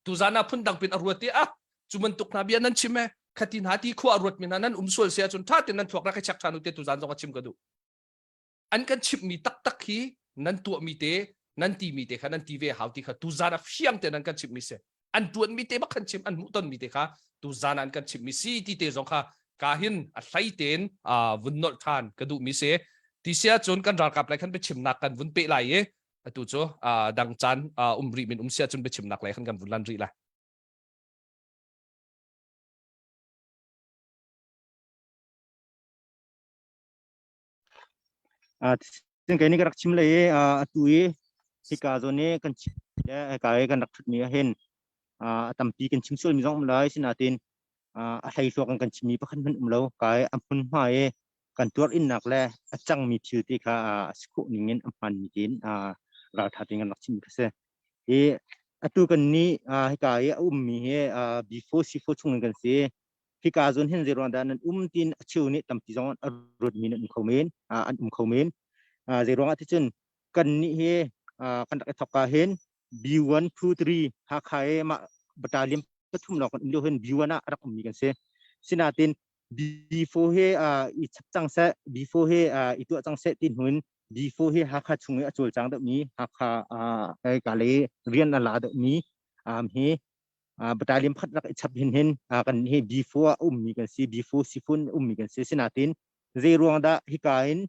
tu zan ah phundang pin a ruat i ah cu bantuk hna bia nan chim e khati hna ti khua a ruat mi hna nan um sual sia cun tha tin nan thuak rak i check than u te tu zan zong a chim ka duh an kan chimhmi taktak hi nan tuahmi te nan timi te kha nan ti ve hau ti kha tuzan ah fiang te nan kan chimhmi si an tuanmi te bak khan chim an hmuhtonmi te kha tuzan an kan chimhmi si ti te zong kha ka hin a hlei tein vun nolh than ka duhmi si ti sia cun kan ralkap lai khan biachimnak kan vun pe lai i atu cu dang caan um rih min um sia cun biachimnak lai khan kan vun lan rih lai.
Cun kei nih ka rak chim lai i atu i hika zawn i kan chim le hika i kan rak ṭhutmi ah hin a tampi kan chim sualmi zong um lai sinain a hleihluak in kan chimmi pakhat hmanh um lo. Ka i a hmunhma i kan tuar innak le a cangmi thil ti kha a si khawh ning in a hmaanmi tein ralṭha tein kan rak chimmi kha si. Hi atu kan nih hika i a ummi hi B4 C4 chung in kan si. Hika zawn hin zeiruang dah nan um tiin a cheu nih tampi zong a ruatmi nan um kho men an um kho men. Zeiruang ah ticun kan nih hi kan rak i thawk ka hin B1 2 3 Hakha i mah battalion pathum lawng kan um lio hin B1 ah a rak ummi kan si. Sinain B4 hi i chap cang seh B4 hi i tuah cang seh ti hnu in B4 hi Hakha chung i a cawlcang deuhmi Hakha ka lei rian a la deuhmi hi battalion pakhat rak i chap hin hin kan hi B4 ah ummi kan si B4 sifun ummi kan si sinain zei ruang dah hika in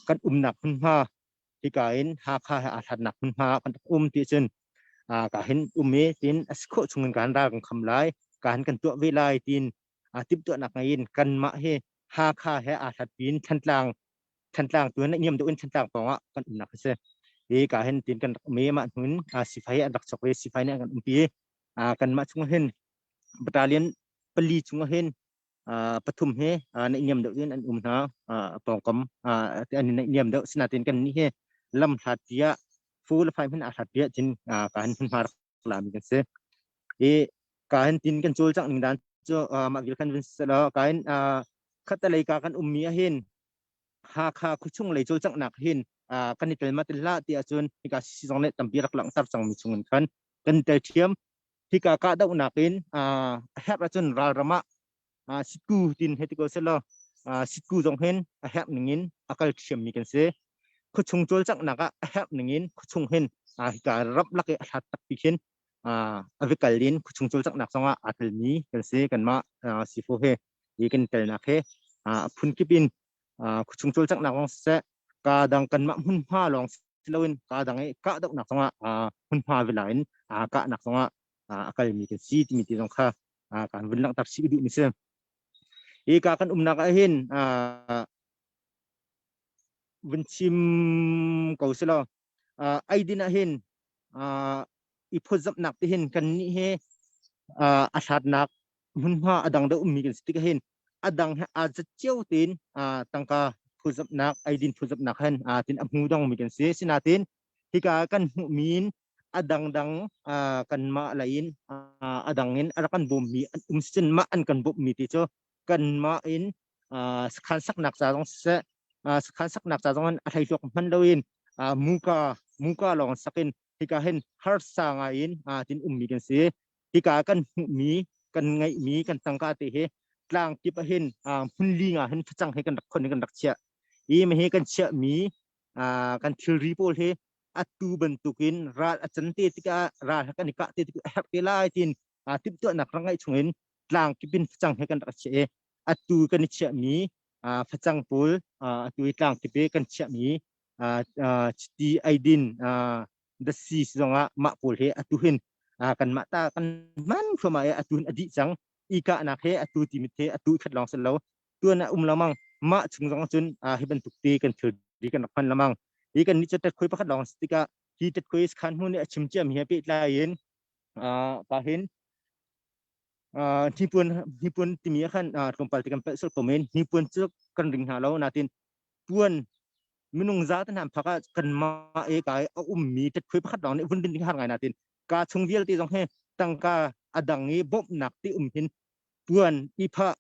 kan umnak hmunhma hika in Hakha he aa hlatnak hmunhma kan um ti cun ka hin um i tin a si khawh chung in kan ral kan kham lai ka hin kan tuah ve lai tin timhtuahnak ngei in kanmah hi Hakha he aa hlat pin Thantlang Thantlang tu na niam deuh in Thantlang pawng ah kan umnak a si. Hi ka hin tin kan rak um i mah hnun sifai an rak chok i sifai nih an kan umpi. Kanmah chung hin battalion pali chung hin pathum hi na niam deuh in an um hna pawngkam an na niam deuh sinatin kan nih hi lam hlat tiah fu le fai hman a hlat tiah cun ka hin hmunhma rak lami kan si. I ka hin tin kan cul cang ning dan cu mah vil khan vun selaw ka hin. Khatalei ka kan ummi ah hin Hakha khuachung lei cawlcanghnak hin kan i tel ma tel hlah ti ahcun hika CC zong nih tampi rak langhter cangmi chungin khan kan i tel ṭhiam. Hika kahdohnak in a herh ahcun ralram ah sitku tin hei ti ko selaw sitku zong hin a herh ningin a kal ṭhiammi kan si. Khuachung cawlcanghnak ah a herh ningin khuachung hin hika ram lak i a hlat takpi khin a va kal in khuachung cawlcanghnak zongah aa telmi kan si. Kanmah sifo he hi kan telnak he phunkip in khuachung cawlcanghnak zong siseh ka dang kanmah hmunhma lawng si loin ka dang i kahdohnak zongah hmunhma vila in kahnak zongah a kalmi kan si timi ti zong kha kan vun langhter chih duhmi si. Hi ka kan umnak ah hin vun chim ko selaw eidin ah hin i phawtzamhnak ti hin kan nih hi a hlatnak hmunhma a dang deuh ummi kan si tik hin a dang he aa zat cio tein tangka phawtzamhnak eidin phawtzamhnak hen tin a hmu dongmi kan si. Sinain hika kan hmuhmi in a dangdang kanmah lei in a dang in a rak kan bawmmi an um sin mah an kan bawmhmi ti cu kanmah in sakhan saknak ca zong siseh sakhan saknak ca zong in a hleihluak hman loin muka muka lawng sak in hika hin harsa ngai in tin ummi kan si. Hika kan hmuhmi kan ngeihmi kan tangka te hi tlang kip ah hin hmun li nga hin facang hi kan rak khon in kan rak chiah i ma hi kan chiahmi kan thilri pawl hi atu bantukin ral a can te tikah ral kan i kah te tikah a herh te lai tin timhtuahnak rak ngeih chungin tlang kip in facang he kan rak chiah i atu kan i chiahmi facang pawl atu i tlang kip i kan chiahmi chiti eidin dasi zongah mah pawl he atu hin kanmah ta kan hman thluahmah i atu hin a dih cang. I kahnak he atu timit he atu khat lawng si lo tuan ah um lamang mah chung zong cun hi bantuk te kan thilri kan rak hman lamang hi kan nih cu tet khoi pakhat lawng si tikah hi tet khoi khan hmun nih a chim ciami he pehtlai in pa hin hnipuan hnipuan timi ah khan tlawmpal te kan palh sual ko men. Hnipuan cu kan ring hna lo natin puan minung za te hna phak ah kanmah e ka a ummi tet khoi pakhat lawng nih vun din ding har ngai natin ka chung vialte zong he tangka a dang i bawmhnak ti um hin puan i phah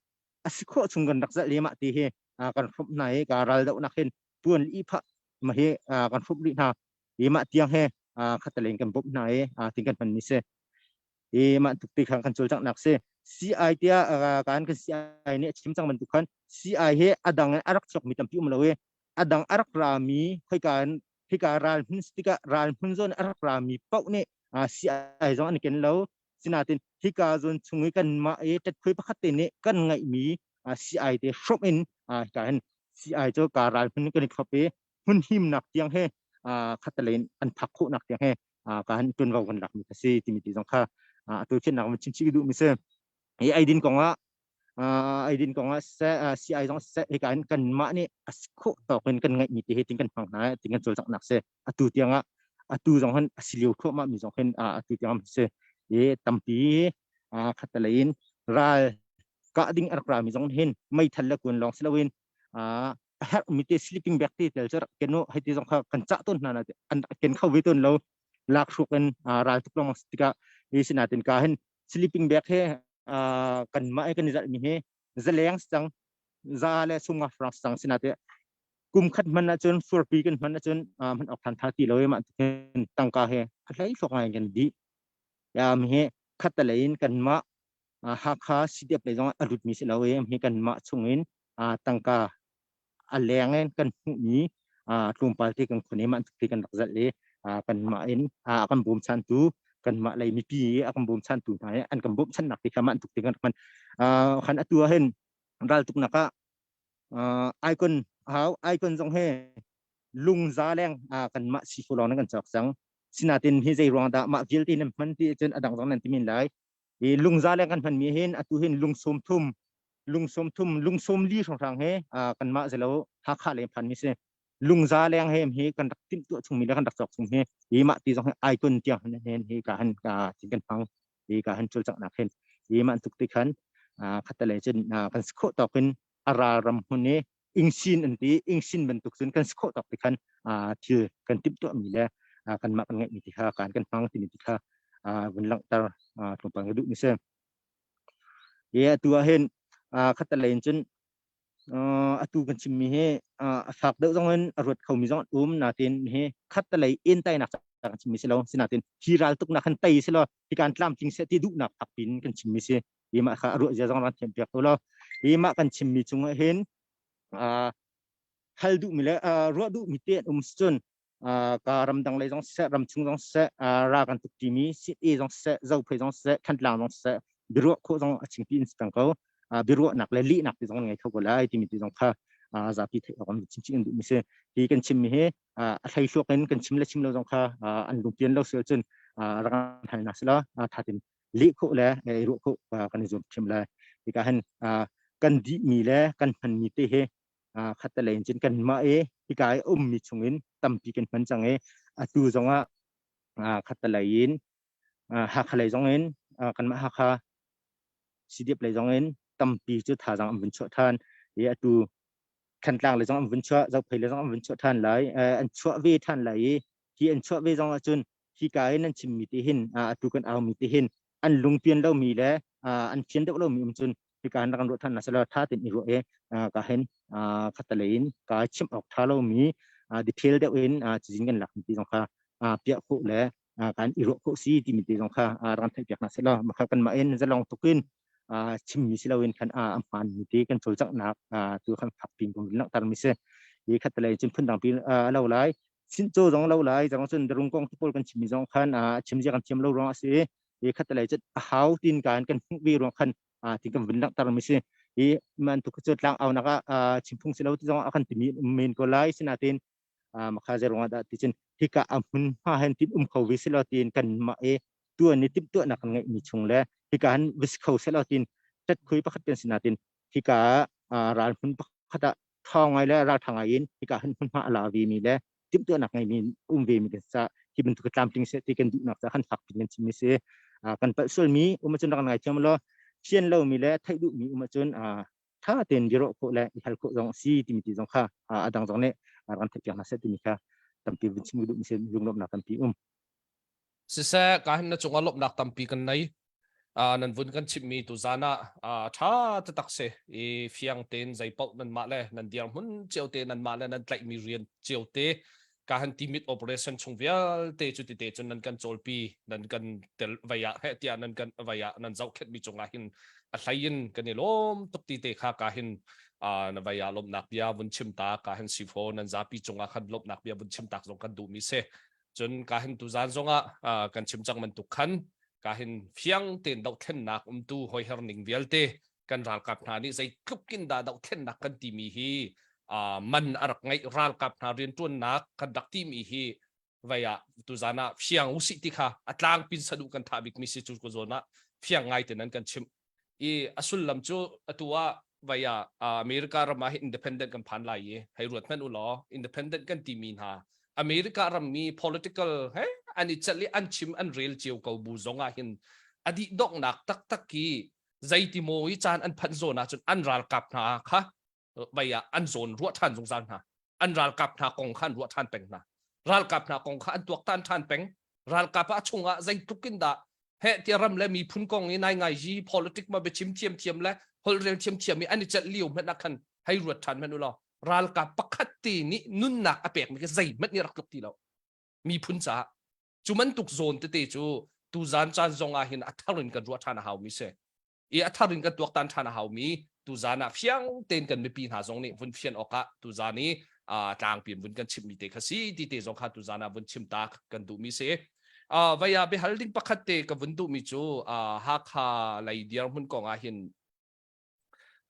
a si khawh chung kan rak zalh lehmah ti hi kan hrawmh hna i ka ral dohnak hin puan i phah ma hi kan hrawmh rih hna i mah tiang he khatalen kan bawmh hna i tin kan hman mi si i mah tuk ti khan kan cawlcanghnak si. CI tiah kan kan CI nih a chim cang bantuk khan CI hi a dang in a rak chuakmi tampi um lo i a dang a rak rami khoika in hika ral hmun tikah ral hmun zawn a rak rami paoh nih CI zong an ken lo. Sinain hika zawn chung i kanmah i ṭetkhui pakhat te nih kan ngeihmi CI te hrawmh in hika hin CI cu ka ral hmun kan i thlop i hmun himnak tiang he khattelei in an phak khawhnak tiang he ka han ṭuanvo kan lakmi kha si timi ti zong kha atu thiannak van chim chih duhmi si. Hi eidin kongah eidin kongah siseh CI zong siseh hika hin kanmah nih a si khawh tawk in kan ngeihmi ti hi tin kan hmang hna tin kan cawlcanghnak si. Atu tiangah atu zong hin a si lio thluahmah mi zong hin atu tiang si i tampi khattelei in ral kah ding a rak rami zong hin meithal le kun lawng si loin a herhmi te sleeping bag te tel cu rak ken u hei ti zong kha kan cah tawn hna na an ken kho ve tawn lo. Lak hruk in ral tuk lawng tikah hi sinatin ka hin sleeping bag he kan mah kan i zalh mi hi zaleng cang za le sunga frank cang sinate kum khat hman ahcun furpi kan hman ahcun hman awk than tha ti lo i mah hin tangka he a hlei thok ngai kan di ya mi hi khat te in kan mah Hakha CDF lei zong a lut mi si lo i hi kan mah chung in tangka a leng in kan hmuhmi tlawmpal te kan khon i mah te kan rak zalh i kanmah in a kan bawmchantu kanmah lei mipi a kan bawmchantu hna i an kan bawmchannak te kha mah tuk te kan rak hman. Khan atu ah hin raltuknak ah icon hau icon zong he lungza leng kanmah sifu lawng nan kan cawk cang. Sinatin hi zei ruang dah mah vialte nan hman ti cun a dang zong nan ti men lai. Hi lungza leng kan hmanmi hin atu hin lung sawm thum lung sawm thum lung sawm li hrawnghrang he kanmah zelo Hakha leng phan mi si. Lungza leng he hi kan rak timh tuah chungmi le kan rak cawk chung hi hi mah ti zong hi icon tiang hin hi ka han ka tin kan hmang hi ka han cawlcanghnak hin hi mah tuk ti khan khattelei cun kan si khawh tawk in a ral ram hmun i ingsin an ti ingsin bantuk cun kan si khawh tawk ti khan thil kan timh tuahmi le kanmah kan ngeihmi ti kha kan kan hmang timi ti kha vun langhter tlawmpal ka duh mi si. Hi atu ah hin khattelei in cun. Atu kan chimmi hi a fak deuh zong in a ruat khomi zong an um natin hi khat te lei en tainak kan chimmi si lo sinatin hi ral tuknak kan tei si lo hi kan tlamtling seh ti duhnak fak pin kan chimmi si hi mah kha a ruah zia zong ran thiam piak ko lo hi mah kan chimmi cungah hin hal duhmi le ruah duhmi te an um cun ka ramdang lei zong siseh ramchung zong siseh ra kan tuk timi sit-e zong siseh zophei zong siseh thantlang zong siseh biaruah khawh zong a chingpi in si peng ko biaruahnak le lihnak ti zong ngei kho ko lai timi ti zong kha zapi theih awk an chim in duhmi si hi kan chimmi hi a hleihluak in kan chim le chim lo zong kha an lungpian lo si cun rak hal na sila thatin leh khawh le i ruah khawh kan i zuam thiam lai hika hin kan dihmi le kan hmanmi te hi khattelei in cun kanmah i hika i ummi chungin tampi kan hman cang i atu zongah khattelei in Hakha lei zong in kanmah Hakha CDF lei zong in tampi cu thazaang an vun chuah than i atu Thantlang lei zong an vun chuah Zophei lei zong an vun chuah than lai an chuah ve than lai i hi an chuah ve zong ahcun hika i nan chimmi te hin atu kan aumi te hin an lungpian lomi le an fian deuh lomi um cun hika hin rak kan ruah than na selaw tha tein i ruah i ka hin khatalei in ka chim awk tha lomi detail deuh in cizin kan lak ti zong kha piah khawh le kan i ruah khawh si timi te zong kha rak theih piak hna selaw makha kan mah in zalong tukin chimmi si loin khan a hmaan mi te kan cawlcanghnak tu khan fak pin kan langhter mi si hi khatalei cun phundang pi a lo lai sincaw zong lo lai zong cun darung kong pawl kan chimmi zong khan chim zia kan thiam lo ruang a si i khatalei cun a hau tin kan kan hmuh ve ruang khan ti kan vun langhter mi si i man tu cu tlang au nak ah chimphung si lo ti zong a kan timi men ko lai sinatin makha ze ruang dah ti cun hika a hmun hma hen tin um kho ve si lo tin kan ma e tuan ni timh tuah nak kan ngeih mi chung le hika han vis kho se lo tin tat khui pakhat kan sinatin hika ral hmun pakhat ah thawng ngai le raltha ngai in hika hin hmunhma a la ve mi le timhtuahnak ngei mi um ve mi kan sa hi bantuk tlamtling seh ti kan duhnak ca kan fak pin kan chim mi si kan palh sual mi um ahcun rak ngai thiam law fian lo mi le theih duh mi um ahcun tha tein biaruah khawh le i hal khawh zong si timi ti zong kha a dang zong nih rak theih piak hna seh timi kha tampi vun chim duh mi si lunglawmhnak tampi um
Siseh, ka hin na cungah lawmhnak tampi kan nei. Uh, nan vun kan chimhmi tu zan ah uh, ṭha taktak si i fiang tein zeipaoh nanmah le nan dirhmun cio te nanmah le nan tlaihmi rian cio te ka han timit operation chung vialte cu tite cun nan kan cawlpi nan kan tel vai ah he tiah nan kan vai ah nan zohkhenhmi cungah hin a hlei in kan i lawm tuk ti te kha ka hin uh, na vai ah lawmhnak bia vun chim ta ka hin sifo nan zapi cungah khan lawmhnak bia vun chim tak zong kan duhmi si Cun kahin tuzan zongah kan chim cang bantuk khan kahin fiang tein dohthlennak umtu hoiher ning vialte kan ralkap hna nih zeitluk in dah dohthlennak kan timi hi man a rak ngeih ralkap hna rianṭuannak kan rak timi hi vei ah tuzan ah fiang usih ti kha a tlangpin saduh kan thah bikmi si cu zawn ah fiang ngai tein an kan chimh i a sullam cu atu ah vai ah America ram ah independent kan phan lai i hei ruat hmanh u law independent kan timi hna America ram mi political he an i celh i an chim an rel cio ko bu zong ah hin a dih donghnak taktak hi zeiti maw i caan an phanh zawn ahcun an ralkap hna kha vai ah an zawn ruah ṭhan zungzal hna an ralkap hna kong kha an ruah ṭhan peng hna ralkap hna kong kha an tuaktan ṭhan peng ralkap ah chungah zeitluk in dah he tia ram le miphun kong i nai ngai ji politic ma biachim thiam thiam le holhrel thiam thiam i an i celh lio hmanh ah khan hei ruat ṭhan hmanh u law ralkap pakhat te nih nunnak a pek mi khi zeihmanh nih rak tluk ti lo miphun caah cu bantuk zawn tete cu tuzan caan zong ah hin a thar in kan ruah ṭhan a hau mi si i a thar in kan tuaktan ṭhan a haumi tuzan ah fiang tein kan mipi hna zong nih vun fian awkah tuzan i tlangpi in vun kan chimmi te kha si ti te zong kha tuzan ah vun chim tak kan duhmi si. Vei ah biahal ding pakhat te ka vun duhmi cu Hakha lei dirhmun kong ah hin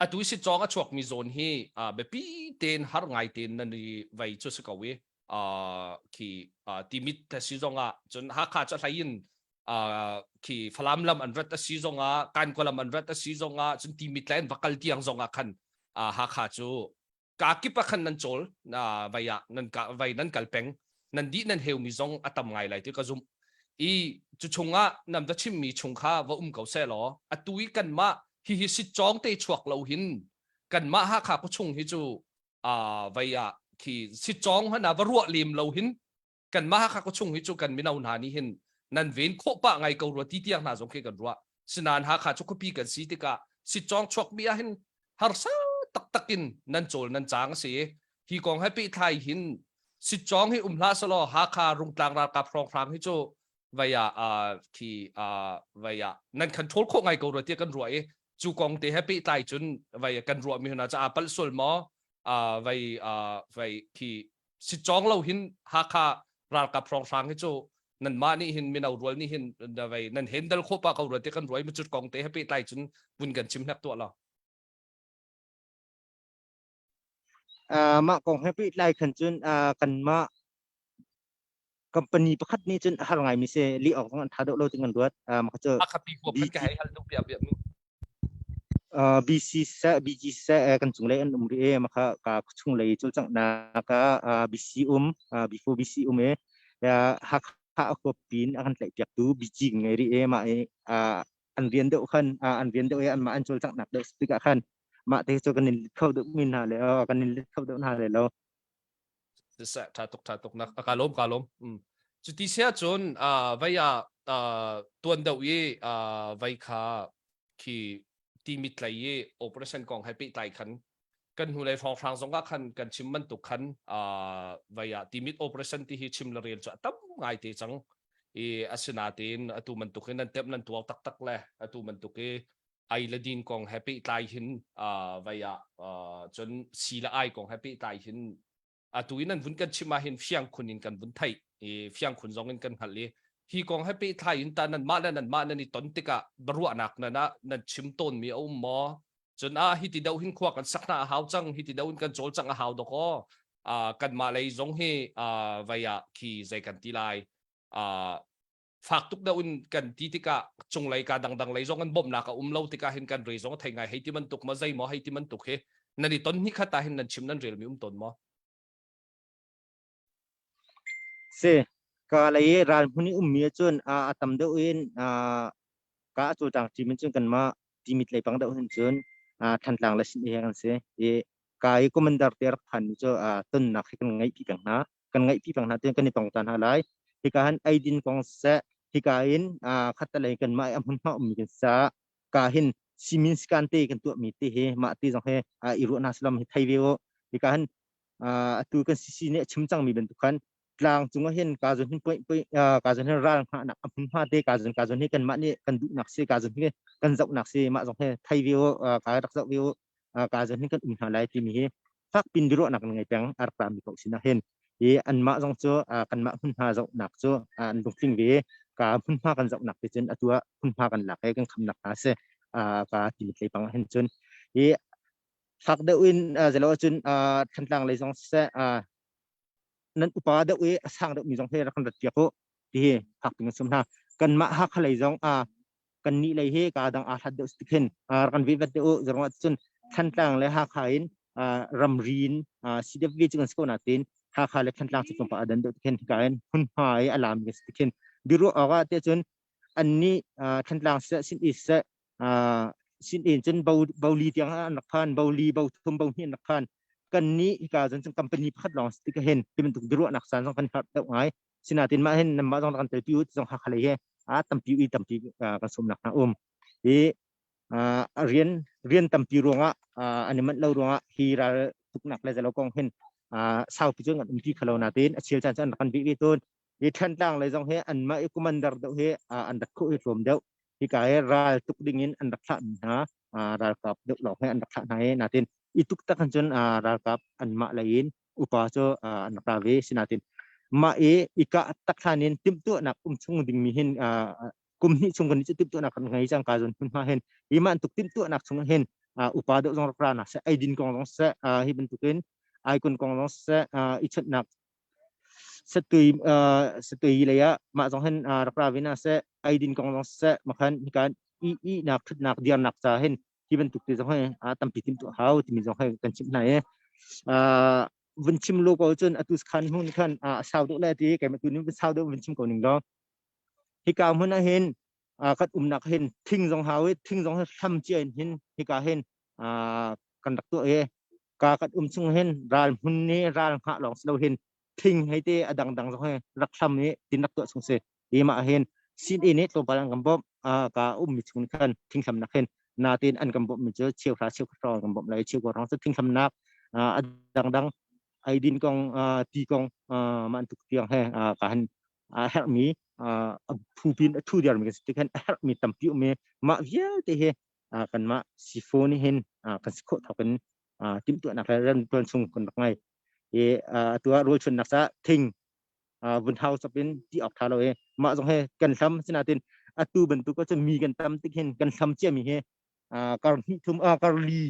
atu si cawng a chuakmi zawn hi biapi tein har ngai tein nan i vei cu si ko i khi timit si zong ah cun Hakha cu hlei in khi Falam lam an rat a si zong ah Kankaw lam an rat a si zong ah cun timit le an va kal tiang zong ah khan Hakha cu ka kip ah khan nan cawl vai ah nan ka vai nan kal peng nan dih nan heu mi zong a tam ngai lai ti ka zumh i cu chungah nam va chimmi chung kha va um ko seh law atu i kanmah hihi sit cawng te chuak lo hin kanmah Hakha khuachung hi cu vai ah khi sit cawng hana va ruah lem lo hin kanmah Hakha khuachung hi cu kan mino hna nih hin nan ven khawh pah ngai ko rua ti tiang hna zong khi kan ruah sinain Hakha cu khuapi kan si tikah sitcawng chuakmi ah hin harsa taktak in nan cawl nan cang a si. Hi kong he pehtlai hin sitcawng hi um hlah selaw Hakha Rungtlang ralkap hrawnghrang hi cu vai ah khi vai ah nan control khawh ngai ko rua tiah kan ruah i cu kong te he pehtlai cun vai kan ruah mi hna ca palh sual maw vai vai khi sitcawng lo hin Hakha ralkap hrawnghrang hi cu nanmah nih hin mino rual nih hin vai nan handle khawh pa ko rua tiah kan ruah i cu kong te he pehtlai cun vun kan chim hnek tuah lo.
Mah kong he pehtlai khan cun kanmah company pakhat nih cun a har ngaimi si lih awk zong an tha deuh lo ti kan ruat. Mah cu
A khapi huap khan ka hei hal deuh piak piak mi.
BC seh BG seh kan cunglei an um rih i mah kha ka chunglei cawlcanghnak ah BC um before BC um i Hakha a huap pin a kan tlaihpiaktu BG ngei rih i mah i an rian deuh khan an rian deuh i anmah an cawlcanghnak deuh tikah khan mah te cu kan in lit kho deuh mi hna le kan in lit kho deuh hna le lo.
Siseh tha tuk tha tuk nak ka lawm ka lawm. Cuti sia cun vai ah tuan deuh i vai kha khi timit lei i operation kong he pehtlai khan kan hnulei hrawnghrang zong ah khan kan chim bantuk khan vai ah timit operation ti hi chim le rel cu a tam ngai te cang i asinain atu bantuk in nan temh nan tuar taktak le atu bantuk i ai le din kong he pehtlai hin vai ah cun si le ai kong he pehtlai hin atu in an vun kan chim ah hin fiang khun in kan vun theih i fiang khun zong in kan hngalh i hi kong he pehtlai in ta nan mah le nan mah nan i ton tikah biaruahnak nan ah nan chim tawnmi a um maw? Cun ah hi ti deuh hin khua kan sak hna a hau cang hi ti deuh in kan cawl cang a hau dok aw. Kanmah lei zong hi vai ah khi zei kan ti lai fak tuk deuh in kan ti tikah cunglei ka dangdang lei zong an bawmhnak a um lo tikah hin kan re zong a thei ngai hei ti bantuk ma zei maw hei ti bantuk hi nan i ton ni khat ah hin nan chim nan relmi um tawn maw?
Si ka lei ral hmun i ummi ahcun a tam deuh in ka a cawlcang ṭim in cun kanmah Timit lei pang deuh hin cun Thantlang le Sydney he kan si. I ka i commander te rak phan mi cu tonnak hi kan ngeihpi peng hna. Kan ngeihpi peng hna tiang kan i tong ta hna lai. Hika han eidin kong siseh, hika in khattelei kanmah i a hmunhma ummi kan si caah ka hin simin sikan te kan tuahmi te hi mah te zong hi i ruah hna salam hi thei ve u. Hika han atu kan CC nih a chim cangmi bantuk khan tlang cung ah hin ka zon hin point point ka zon hin ral hngahnak a hmunhma te ka zon ka zon hi kanmah nih kan duhnak si ka zon hi kan zohnak si mah zong hi thei ve u ka rak zoh ve u ka zon hin kan um hna lai timi hi fak pin biaruahnak kan ngei peng a rak rami ko sinah hin i anmah zong cu kanmah hmunhma zohnak cu an lungtling ve ka hmunhma kan zohnak te cun atu ah hmunhma kan lak i kan khamnak hna si ka timi tlei pang hin cun i fak deuh in zelo cun Thantlang lei zong siseh nan upa deuh i a sang deuh mi zong he rak kan rat piak u ti hi fak ping sum hna kanmah Hakha lei zong a kan nih lei hi ka dang aa hlat deuh tik hin rak kan vet deuh u zarong ah cun Thantlang le Hakha in ramri in CWV cu kan si ko na tin Hakha le Thantlang cu tlawmpal a dan deuh tik hin hika in hmunhma i a lam mi si tik hin biaruah awk ah te cun annih Thantlang siseh sin i siseh sin in cun bo boli tiang an rak phan boli bo thum bo hnih an rak phan kan nih hika zon cun company pakhat lawng si tik hin ti bantuk biaruahnak caan zong kan har deuh ngai sinatin mah hin nanmah zong kan telpi u zong Hakha lei he a tampi i tampi kan sawmnak hna um i rian rian tampi ruangah an i manh lo ruangah hi ral tuknak le zalo kong hin saupi cu kan umpi khalo natin a chel caan cu an rak kan bih ve tawn hi Thantlang lei zong hi anmah i commander deuh hi an rat khawh hi tlawm deuh hika hi ral tuk ding in an rak thlah mi hna ralkap deuh lawng he an rak thlah hna i natin i tuk tak cun ralkap anmah lei in upa cu an rak ra ve sinatin mah i i kah tak hlan in timhtuahnak um chung ding mi hin kum hnih chung kan i timhtuahnak kan ngei cang ka zon hmunhma hin hi man tuk timhtuahnak chung hin upa deuh zong rak ra na seh eidin kong zong seh hi bantukin icon kong zong seh i chonhnak Satui satui lei ah mah zong hin rak ra ve hna seh, eidin kong zong siseh, makhan hikan i ihnak ṭhutnak dirnak ca hin hi bantuk te zong hi tampi timhtuah hau timi zong hi kan chimh hna i vun chim lo ko cun atu khan hmun khan a sau deuh le ti keimah tu nih vun sau deuh vun chim ko ning law hika hmun ah hin kan umnak hin thing zong hau i thing zong hi hlam cia in hin hika hin kan rak tuah i ka kan um chung hin ral hmun ni ral hngah lawng si lo hin thing hei te a dangdang zong he rak hlam i tin rak tuah chung si hi mah hin sin in tlawmpal an kan bawmh ka um mi chung khan thing hlam nak hin. Natin an kan bawmh mi cu cheuhra cheukhat hrawng an kan bawmh lai. Cheukhat hrawng cu thinghlamnak a dangdang eidin kong ti kong mah tuk tiang he ka han a herhmi a phu pin a thu diarmi kan si tik hin a herhmi tampi um i mah vialte hi kanmah sifo nih hin kan si khawh thawk in timhtuahnak le riantuan chung kan rak ngei. I atu ah rawlchunnak caah thing vun hau chap in ti awk tha lo i mah zong he kan hlam sinatin atu bantuk cu mi kan tam tik hin kan hlam ciami hi kar hnih thum kar li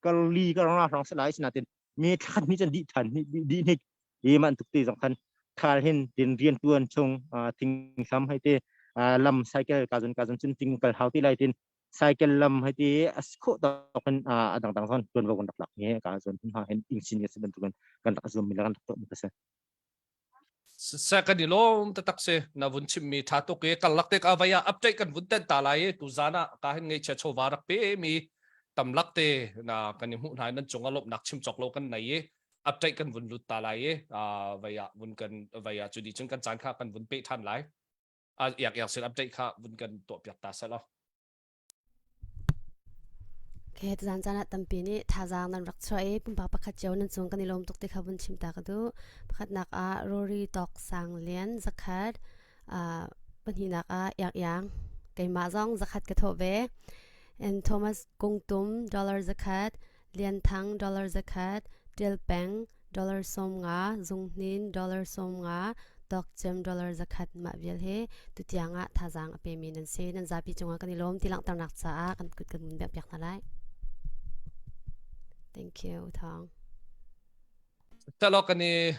kar li kar nga hrawng si lai sinatin mi thlakhat mi cun dih than dih hnik hi man tuk ti zong khan thal hin tin rian tuan chung thing hlam hai te lam cycle ka zun ka zun cun ting kal hau ti lai tin cycle lam hai ti as kho tok in a dang dang zon tuan vo kan rak lak nge ka zon ha hin ing sin se bantukan kan rak zum mi la kan rak to mi ka se
Se kan i lawm taktak si na vun chimmi tha tuk i karlak te ka vai ah update kan vun ten ta lai i tu zan ah ka hin ngeihchia chawva rak pe mi tamlak te na kan i hmuh hna nan cung ah lawmhnak chim cawk lo kan nei i update kan vun lut ta lai i vai ah vun kan vai ah cu di cun kan caan kha kan vun pe than lai iak iak sin update kha vun kan tuah piak ta seh law
Okay, tuzaan caan ah tampi nih thazaang nan rak chuah i pumpak pakhat cio nan cung kan i lawm tuk ti kha vun chim ta ka duh. Pakhatnak ah Rory Tawk Sang Lian zakhat, uh, pahnihnak ah Iak Iang, keimah zong zakhat ka thawh ve. And Thomas Kung Tum dollar zakhat, Lian Thang dollar zakhat, Tial Peng dollar 50, Zung Hnin dollar 50, Tawk Cem dollar 100 mah vial he tutiang ah thazaang a pemi nan si. Nan zapi cungah kan i lawm ti langhternak caah kan kut kan vun piak hna lai. Thank you, Thong.
Talo kan i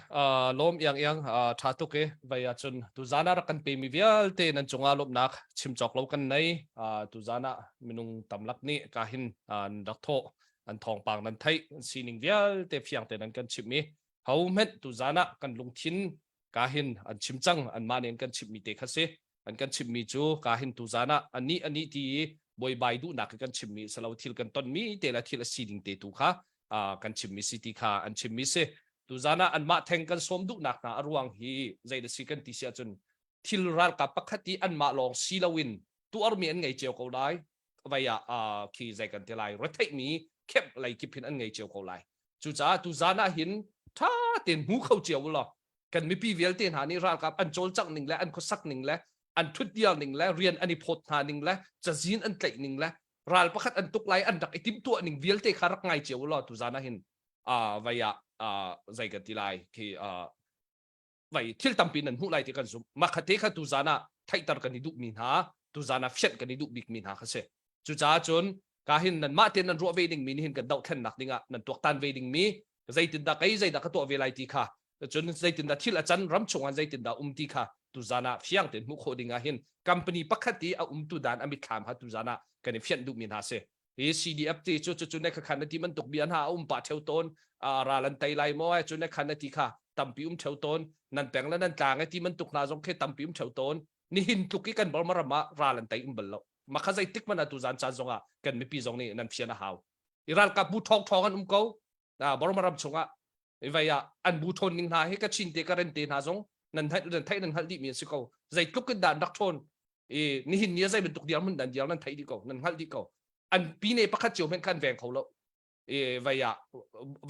lawm iang iang tha tuk i vai ahcun tu zan ah rak kan pemi vialte nan cungah lawmhnak chim cawk lo kan nei tu zan ah minung tamlak nih ka hin an rak thawh an thawngpang nan theih an sining vialte fiang te nan kan chimh i ho hmenh tu zan ah kan lungthin ka hin an chim cang anmah nih an kan chimhmi te kha si an kan chimhmi cu ka hin tu zan ah ani ani ti i buaibai duhnak kan chimmi salo thil kan tonmi te le thil a sining te tu kha kan chimmi si ti kha an chimmi si tu zan ah anmah theng kan sawm duhnak hna a ruang hi zei da si kan ti si ahcun thil ralkap pakhat i anmah lawng si loin tuarmi an ngei cio ko lai vai ah khi zei kan ti lai retheihmi khep lei kip hin an ngei cio ko lai cucaah tu zan ah hin tha tein hmu kho cio law kan mipi vialte hna nih ralkap an cawlcangh ning le an khuasak ning le an thutdiar ning le rian an i phawt hna ning le cazin an tlaih ning le ral pakhat an tuk lai an rak i timhtuah ning vialte kha rak ngai cio law tu zan ah hin vai ah zei kan ti lai khi vai thil tampi nan hmuh lai ti kan zumh mah kha te kha tu zan ah theihter kan i duhmi hna tu zan ah fianh kan i duh bikmi hna kha si cucaah cun ka hin nan mah tein nan ruah ve dingmi nih hin kan dohthlennak dingah nan tuaktan ve dingmi zeitindah kei zeidah ka tuah ve lai ti kha cun zeitindah thil a can ram chungah zeitindah um ti kha tu zan ah fiang tein hmuh khawh ding ah hin company pakhat i a umtu dan a mitthlam kha tu zan ah kan i fianh duhmi hna si hi CDF ti cu cu ne kha khan na ti bantuk bia hna a um pah theo tawn ral an tei lai maw cu ne khan na ti kha tampi um theo tawn nan peng le nan tlang ti bantuk hna zong khi tampi um theo tawn nihin tluk i kan Burma ram ah ral an tei um bal lo ma kha zeitik man tu zan caan zong ah kan mipi zong nih nan fian a hau i ralkap bu thong thong an um ko Burma ram chungah vai ah an bu thawn ning hna hi ka chin te ka ren te hna zong nan theih nan theih nan hngalh dih mi an si ko zeitluk in dah an rak thawn i nihin ni zei bantuk dirhmun nan dir nan theih dih ko nan hngalh dih ko an pine pakhat cio hmenh khan veng kho lo i vai ah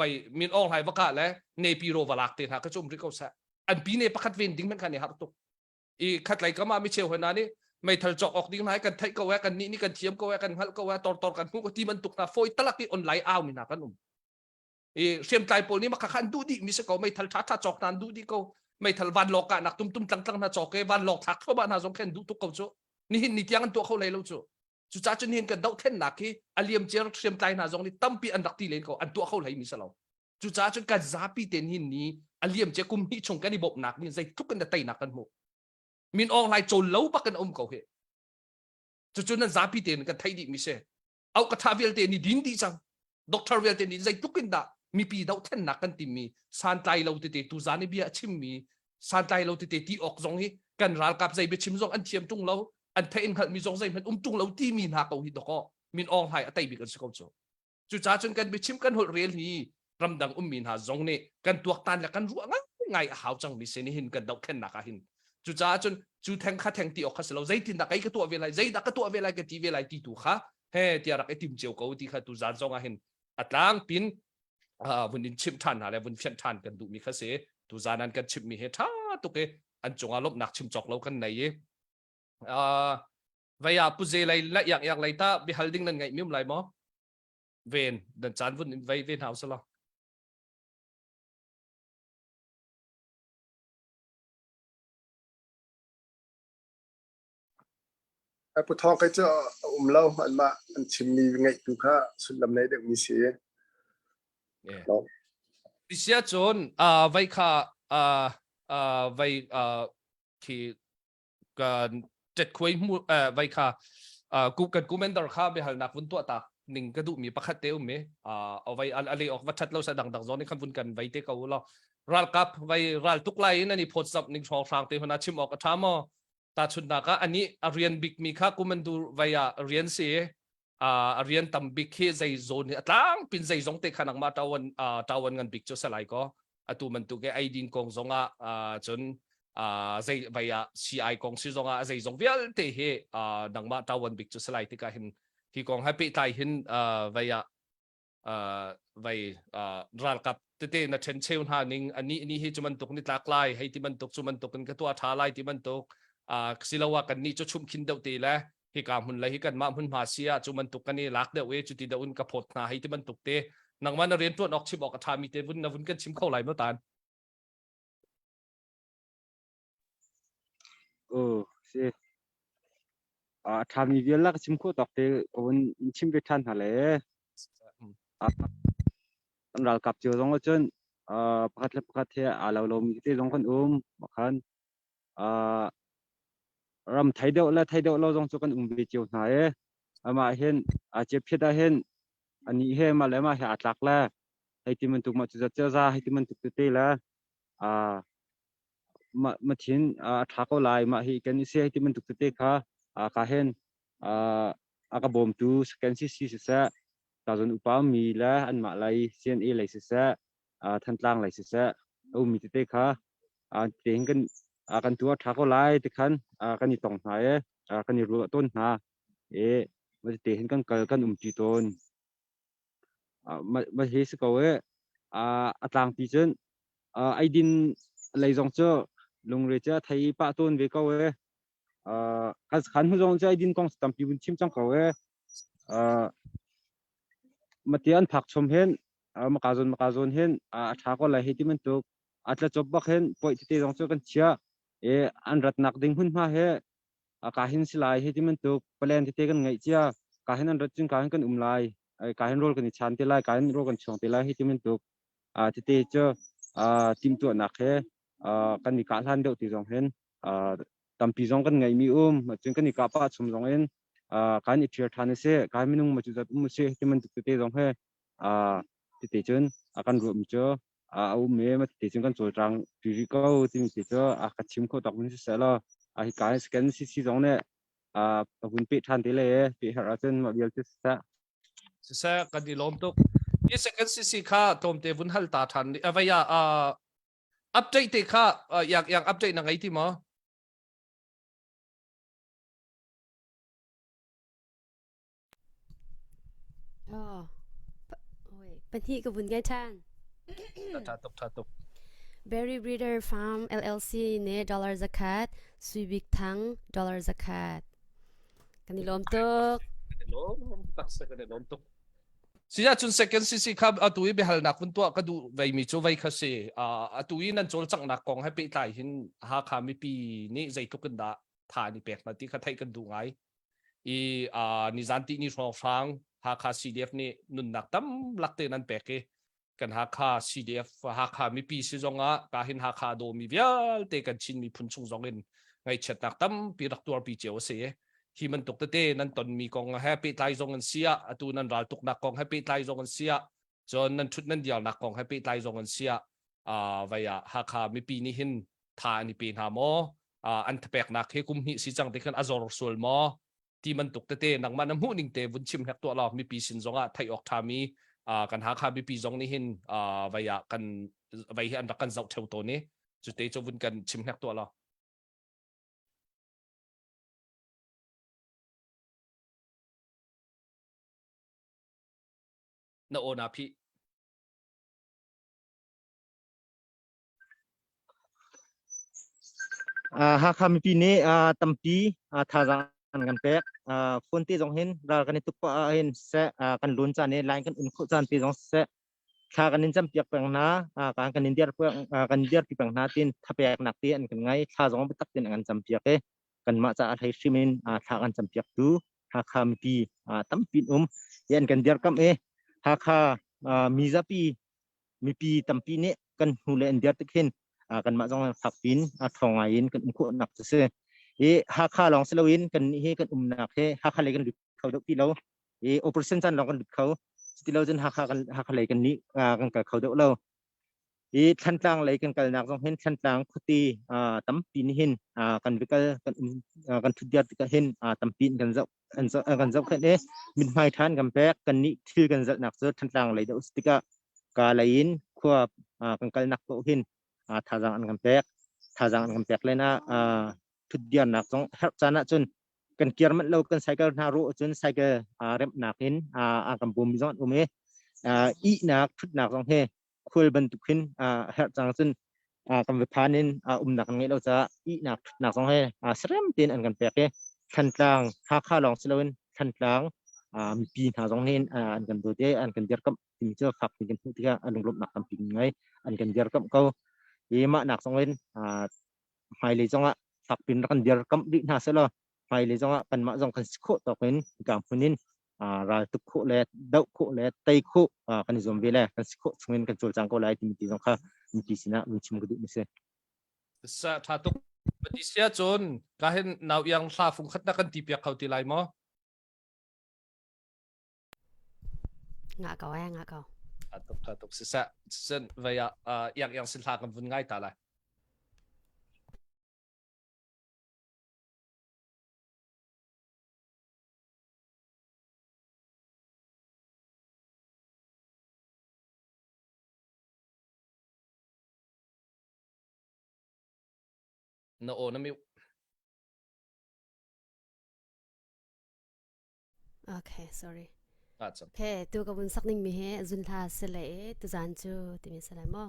vai min ong hlai vaka le ne pi ro valak te hna ka chum ri ko sa an pine pakhat ven ding hmenh khan i har tuk i khatlei kama mi cheu hna nih meithal cawk ok ding hna kan theih ko kan nih nih kan thiam ko kan hngalh ko tor tor kan hmu ko ti bantuk hna foi talak i online au mi hna kan um i hriamtlai pawl nih maka kha an duh dih mi si ko meithal tha tha cawk hna an duh dih ko meithal vanlawng kahnak tum tum tlang tlang hna cawk e vanlawng thlak thluahmah hna zong khan duh tuk ko cu nihin ni tiang an tuah kho hlei lo cu cucaah cun nihin kan dohthlennak hi a liam cer hriamtlai hna zong nih tampi an rak ti len ko an tuah kho hlei mi si lo cucaah cun kan zapi ten hin ni a liam cia kum hnih chung kan i bawmhnak nih zeitluk in da teinak kan hmuh min awng lai cawl lo bak in um ko hi cucu nan zapi tein kan theih dih mi si au ka tha vialte ni din dih cang doctor vialte nih zeitluk in dah mipi dohthlennak kan timmi santlai lo tete tuzan i bia a chimmi santlai lo tete ti awk zong hi kan ralkap zei biachim zong an thiam tung lo an theih in hngalhmi zong zeihmanh um tung lo timi hna ko hi dawkaw min awng hlai a tei bik an si ko cu cucaah cun kan biachim kan holh rel hi ramdang ummi hna zong nih kan tuaktan le kan ruah ngai a hau cangmi si nihin kan dohthlennak ah hin cucaah cun cu theng kha theng ti awk kha si lo zeitindah kei ka tuah ve lai zeidah ka tuah ve lai ka ti ve lai ti tu kha. He tiah rak i tim cio ko ti kha tu zan zong ah hin a tlangpin vun in chimh ṭhan hna le vun fianh ṭhan kan duhmi kha si. Tu zan an kan chimhmi he ṭha tuk i an cungah lawmhnak chim cawk lo kan nei i vei ah puze lei la iak iak lei ta biahal ding nan ngaih mi um lai maw? Ven dan caan vun in vei ve hna usalaw.
Pu Thawng kai cu a um lo anmah an chimmi ngaih tu kha sullam nei deuhmi si.
Sia cun vai kha vai khi kan ṭetkhuai hmu vai kha kan commander kha biahalnak vun tuah tak ning ka duhmi pakhat te um i vai a le ok va ṭhat lo sa dangdang zawn khan vun kan vai te ko lo ralkap vai ral tuk lai in ani phawt zap ning hrawng hrang te huna chim awk a ṭha maw tahchunhnak ah ani a rian bik mi kha kumandur vai ah rian si a rian tam bik hi zei zawn hi a tlang pin zei zong te kha nangmah tawan tawan ngan bik cu salai ko atu bantuk e eidin kong zong ah cun zei vai ah CI kong si zong ah zei zong vialte hi nangmah tawan bik cu salai tikah hin hi kong hai pehtlai hin vai ah vai ralkap tete na ṭhen cheu hna ning ani ni hi cu bantuk ni tlak lai hei ti bantuk cu bantuk in ka tuah ṭha lai ti bantuk siloah kan nih cu chumh khin deuh te le hika hmun le hi kan mah hmun hma si ah cu bantuk kan i lak deuh i cuti deuh in ka phawt hna hei ti bantuk te nangmah na rian ṭuan awk chim awk a ṭhami te vun na vun kan chim kho lai maw tan
Oh, si. A ṭhami vial la ka chim khawh tawk te ka vun in chim ve ṭhan hna le. Kan ralkap cio zong ahcun pakhat le pakhat he aa lo lomi tete zong kan um. Makhan ram thei deuh le thei deuh lo zong cu kan um ve cio hna i amah hin aa ciaphiat ah hin anih he mah le mah he aa tlak le hei ti bantuk mah cu zat za hei ti bantuk tete le mah ma thin a ṭha ko lai mah hi kan i si hei ti bantuk tete kha ka hin a ka bawmtu kan si si siseh tazun upa mi le anmah lei CNA lei siseh Thantlang lei siseh a ummi tete kha tein kan kan tuah ṭha ko lai ti khan kan i tong hna i kan i ruah tawn hna i mah tete hin kan kal kan umṭi tawn. Mah hi si ko i a tlangpi cun eidin lei zong cu lungre cu a thei pah tawn ve ko i kan sakhan hnu zong cu eidin kong tampi vun chim cang ko i mati an phak chom hin maka zawn maka zawn hin a ṭha ko lai hei ti bantuk a tlacop bak hin poih tete zong cu kan chiah i an ratnak ding hmunhma he ka hin si lai hei ti bantuk plan tete kan ngeih cia ka hin an rat cun ka hin kan um lai ka hin rawl kan i chan te lai ka hin rawl kan chuang te lai hei ti bantuk tete cu timhtuahnak he kan i kah hlan deuh ti zong hin tampi zong kan ngeihmi um cun kan i kah pah chum zong in kan i ṭhial ṭhan a si ka minung ma cu zat um si ti bantuk tete zong he tete cun a kan ruahmi cu a um i ma tete cun kan cawlcang pi rih ko timi te cu a ka chim kho tak mun siseh law a hi ka kan CC zong nih a hun peh ṭhan te le peh herh ahcun mah vialte siseh
Siseh kan i lawm tuk. Hi second CC kha tlawmte vun hal ta ṭhan avei ah update te kha yak yak update na ngei ti maw?
Oh, pahnih ka vun ngai ṭhan.
Ṭha tuk, ṭha tuk.
Berry Breeder Farm LLC nih dollar zakhat, Sui Bik Thang dollar zakhat. Kan i lawm tuk.
Kan i lawm tak kan i lawm tuk. Siah cun second CC kha atu i biahalnak vun tuah ka duh veimi cu vei kha si. Atu i nan cawlcanghnak kong he pehtlai hin Hakha mipi nih zeitluk in dah tha an i pek hna ti kha theih kan duh ngai. I nizan tihni hrawnghrang Hakha CDF nih nunnak tam lak tein an pek i kan Hakha CDF Hakha mipi si zongah ka hin Hakha dawmi vialte kan Chin miphun chung zong in ngaihchiatnak tampi rak tuarpi cio a si. Hi bantuk tete nan tonmi kong he pehtlai zong an si ah atu nan raltuknak kong he pehtlai zong an si ah cun nan ṭhut nan diarnak kong he pehtlai zong an si ah vai ah Hakha mipi nih hin tha an i pe hna maw an thapeknak hi kum hnih si cang ti khan a zor sual maw ti bantuk tete nangmah na hmuh ning te vun chim hlek tuah law mipi sin zongah theih awk ṭhami kan Hakha mipi zong nih hin vai ah kan vai hi an rak kan zoh ṭheo tawn i cute cu vun kan chim hlek tuah law. Na aw na phih.
Hakha mipi nih tampi thazaang an kan pek. Phone te zong hin ral kan i tuk pah ah hin siseh, kan lawn caan i line kan un khawh caan te zong siseh, thla kan in campiak peng hna, kan kan in dir kan dirpi peng hna tin thapeknak te an kan ngai. Thla zong biatak tein an kan campiak i kanmah caah hlei hrim in thla kan campiaktu Hakha mipi tampi an um. Hi an kan dirkamh i Hakha mizapi mipi tampi nih kan hnu le an dir tik hin kanmah zong fak pin ṭhawng ngai in kan um khawhnak cu si. I Hakha lawng si loin kan nih hi kan umnak hi Hakha lei kan lut kho deuh ti lo. I operation caan lawng kan lut kho. Cuti lo cun Hakha kan Hakha lei kan nih kan kal kho deuh lo. I Thlantlang lei kan kalnak zong hin Thlantlang khuati tampi nih hin kan va kal kan um kan thutdir tikah hin tampi in kan zoh an zoh kan zohkhenh i mithmai ṭha an kan pek. Kannih thil kan zalhnak cu Thantlang lei deuh a si tikah ka lei in khua kan kalnak paoh hin thazaang an kan pek. Thazaang an kan pek len ah thutdirnak zong herh caan ahcun kan kir manh lo kan cycle hna rawh cun cycle remhnak in a kan bawmmi zong an um i ihnak thutnak zong hi khual bantuk hin herh cang cun kan va phan in umnak kan ngeih lo caah ihnak thutnak zong he serem tein an kan pek i Thantlang Hakha lawng si loin Thantlang mipi hna zong hin an kan dawt i an kan dirkamh timi cu fak kan hmuh tikah a lunglawmhnak tampi kan ngei an kan dirkamh ko i mah nak zong in hmailei zongah fak pin rak kan dirkamh rih hna selaw hmailei zongah kanmah zong kan si khawh tawk in hika hmun in ral tuk khawh le doh khawh le tei khawh kan i zuam ve le kan si khawh chungin kan cawlcang ko lai timi ti zong kha mipi sinah vun chim ka duh mi si.
Sa tha tuk. Pati sia cun ka hin nau iang hla fung khat na kan ti piak kho ti lai maw?
Nga ko eh nga ko.
Tha tuk tha tuk siseh sen vei ah iang iang sin hla kan vun ngai ta lai. Na aw na mute.
Okay, sorry. Okay, tu ka vun sak ning mi he zun hla se le e tu zan cu timi se lai mo.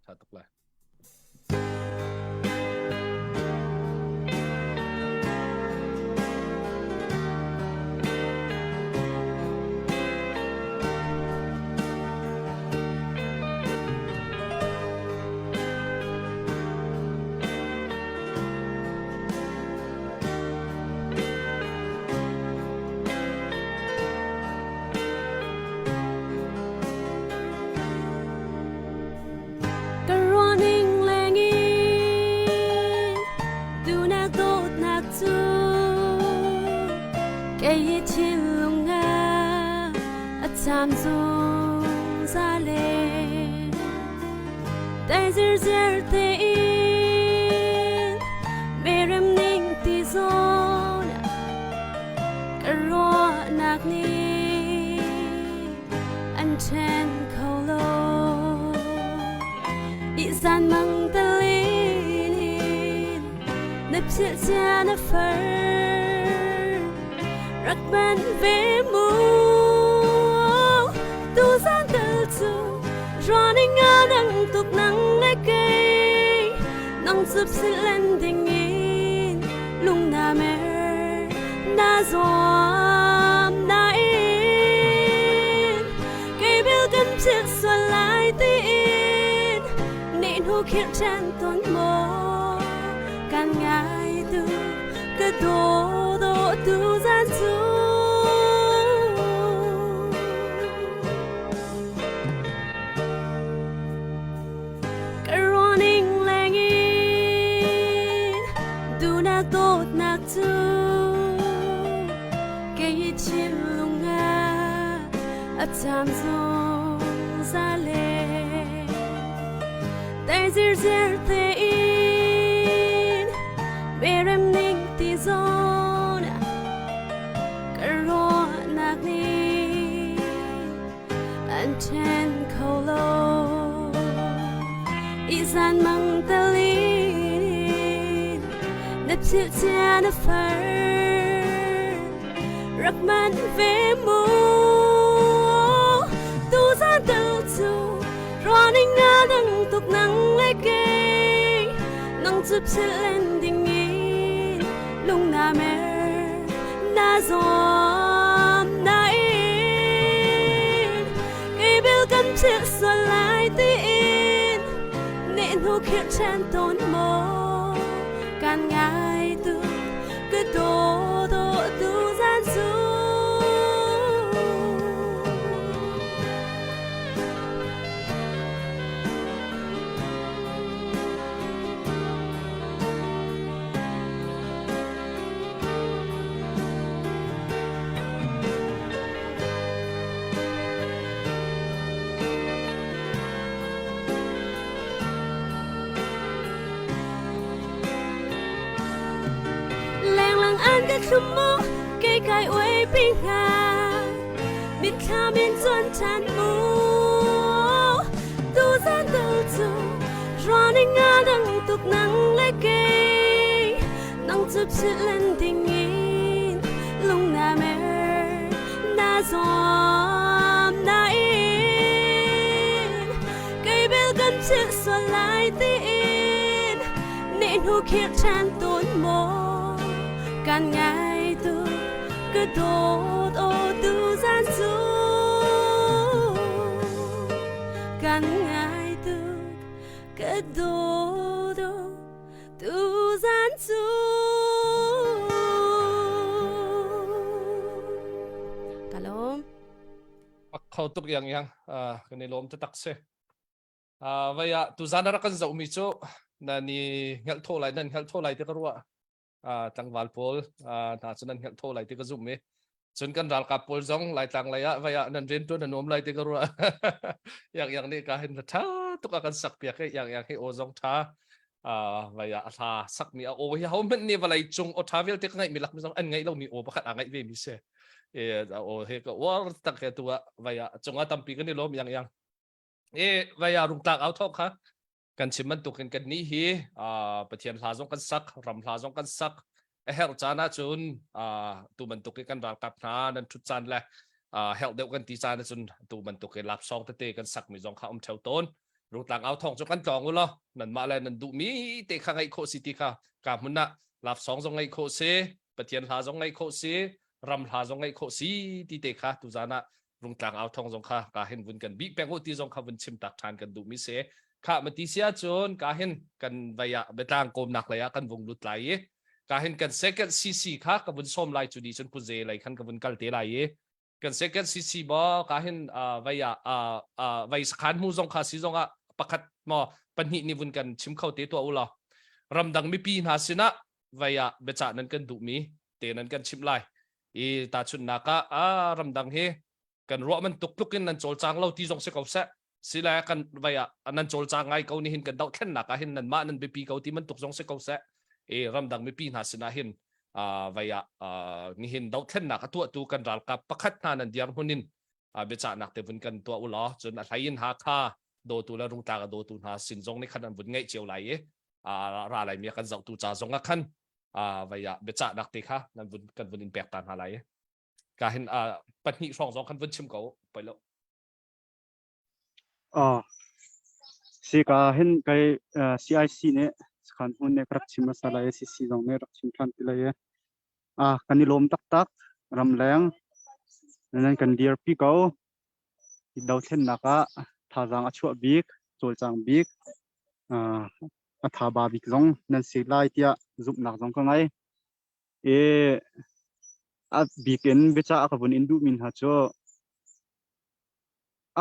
Tha tuk lai.
Ka ruahning lengin duhnak dawtnak cu kei i thinlung ah a caam zungzal e. Dai zirziar tein merem ning ti zawn ka ruahnak nih an ṭhen kho lo. Ihzan mang talin in na philh cia na far rak ban ve mu tu zan tal cu running a dang tuk nang le kei nang cup silen ding in lung na mer na zuam na in kei bil kan philh sual lai tiin ni hnu khirh ṭhan tawn maw kan ngai tu ka daw daw tu zan cu Ka ruahning lengin duhnak dawtnak cu kei i thinlung ah a caam zungzal e. Dai zirziar tein merem ning ti zawn ka ruahnak nih an ṭhen kho lo. Ihzan mang talin na philh cia na far rak man ve mu. cu Running nga dang tuk nang le kei Nang cu philh len ding in lung na mer na zuam na in Kei bel kan philh sual lai tiin Neh hnu khirh ṭhan tawn maw Kan ngai tu ka daw daw tu zan cu Lenglang an ka thlum mu kei kai uai pi hnga mitthlam in cuan ṭhan mu tu zan tel cu running a dang tuk nang le kei nang cu philh len ding in lung na mer na zuam na in kei bel kan philh sual lai tiin neh hnu khirh ṭhan tawn maw kan ngai tu ka dawt aw tu zan cu kan ngai tuk ka dawt aw tu zan cu Ka lawm.
Ak kho tuk yang yang kan i lawm taktak si. Vai ah tuzan a rak kan zohmi cu na ni hngalh thaw lai nan hngalh thaw lai ti ka ruah. Tlangval pawl hna cu nan hngalh thaw lai ti ka zumh i cun kan ralkap pawl zong Laitlang lei ah vai ah nan rian tuan nan nuam lai ti ka ruah. Yang yang nih ka hin tha tuk a kan sak piak i yang yang hi aw zong tha vai ah a hla sakmi a aw hi ho hmanh nih vawlei cung aw tha vialte ka ngaih mi lak mi zong an ngaih lomi aw pakhat aa ngaih ve mi si. E aw he ka uar tak he tu ah vai ah cungah tampi kan i lawm yang yang. E vai ah rungtlak au thawk kha kan chim bantukin kan nih hi Pathian hla zong kan sak ram hla zong kan sak a herh caan ahcun tu bantuk i kan ralkap hna nan ṭhut caan le herh deuh kan ti caan ahcun tu bantuk i lapsawng tete kan sakmi zong kha um ṭheo tawn rungtlang au thawng cu kan tlawng u law nanmah le nan duhmi te kha ngaih khawh si ti kha ka hmun ah lapsawng zong ngaih khawh si Pathian hla zong ngaih khawh si ram hla zong ngaih khawh si ti te kha tuzan ah rungtlang au thong zong kha ka hin vun kan bih peng u ti zong kha vun chim tak than kan duh mi si kha ma ti sia cun ka hin kan vei ah biatlang kawmnak lei ah kan vung lut lai i ka hin kan second cc kha ka vun som lai cu ni cun puze lei khan ka vun kal te lai i kan second cc bo ka hin vei ah vei sakhan mu zong kha si zong ah pakhat mo pahnih ni vun kan chim kho te tua u law ramdang mipi hna sinah vei ah biacah nan kan duhmi te nan kan chimh lai i tahchunhnak ah ah ramdang hi kan ruah man tuk tluk in nan cawlcang lo ti zong si ko seh sile kan vai ah nan cawlcang ngai ko ni hin kan dohthlennak ah hin nan mah nan biapi ko ti bantuk zong si ko seh i ramdang mipi hna sinah hin vai ah nihin dohthlennak a tuahtu kan ralkap pakhat hna nan diar hmun in biacahnak te vun kan tuah u law cun a hlei in Hakha dawtu le Rungtlang a dawtu hna sin zong nih khan an vun ngeih cio lai i ra lai mi kan zohtu ca zong ah khan vai ah biacahnak te kha nan vun kan vun in pek ta hna lai ka hin pahnih hrawng zong kan vun chim ko poi lo
Ah si ka hin kai CIC nih sakhan hmun nih rak chim hmasa lai CC zong nih rak chim than ti lai ah kan i lawm taktak ramleng nan kan dirpi ko dothlennak ah thazaang a chuah bik cawlcang bik a thaba bik zong nan si lai tiah zumhnak zong ka ngei. I a bik in biacah ka vun in duhmi hna cu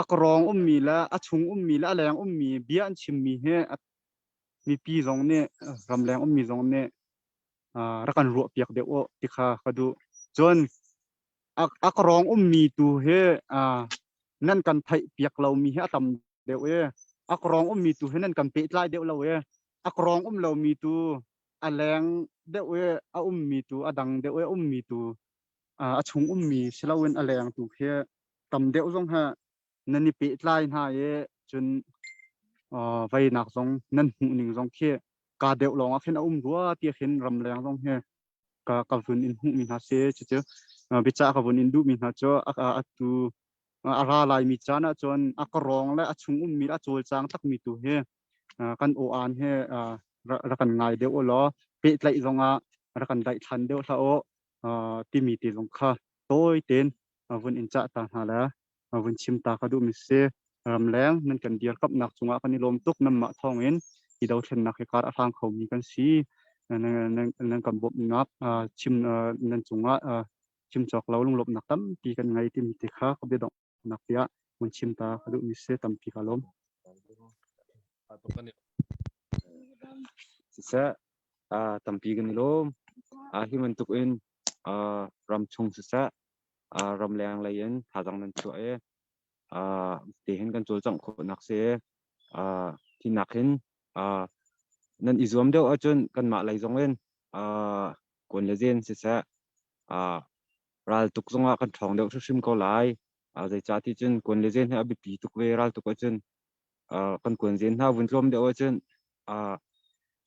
a kawrong ummi le a chung ummi le a leng ummi bia an chimmi hi mipi zong nih ramleng ummi zong nih rak kan ruahpiak deuh u ti kha ka duh. Cun a kawrong ummi tu hi nan kan theihpiak lomi hi a tam deuh i a kawrong ummi tu hi nan kan pehtlai deuh lo i a kawrong um lomi tu a leng deuh i a ummi tu a dang deuh i a ummi tu a chung ummi si loin a leng tu khi tam deuh zong he nan i pehtlai hna i cun veinak zong nan hmuh ning zong khi ka deuh lawng ah khin a um rua ti khin ramleng zong hi ka ka vun in hmuhmi hna si cucu biacah ka vun in duhmi hna cu atu. A ra laimi caan ahcun a ka rawng le a chung ummi a cawlcang takmi tu hi kan aw-aan hi rak kan ngai deuh u law pehtlaih zongah rak kan daihthlan deuh hlah u timi te zong kha tawi tein vun in cah ta hna le vun chim ta ka duhmi si. Ramleng nan kan dirkamhnak cungah kan i lawm tuk. Nanmah thawngin hi dothlennak hi kar a hlang khomi kan si. Nan kan bawmhnak chim nan cungah chim cawk lo lunglawmhnak tampi kan ngei timi te kha ka biadonghnak tiah vun chim ta ka duhmi si tampi ka lawm.
Siseh, tampi kan i lawm. Hi bantuk in ram chung siseh, ramleng lei in thazaang nan chuah i tihin kan cawlcangh khawhnak si. Hi nak hin nan i zuam deuh ahcun kanmah lei zong in kawn le zen siseh, raltuk zongah kan ṭhawng deuh hrimhrim ko lai. Zeicah ti cun kawn le zen hi a biapi tuk ve raltuk ahcun kan kuan zen hna vun tlawm deuh ahcun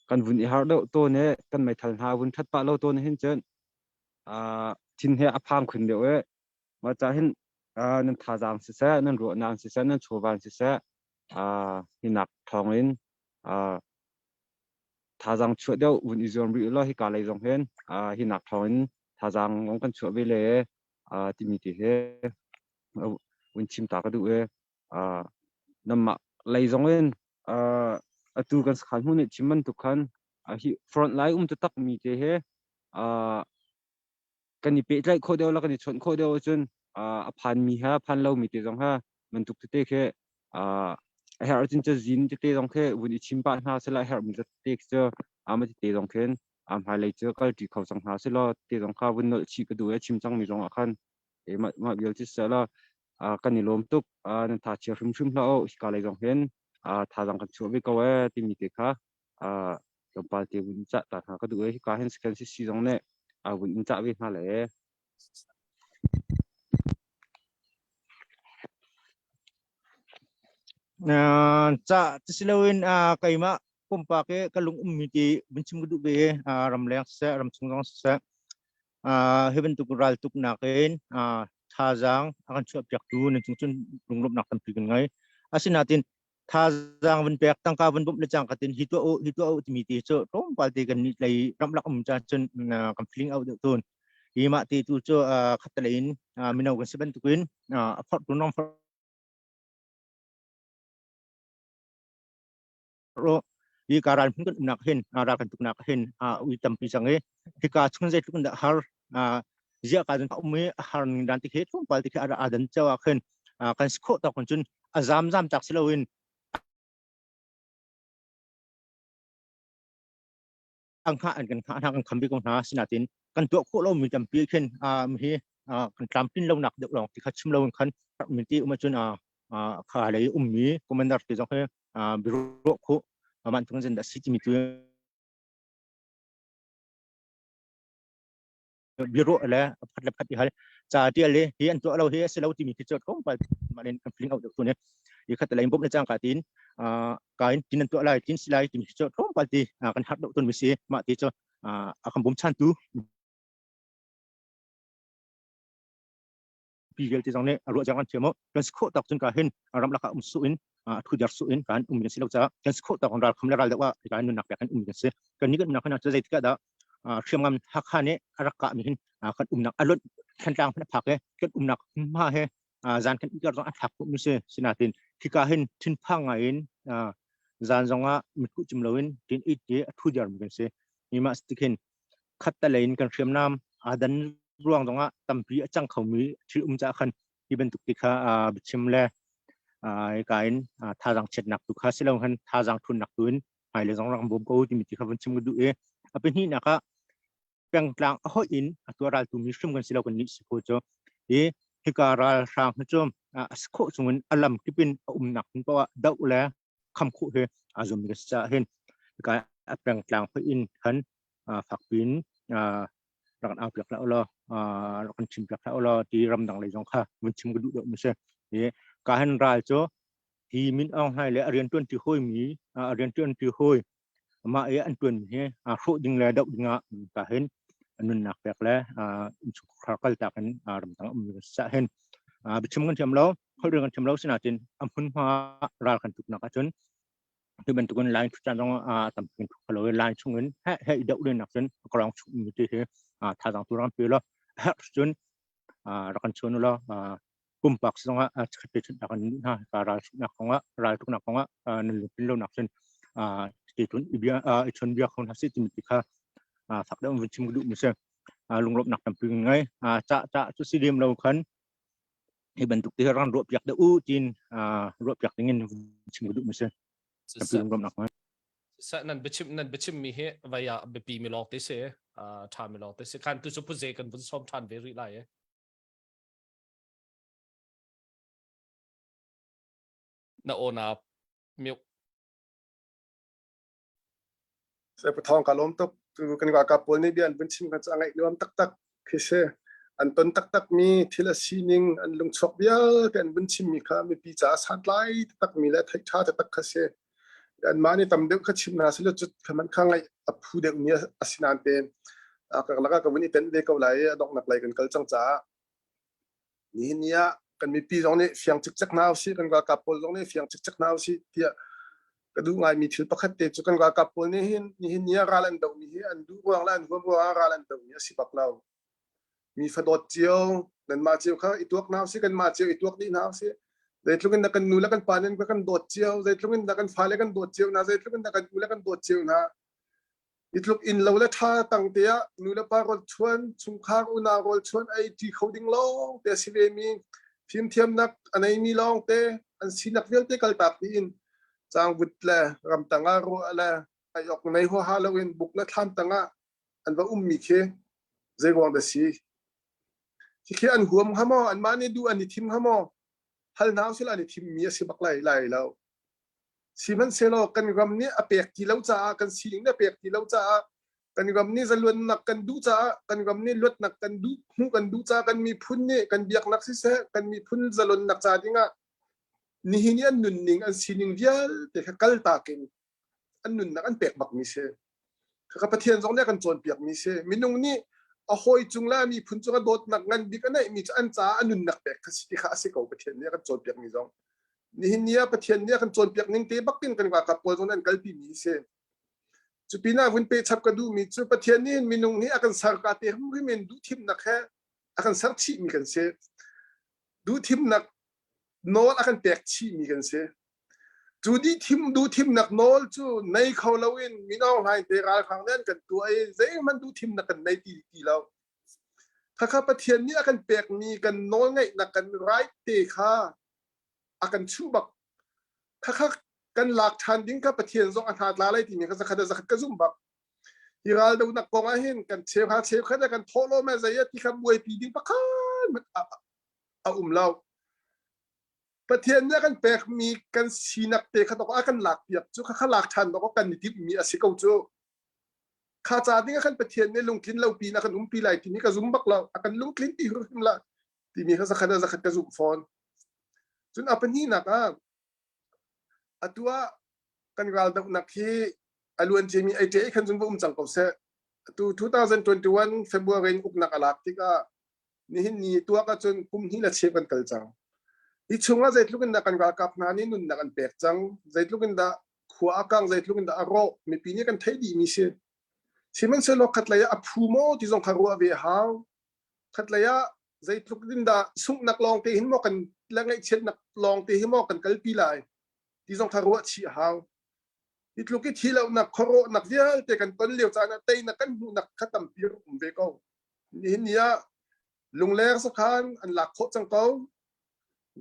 kan vun i harh deuh tawn i kan meithal hna vun ṭhat pah lo tawn hin cun thin he a phang khun deuh i mah cah hin nan thazaang siseh nan ruahnak siseh nan chawva siseh hinak thawng in thazaang chuah deuh vun i zuam rih law hika lei zong hin hinak thawng in thazaang zong kan chuah ve le timi te he vun chim ta ka duh i namah lei zong in atu kan sakhan hmun nih chim bantuk khan hi front line um taktak mi te he kan i pehtlaih khawh deuh la kan i chawnh khawh deuh ahcun a phan mi ha phan lo mi te zong ha bantuk tete khi a herh ahcun cazin tete zong khi vun i chim pah hna sila a herh mi tete cu ama tete zong khin a hmailei cu kalṭi kho cang hna selaw te zong kha vun nolh chih ka duh i chim cang mi zong ah khan mah mah vial cu sela kan i lawm tuk nan tha chia hrimhrim hlah u hika lei zong hin thazaang kan chuah ve ko ee timi te kha tlawmpal te vun cah ta hna ka duh i hika hin second CC zong nih vun in cah ve hna le.
Ca ti si loin keimah pumpak i ka lung ummi ti vun chim ka duh ve i ramleng siseh ramchung zong siseh hi bantuk raltuknak in thazaang a kan chuahpiaktu nan cung cun lunglawmhnak tampi kan ngei. Asinain thazaang vun pek tangka vun bawmh le cang katin hi tuah u hi tuah u timi ti cu tlawmpal te kan nih lei ramlak um caan cun kan feeling out deuh tawn. Hi mah te tu cu khattelei in mino kan si bantukin a phorh tu nong phorh ro hi ka ral hmun kan umnak hin ral kan tuknak hin ui tampi cang i hika chung zeitluk in dah har zia ka zan um i har ning dan ti khi tlawmpal ti khi a adan cheu ah khin kan si khawh tawk cun a zam zam tak si loin ang kha an kan kha hna kan kham bi ko hna sinatin kan tuah khawh lo mi tampi khin hi kan tlamtlin lo nak deuh lawng ti kha chim lo in khan mi ti um cun kha lei ummi commander ti zong hi biruah khu man tung zin da si timi tu biruah le phat le phat i hal ca tial le hi an tuah lo hi a si lo timi khi chot kom pal ma len kan feeling out deuh tu ne i khat lai bom le chang ka tin ka in tin an tuah lai tin si lai timi khi chot kom pal ti kan har deuh tun mi si ma ti cho a kan bom chan tu pi vialte zong nih ruah cang an thiam kan si khawh tak cun ka hin ramlak ah um su in thu der su in kan um kan si lo ca kan si khawh tak ral kham le ral deuh ah kan nunnak pek kan um kan si kan ni kan umnak hin zeitikah dah hriamngam Hakha nih a rak kah mi hin kan umnak a lonh Thantlang hmanh a phak i kan umnak hma he zan kan ikar zong a thlak khawh mi si sinatin hika hin thinphang ngai in zan zongah mitkuh cim loin tin it i a thu der mi kan si mi mah tikhin khattelei in kan hriamnam aa dan ruang zongah tampi a cang khomi thil um caah khan hi bantuk ti kha biachim le hika in thazaang chiatnak tu kha si lo khan thazaang thunnak tu in hmailei zong rak bawm ko timi ti kha vun chim ka duh i a pahnihnak ah pengtlang a hoih in a tuah raltu mi hrim kan si lo kan nih si ko cu hi hika ralhrang hi cu a si khawh chungin a lam kip in a umnak hmun paoh ah doh le kham khawh hi aa zuammi kan si caah hin hika a pengtlang hoih in khan fakpi in rak kan aupiak hlah ulaw rak kan chimpiak hlah ulaw ti ramdang lei zong kha vun chim ka duh deuh mi si. Hi ka hin ral cu hi Min Aung Hlaing le a rianṭuanṭi hawimi a rianṭuanṭi hawi mah i an ṭuanmi hi hrawh ding le doh ding ah ka hin nunnak pek le innchungkhar kaltak in ramdang ummi kan si caah hin biachim kan thiam lo. Holh kan thiam lo sinain a hmunhma ral kan tuknak ahcun tu bantukin line thu caan zong a tam kin thu khalo line chungin he he i doh len nak cun ka rong chung mi ti hi thazaang tu ram pe lo herh cun rak kan chun lo pumpak zongah khat te chun kan hna ka ral nak kongah ral tuk nak kongah nan lungpin lo nak cun ti tun i bia i chon bia khon hasi timi ti kha fak deuh vun chim duh mi se lunglawmh nak tampi ngai ca ca cu si dem lo khan hi bantuk te ran ruah piak de u tin ruah piak ding in chim duh mi se tampi lunglawmh nak ngai
sa nan biachim nan biachim mi hi vaya biapi mi lawng te se tha mi lawng te se khan tu chu pu ze kan vun som than ve rih lai e Na aw na mute.
Thawng ka lawm tuk. Tu kan ralkap pawl nih bia an vun chim kha cu a ngaih nuam taktak khi si. An ton taktak mi thil a sining an lungchuak vialte an vun chim mi kha mipi caah santlai taktak mi le theih ṭha taktak kha si. Anmah nih tam deuh kha chim hna seh law cu kha man kha ngaih a phu deuh mi a si nain tein ka lakah ka vun i tenh ve ko lai i a donghnak lei kan kal cang caah Nihin ni ah kan mipi zong nih fiang cikcek hna usih, kan ralkap pawl zong nih fiang cikcek hna usih tiah ka duh ngaimi thil pakhat te cu kan ralkap pawl nih hin nihin ni ah ral an dohmi hi an duh ruang le an huam ruang ah ral an dohmi a si bak lo. Mi fadawt cio, nanmah cio kha i tuak hna usih, kanmah cio i tuak dih hna usih. Zeitluk in dah kan nu le kan pa nih kan dawt cio, zeitluk in dah kan fale kan dawt cio hna, zeitluk in dah kan u le kan dawt cio hna. I tluk inn lo le ṭha tang te ah nu le pa rawl chuan, chungkhar unau rawl chuan ei ṭi kho ding lawng te a si ve mi, fimthiamnak a neimi lawng te an sinak vialte kaltak dih in cangvut le ramtang ah ruah le ei awk nei huaha loin buk le thlam tang ah an va ummi khi zei ruang dah si? Khikhi an huam hnga maw? Anmah nih duh an i thim hnga maw? Hal hna usih an i thimmi a si bak lai lai lo. Sihmanhsehlaw kan ram nih a pek ti lo caah kan sining nih a pek ti lo caah kan ram nih zaluannak kan duh caah kan ram nih luatnak kan duh hmuh kan duh caah kan miphun nih kan biaknak siseh kan miphun zalonnak ca dingah nihin i an nunning an sining vialte kha kaltak in an nunnak an pek bakmi si. Khakha Pathian zong nih a kan cawnpiakmi si. Minung nih a hawi cung le a miphun cung a dawtnak ngan bik a neihmi cu an caah a nunnak pek kha si ti kha a si ko Pathian nih a kan cawnpiakmi zong. Nihin ni ah Pathian nih a kan cawnpiak ning te bak in kan ralkap pawl zong nih an kalpi mi si. Cu pinah vun pe chap ka duhmi cu Pathian nih minung hi a kan ser ka te hrimhrim in duhthimnak he a kan ser chihmi kan si. Duhthimnak nawl a kan pek chihmi kan si. Cu dih thim duhthimnak nawl cu nei kho loin Min Aung Hlaing te ralhrang nih an kan tuah i zeihmanh duhthimnak kan nei ti ti lo. Khakha Pathian nih a kan pekmi kan nawlngeihnak kan right te kha a kan chuh bak. Khakha kan lak ṭhan ding kha Pathian zong a hna tla lai timi kha zakhat zakhat ka zumh bak. Hi raldohnak kong ah hin kan cheuhra cheukhat kan thawhlawm he zei ti kha buaipi ding pakhat a um lo. Pathian nih a kan pekmi kan sinak te kha a kan lakpiak cu kha lak ṭhan dawk kan i timhmi a si ko cu. Kha ca ding ah khan Pathian nih lungtlin lo piin a kan umpi lai timi ka zum bak lo. A kan lungtlin ti hrimhrim la timi kha zakhat ah zakhat ka zumh fawn. Cun a pahnihnak ah atu ah kan raldohnak hi a luan ciami ei ṭe khan cun va um cang ko seh. Atu 2021 February in uknak a lak tikah nihin ni tuak ahcun kum hnih le cheu kan kal cang. Hi chungah zeitluk in dah kan ralkap hna nih nunnak an pek cang, zeitluk in dah khua a kang, zeitluk in dah a rawh, mipi nih kan theih dihmi si. Sihmanhsehlaw khatlei ah a phu maw ti zong kha ruah ve a hau. Khatlei ah zeitluk in dah sunghnak lawng te hin maw kan le ngaihchiatnak lawng te hi maw kan kalpi lai ti zong kha ruah chih a hau. Hi tluk i thi lonak khuarawhnak vialte kan ton lio caan ah teinak kan hmuhnak kha tampi um ve ko. Nihin ni ah Lungler sakhan an lak khawh cang ko.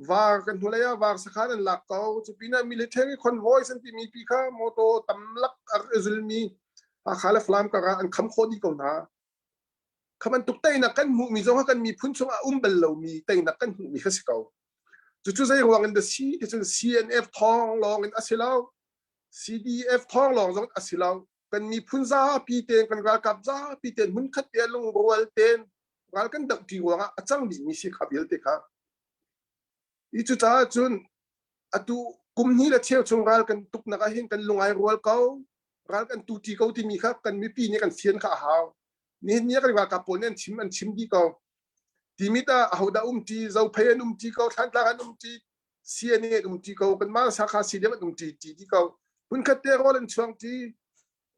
Var kan hnulei ah var sakhan an lak ko. Cu pinah military convoys an timi pi kha motor tamlak a zulmi Hakha le Falam kar ah an kham khawh dih ko hna. Kha bantuk teinak kan hmuhmi zong kha kan miphun chungah um bal lomi teinak kan hmuhmi kha si ko. Cucu zei ruang in dah si ti cun CNF thawng lawng in a si lo. CDF thawng lawng zong a si lo. Kan miphun zapi tein kan ralkap zapi tein hmunkhat te lungrual tein ral kan doh ṭi ruangah a cang dihmi si kha vialte kha. I cucaah cun atu kum hnih le cheu chung ral kan tuknak ah hin kan lung ai rual ko, ral kan tu ṭi ko timi kha kan mipi nih kan fian kha a hau. Nihin ni ah kan ralkap pawl nih an chim an chim dih ko. Timit ah ahodah um ṭi, Zophei an um ṭi ko, Thlantlang an um ṭi, CNA an um ṭi ko, kanmah Sakha CDF an um ṭi ṭi ti ko. Hmunkhat te rawl an chuang ṭi,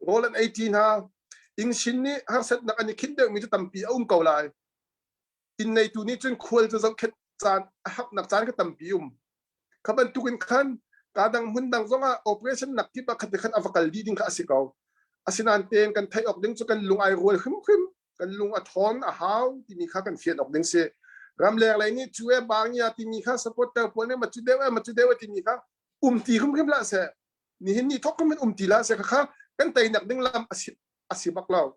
rawl an ei ṭi hna. Ingshin nih harsatnak an i khinh deuhmi cu tampi a um ko lai. Inn neitu nih cun khual cu zohkhenh caan a haknak caan kha tampi um. Kha bantukin khan ka dang hmun dang zongah operation nak kip ah khat khan a va kal dih ding kha a si ko. Asinain tein kan theih awk ding cu kan lung ai rual hrimhrim kan lung a ṭhawn a hau timi kha kan fian awk ding si. Ramleng lei nih cu e bang ya timi kha supporter pawl nih ma cu deuh e ma cu deuh e timi kha um ti hrimhrim hlah seh. Nihin ni thok in um ti hlah seh kha kan teinak ding lam a si a si bak lo.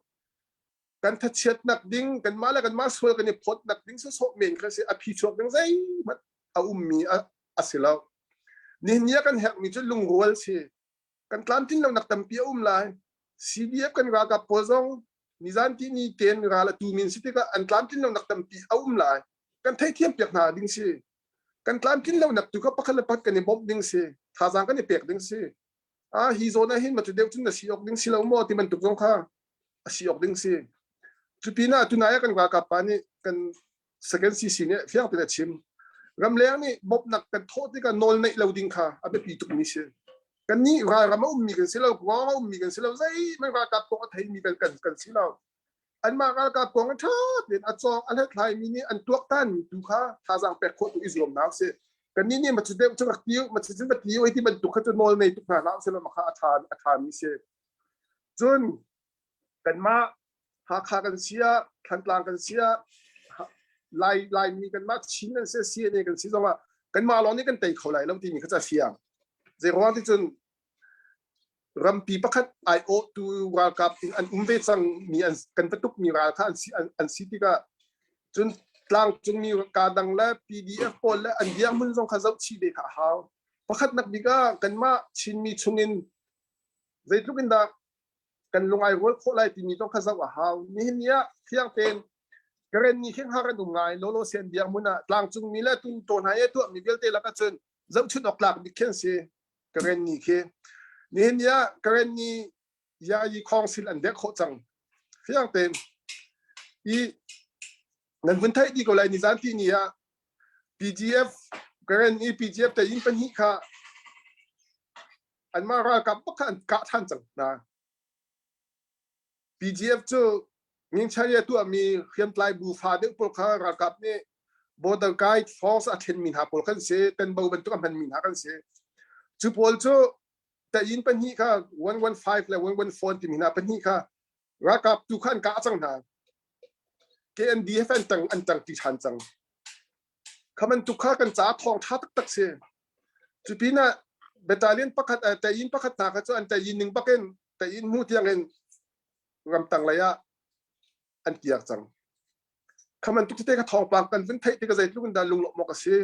Kan thachiatnak ding kanmah le kanmah sual kan i phawtnak ding sawsawh men kha si a phi chuak ding zeihmanh a ummi a, a si lo. Nihin ni ah kan herhmi cu lungrual si. Kan tlamtlin lonak tampi a um lai. CDF kan ralkap pawl zong nizan ti ni ten ral a tu min si tikah an tlamtlin lonak tampi a um lai. Kan theithiam piak hna ding si. Kan tlamtlin lonak tu kha pakhat le pakhat kan i bawmh ding si. Thazaang kan i pek ding si. Ah hi zawn ah hin ma cu deuh cun na si awk ding si lo maw ti bantuk zong kha a si awk ding si. Cu pinah tunai ah kan ralkap pa nih kan second CC nih fiang tein a chim. Ramleng nih bawmhnak kan thawh tikah nawl neih lo ding kha a biapi tukmi si. Kannih ralram a ummi kan si lo, ruang a ummi kan si lo, zeihmanh ralkap kong a theimi kan, kan, kan si lo. Anmah ralkap kong a ṭha tein a cawng a hlathlaimi nih an tuaktanmi tu kha thazaang pek khawh tu i zuam hna usih. Kannih nih macu deuh cu rak ti u, macu cun va ti u, ti bantuk kha cu nawl nei tuk hna hlah usih law kha a ṭha a ṭhami si. Cun kanmah Hakha kan si ah, Thantlang kan si ah, Lai Laimi kanmah Chin kan si, CNA kan si zongah kanmah lawng nih kan tei kho lai lo timi kha ca fiang. Zei ruang ti cun rampi pakhat aiawhtu ralkap in an um ve cang mi an kan va tuk mi ral kha an si an, an si tikah cun tlangcungmi ka dang le PDF pawl le an dirhmun zong kha zoh chih ve kha a hau. Pakhatnak bik ah kanmah Chinmi chungin zeitluk in dah kan lung ai rual khawh lai timi zong kha zoh a hau. Nihin ni ah fiang tein Karen ni khing har an um ngai lolo sian biak mun ah tlangcung mi le tu to hna ye tuah mi vialte lak ahcun zohchun awk tlak bik khi an si Karen ni khi. Nihin ni ah Karen ni yayi khong sil an dek khawh cang. Fiang tein i nan vun theih di ko lai ni zan ti ni ah PDF Karen i PDF te in pahnih kha anmah ralkap bak kha an kah ṭhan cang hna. PDF cu Ngingchari a tuahmi hriamtlai bu fa deuh pawl kha ralkap nih border guide force a ṭhenmi hna pawl kan si, tenbo bantuk a hmanmi hna kan si. Cu pawl cu tayin pahnih kha 115 le 114 timi hna pahnih kha ralkap tu kha an kah cang hna. KNDF an tang an tang ti ṭhan cang. Kha bantuk kha kan caah thawng ṭha taktak si. Cu pinah battalion pakhat tayin pakhat hna kha cu an tayin ning bakin tayin hmu tiangin ramtang lei ah an kiak cang. Kha bantuk tete kha thawngpang kan vun theih tikah zeitluk in dah lunglawmh awk a si.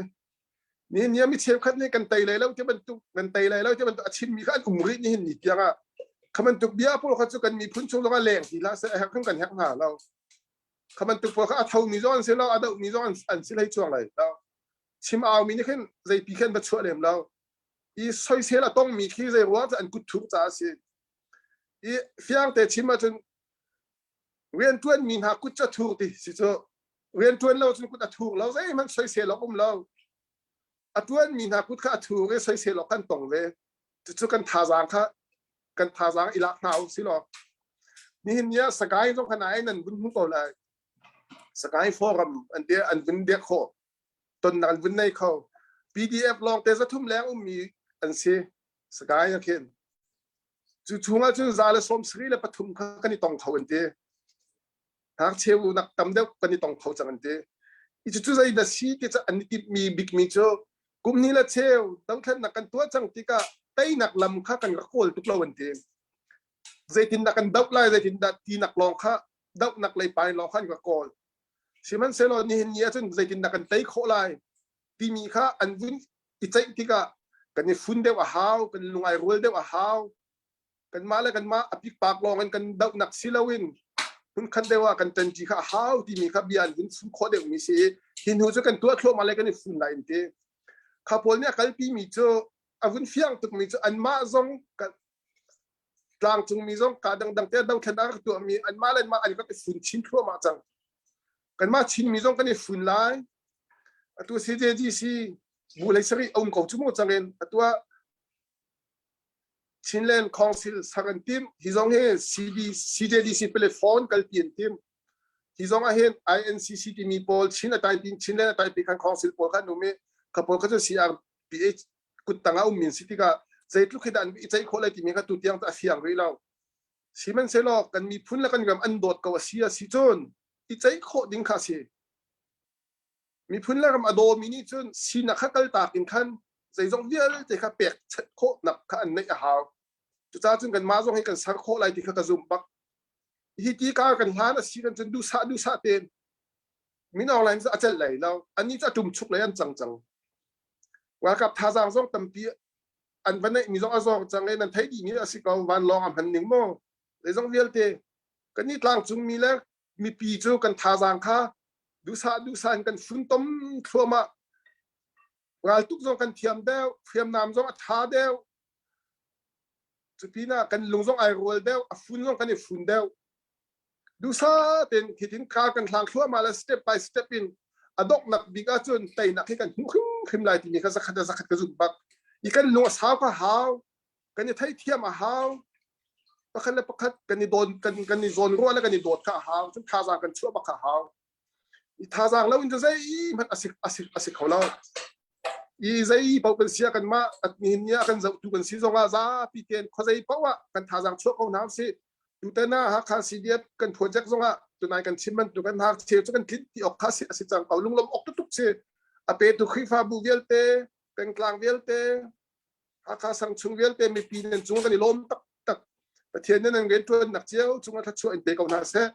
Nihin ni ah mi cheukhat nih kan tei lai lo ti bantuk kan tei lai lo ti bantuk a chimmi kha an um rih nihin ni tiang ah kha bantuk bia pawl kha cu kan miphun chung zong ah leng ti hlah seh a herh kan kan herh hna lo. Kha bantuk pawl kha a thomi zong an si lo a dohmi zong an si hlei chuang lai lo. Chim aumi nih khin zeipi khin va chuah lem lo. I soisel a tongmi khi zei ruang cu an kut thuk caah a si. I fiang te chim ahcun rianṭuanmi hna kut cu a thur ti si cu rianṭuan lo cun kut a thur lo zeihmanh soisel awk um lo a ṭuanmi hna kut kha a thur i soisel awk kan tong ve cucu kan thazaang kha kan thazaang i lak hna u si law nihin ni ah Sagaing zong kha nai nan vun hmu ko lai Sagaing forum an ti an vun dek khawh tonnak an vun nei kho PDF lawng te zathum leng ummi an si Sagaing ah khin Cu chungah cun 173 kha kan i tong kho an ti. Ngakcheu nak tam deuh kan i tong kho cang an ti. I cucu zei dah si ti cu an i timhmi bikmi cu kum hnih le cheu dothlennak kan tuah cang tikah teinak lam kha kan rak kawl tuk lo an ti. Zeitindah kan doh lai, zeitindah tinak lawng kha dohnak lei pai lawng kha an rak kawl. Sihmanhsehlaw nihin ni ahcun zeitindah kan tei khawh lai timi kha an vun i ceih tikah kan i fun deuh a hau, kan lung ai rual deuh a hau. Kanmah le kanmah a pikpak lawng in kan dohnak si loin hmunkhat deuh ah kan ṭanṭi kha a hau timi kha bia an vun fun khawh deuhmi si i hi hnu cu kan tuah thluahmah le kan i fun lai in ti. Kha pawl nih a kalpimi cu a vun fiang tukmi cu anmah zong tlangcungmi zong ka dangdang te dothlen a rak tuahmi anmah le anmah an rak i fun chin thluahmah cang. Kanmah Chinmi zong kan i fun lai. Atu CJGC bu hlei sarih a um ko cu mu cang in atu ah Chinland Council sak an tim. Hi zong hi CB, CJDC platform kalpi an tim. Hi zong ah hin INCC timi pawl Chin a taipi Chinland a taipi khan council pawl khan um i kha pawl kha cu CRPH kuttang ah ummi an si tikah zeitluk hi dah an i ceih khawh lai timi kha tu tiang a fiang rih lo. Sihmanhsehlaw kan miphun le kan ram an dawt ko a si a si cun i ceih khawh ding kha a si. Miphun le ram a dawmi nih cun sinak kha kaltak in khan zeizong vialte kha pek chet khawhnak kha an neih a hau. Cucaah cun kanmah zong hi kan ser khawh lai ti kha ka zum bak. Hi ti kar kan hlan a si kan cun duhsah duhsah tein min online cu a celh lai lo. Annih cu a ṭum chuk lei an cang cang. Ralkap thazaang zong tampi an va neih mi zong a zawng cang i nan theih dih mi a si ko vanlawng a hman ning maw zeizong vialte kan i tlangcung mi le mipi cu kan thazaang kha duhsah duhsah in kan funtom thluahmah raltuk zong kan thiam deuh hriamnam zong a tha deuh cupinah kan lung zong ai rual deuh a fun zong kan i fun deuh duhsah tein hitin kar kan hlang thluahmah le step by step in a donghnak bik ahcun teinak hi kan hmuh hrimhrim lai timi kha zakhat a zakhat ka zumh bak i kan lung a sau kha hau kan i theithiam a hau pakhat le pakhat kan i dawn kan kan i zawn ruah le kan i dawt kha a hau cun thazaang kan chuah bak kha a hau i thazaang lo in cu zeihmanh a si a si a si kho lo i zei paoh kan sia kan mah nihin ni ah kan zohtu kan si zongah zapi tein khuazei paoh ah kan thazaang chuah ko hna usih tutan ah Hakha CDF kan project zongah tunai kan chim bantuk kan hak cheu cu kan tlinh ti awk kha si a si cang ko lunglawm awk tuk si a petu Khrihfabu vialte pengtlang vialte Hakha sang chung vialte mipi nan cung kan i lawm taktak. Pathian nih nan rianṭuannak cio cungah thluachuah in pe ko hna seh.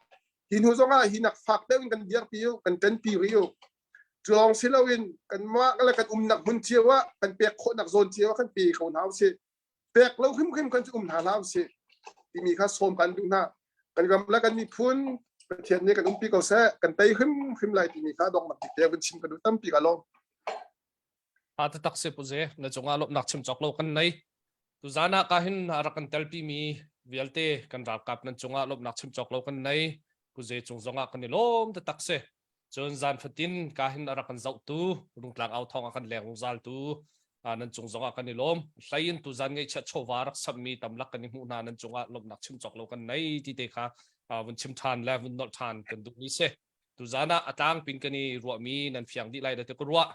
Hi hnu zongah hi nak fak deuh in kan dirpi u, kan ṭanpi rih u. Cu lawng si loin kanmah le kan umnak hmun cio ah kan pek khawhnak zawn cio ah kan pe ko hna usih. Pek lo hrimhrim kan cu um hna hlah usih timi kha sawm kan duh hna. Kan ram le kan miphun Pathian nih kan umpi ko seh, kan tei hrimhrim lai timi kha donghnak bik te vun chim ka duh tampi ka lawm.
A taktak si Pu Ze, na cungah lawmhnak chim cawk lo kan nei. Tuzan ah ka hin a rak kan telpi mi vialte kan ralkap nan cungah lawmhnak chim cawk lo kan nei. Pu Ze cung zongah kan i lawm taktak si. Cun zan fatin ka hin a rak kan zohtu, Rungtlang au thawng a kan leng zungzaltu nan cung zongah kan i lawm. Hlei in tuzan ngeihchiah chawva rak sammi tamlak kan i hmuh hna nan cungah lawmhnak chim cawk lo kan nei ti te kha vun chim ṭhan le vun nolh ṭhan kan duh mi si. Tuzan ah a tlangpin kan i ruahmi nan fiang dih lai da ti ka ruah.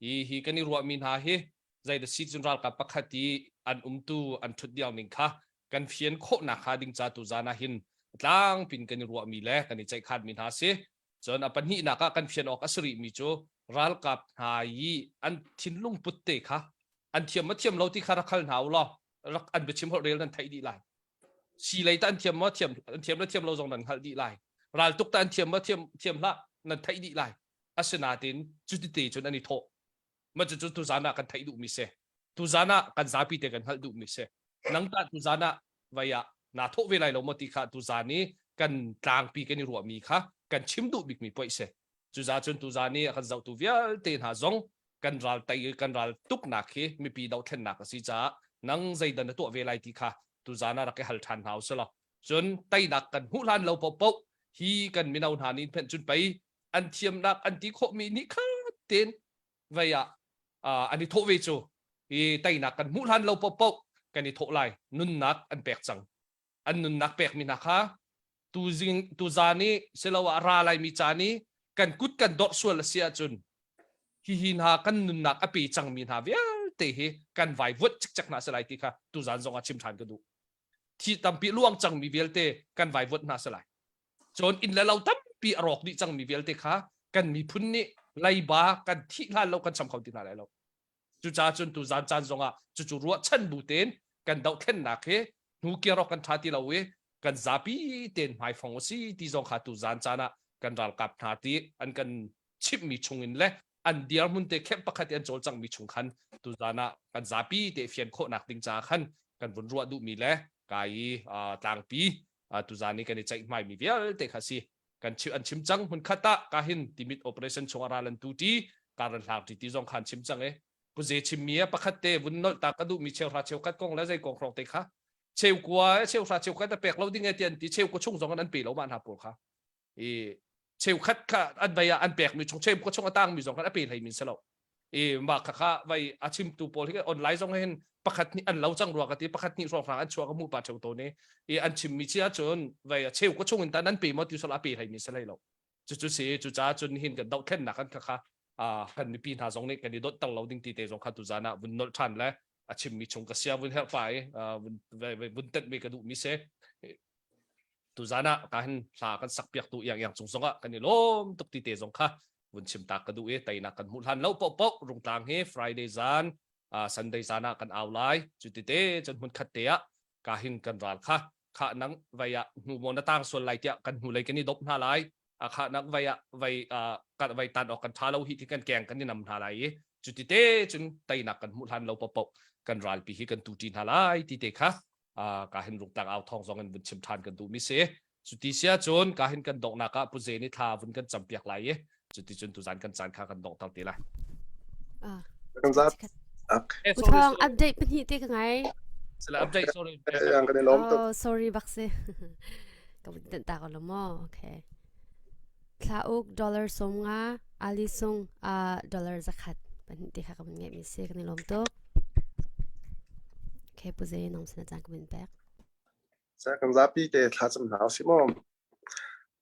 Hi hi kan i ruahmi hna hi zei da si cun ralkap pakhat i an umtu an ṭhut diau ning kha kan fian khawhnak hnga ding ca tuzan ah hin tlangpin kan i ruahmi le kan i ceihkhanmi hna si. Cun a pahnihnak ah kan fian awk a si rihmi cu ralkap hna i an thinlung put te kha an thiam ma thiam lo ti kha rak hal hna u law rak an biachim holh rel nan theih dih lai. Si lei ta an thiam maw thiam an thiam le thiam lo zong nan hngalh dih lai. Raltuk ta an thiam maw thiam thiam hlah nan theih dih lai. Asinain cutite cun an i thawh. Ma cucu tuzan ah kan theih duhmi si. Tuzan ah kan zapi te kan hngalh duhmi si. Nang tah tuzan ah vai ah naa thawh ve lai lo maw ti kha tuzan i kan tlangpi kan i ruahmi kha kan chim duh bikmi poih si. Cuza cun tuzan i a kan zohtu vialte hna zong kan ral tei kan ral tuknak hi mipi dohthlennak a si caah nang zeidah na tuah ve lai ti kha tuzan ah rak i hal ṭhan hna usih law cun teinak kan hmuh hlan lo paohpaoh hi kan mino hna nih phenh cun pei an thiamnak an ti khawhmi nih khat tein vei ah an i thawh ve cu i teinak kan hmuh hlan lo paohpaoh kan i thawh lai nunnak an pek cang an nunnak pekmi hna kha tuzing tuzan i siloah ra laimi caan i kan kut kan dorh sual a si ahcun hihi hna kan nunnak a pe cangmi hna vialte hi kan vaivuat cikcek hna si lai ti kha tuzan zong ah chim ṭhan ka duh thi tampi luang cangmi vialte kan vaivuat hna si lai cun inn le lo tampi a rawk dih cangmi vialte kha kan miphun nih leiba kan thih hlan lo kan cham kho ti hna lai lo Cucaah cun tuzan caan zongah cucu ruahchan bu tein kan dohthlennak hi hnu kir awk kan ṭha ti lo i kan zapi tein hmaifong a si ti zong kha tuzan caan ah kan ralkap hna ti an kan chimhmi chungin le an dirhmun te khem pakhat i an cawlcanghmi chung khan tuzan ah kan zapi te fian khawhnak ding caah khan kan vun ruah duhmi le kai i tlangpi tuzan i kan i ceihhmaimi vialte kha si kan chim an chim cang hmun khat ah ka hin timit operation chung ah ral an tu ti kar an hlang ti ti zong khan chim cang e puze chim mi pakhat te vun nolh ta ka duh mi cheu hra cheu khat kong le zei kong hrong te kha cheu kua cheu hra cheu khat a pek lo ding e tian ti cheu ko chung zong an pe lo ma hna pawl kha i. Cheukhat kha an vai ah an pekmi chung cheu ko chung a tangmi zong khan a pe hlei min si lo. I mah kha kha vai a chimtu pawl hi online zong hin pakhat nih an lo cang rua ka ti pakhat nih hrawnghrang an chuah ka hmuh pa theu to ni i an chimmi chi ahcun vai a cheu ko chung in ta nan pe maw ti sol a pe hlei mi si hlei lo. Cucu si cucaah cun hin kan dohthlennak kan kha kha kan mipi hna zong nih kan i dawt lo ding ti te zong kha tuzan ah vun nolh ṭhan le a chimmi chung ka sia vun herh pa i vun tenh mi ka duh mi si tuzan ah ka hin hla kan sak piak tu iang iang cung zong ah kan i lawm tuk ti te zong kha vun chim ta ka duh i teinak kan hmuh hlan lo poh poh rungtlang hi Friday zan Sunday zan ah kan au lai cu ti te cun hmun khat te ah ka hin kan ral kha kha nang vai ah hnu maw na tang sual lai tiah kan hnu lei kan i dop hna lai a kha nak vai ah vai kan vai tan awk kan tha lo hi ti kan keng kan i nam hna lai i cu ti te cun teinak kan hmuh hlan lo popo kan ralpi hi kan tu ṭi hna lai ti te kha ka hin rungtlang au thong zong in vun chim ṭhan kan duh mi si cu ti sia cun ka hin kan donghnak ah puze ni thla vun kan cam piak lai i cu ti cun tuzan kan caan kha kan donghter te lai.
Kan zat.
Uthong update pahnih te ka ngai.
Sala update sorry.
Yang kan lom tuk.
Oh sorry bak si. Ka vun tan ta ko lo mo. Okay. Thla uk dollar som nga ali sung a dollar zakhat pahnih te kha ka vun ngai mi si kan i lom tuk. Okay puze nong sina cang ka vun pek.
Sa kan zapi te thla cam hna usih maw?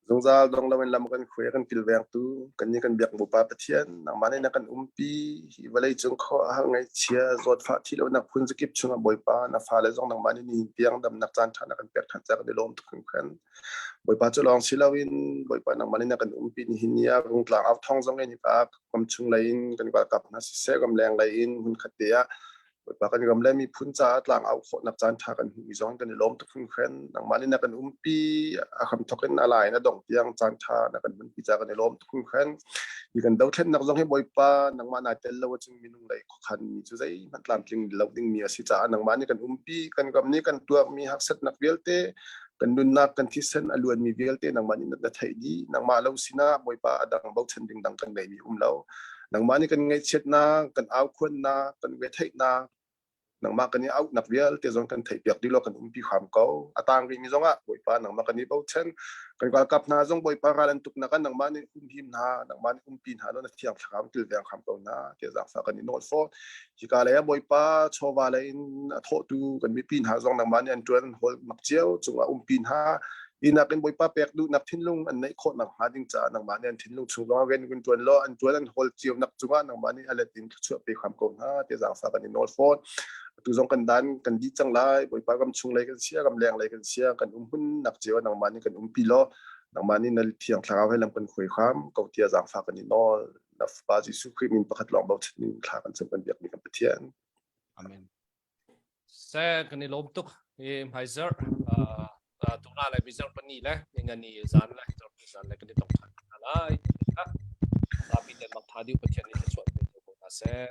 Zungzal dong loin lam kan khuai a kan kilvengtu kannih kan biak Bawipa Pathian nangmah nih na kan umpi hi vawlei cung khuaruahhar ngaihchia zawtfah thih lonak phun zakip chungah Bawipa na fale zong nangmah nih nihin tiang damnak caan ṭha na kan pek ṭhan caah kan i lawm tuk hringhran. Bawipa cu lawng si loin Bawipa nangmah nih na kan umpi nihin ni ah Rungtlang au thawng zong in hika ram chung lei in kan ralkap hna siseh ramleng lei in hmunkhat te ah Bawipa kan ram le miphun caah tlang au khawhnak caan ṭha kan hmuhmi zong kan i lawm tuk hringhran. Nangmah nih na kan umpi, a hramthawk in a lai in a dongh tiang caan ṭha na kan hmanpi caah kan i lawm tuk hringhran. Hi kan dothlennak zong hi Bawipa nangmah naa tel lo ahcun minung lei khuakhanmi cu zeihmanh tlamtling lo dingmi a si caah nangmah nih kan umpi, kan ram nih kan tuarmi harsatnak vialte, kan nunnak, kan thisen a luanmi vialte nangmah nih na theih dih. Nangmah lo sinah Bawipa a dang bochan ding dang kan ngeihmi um lo. Nangmah nih kan ngaihchiatnak, kan aukhuannak, kan retheihnak, nangmah kan i auhnak vialte zong kan theihpiak dih law kan umpi hram ko. A tang rihmi zongah Bawipa nangmah kan i bochan. Kan ralkap hna zong Bawipa ral an tuknak ah nangmah nih humhim hna, nangmah nih umpi hna law na thiang thlarau kilveng hram ko hna tiah zaangfah kan i nawl fawn. Hika lei ah Bawipa chawva lei in a thawhtu kan mipi hna zong nangmah nih an ṭuan an hawl mak cio cungah umpi hna. Hinak in Bawipa pek duhnak thinlung an neih khawh nakhnga ding caah nangmah nih an thinlung chung zongah rian kun ṭuan law an ṭuan an hawl cio nak cungah nangmah nih a let in thluachuah pe hram ko hna tiah zaangfah kan i nawl fawn. Atu zong kan dan kan dih cang lai. Bawipa ram chung lei kan sia, ram leng lei kan sia, kan um hmun nak cio ah nangmah nih kan umpi law nangmah nih na thiang thlarau he lam kan hruai hram ko tiah zaangfah kan i nawl. Na Fapa Jesuh Khrih min pakhat lawng bochan in thla kan cam kan biakmi kan Pathian.
Amen. Se kan i lawm tuk i hmaizarh tuna le mizarh pani le ningani zan le zarhpi zan le kan i tong ṭhan hna lai. Zapi te mang tha diu Pathian nih thluachuah pe ko hna seh.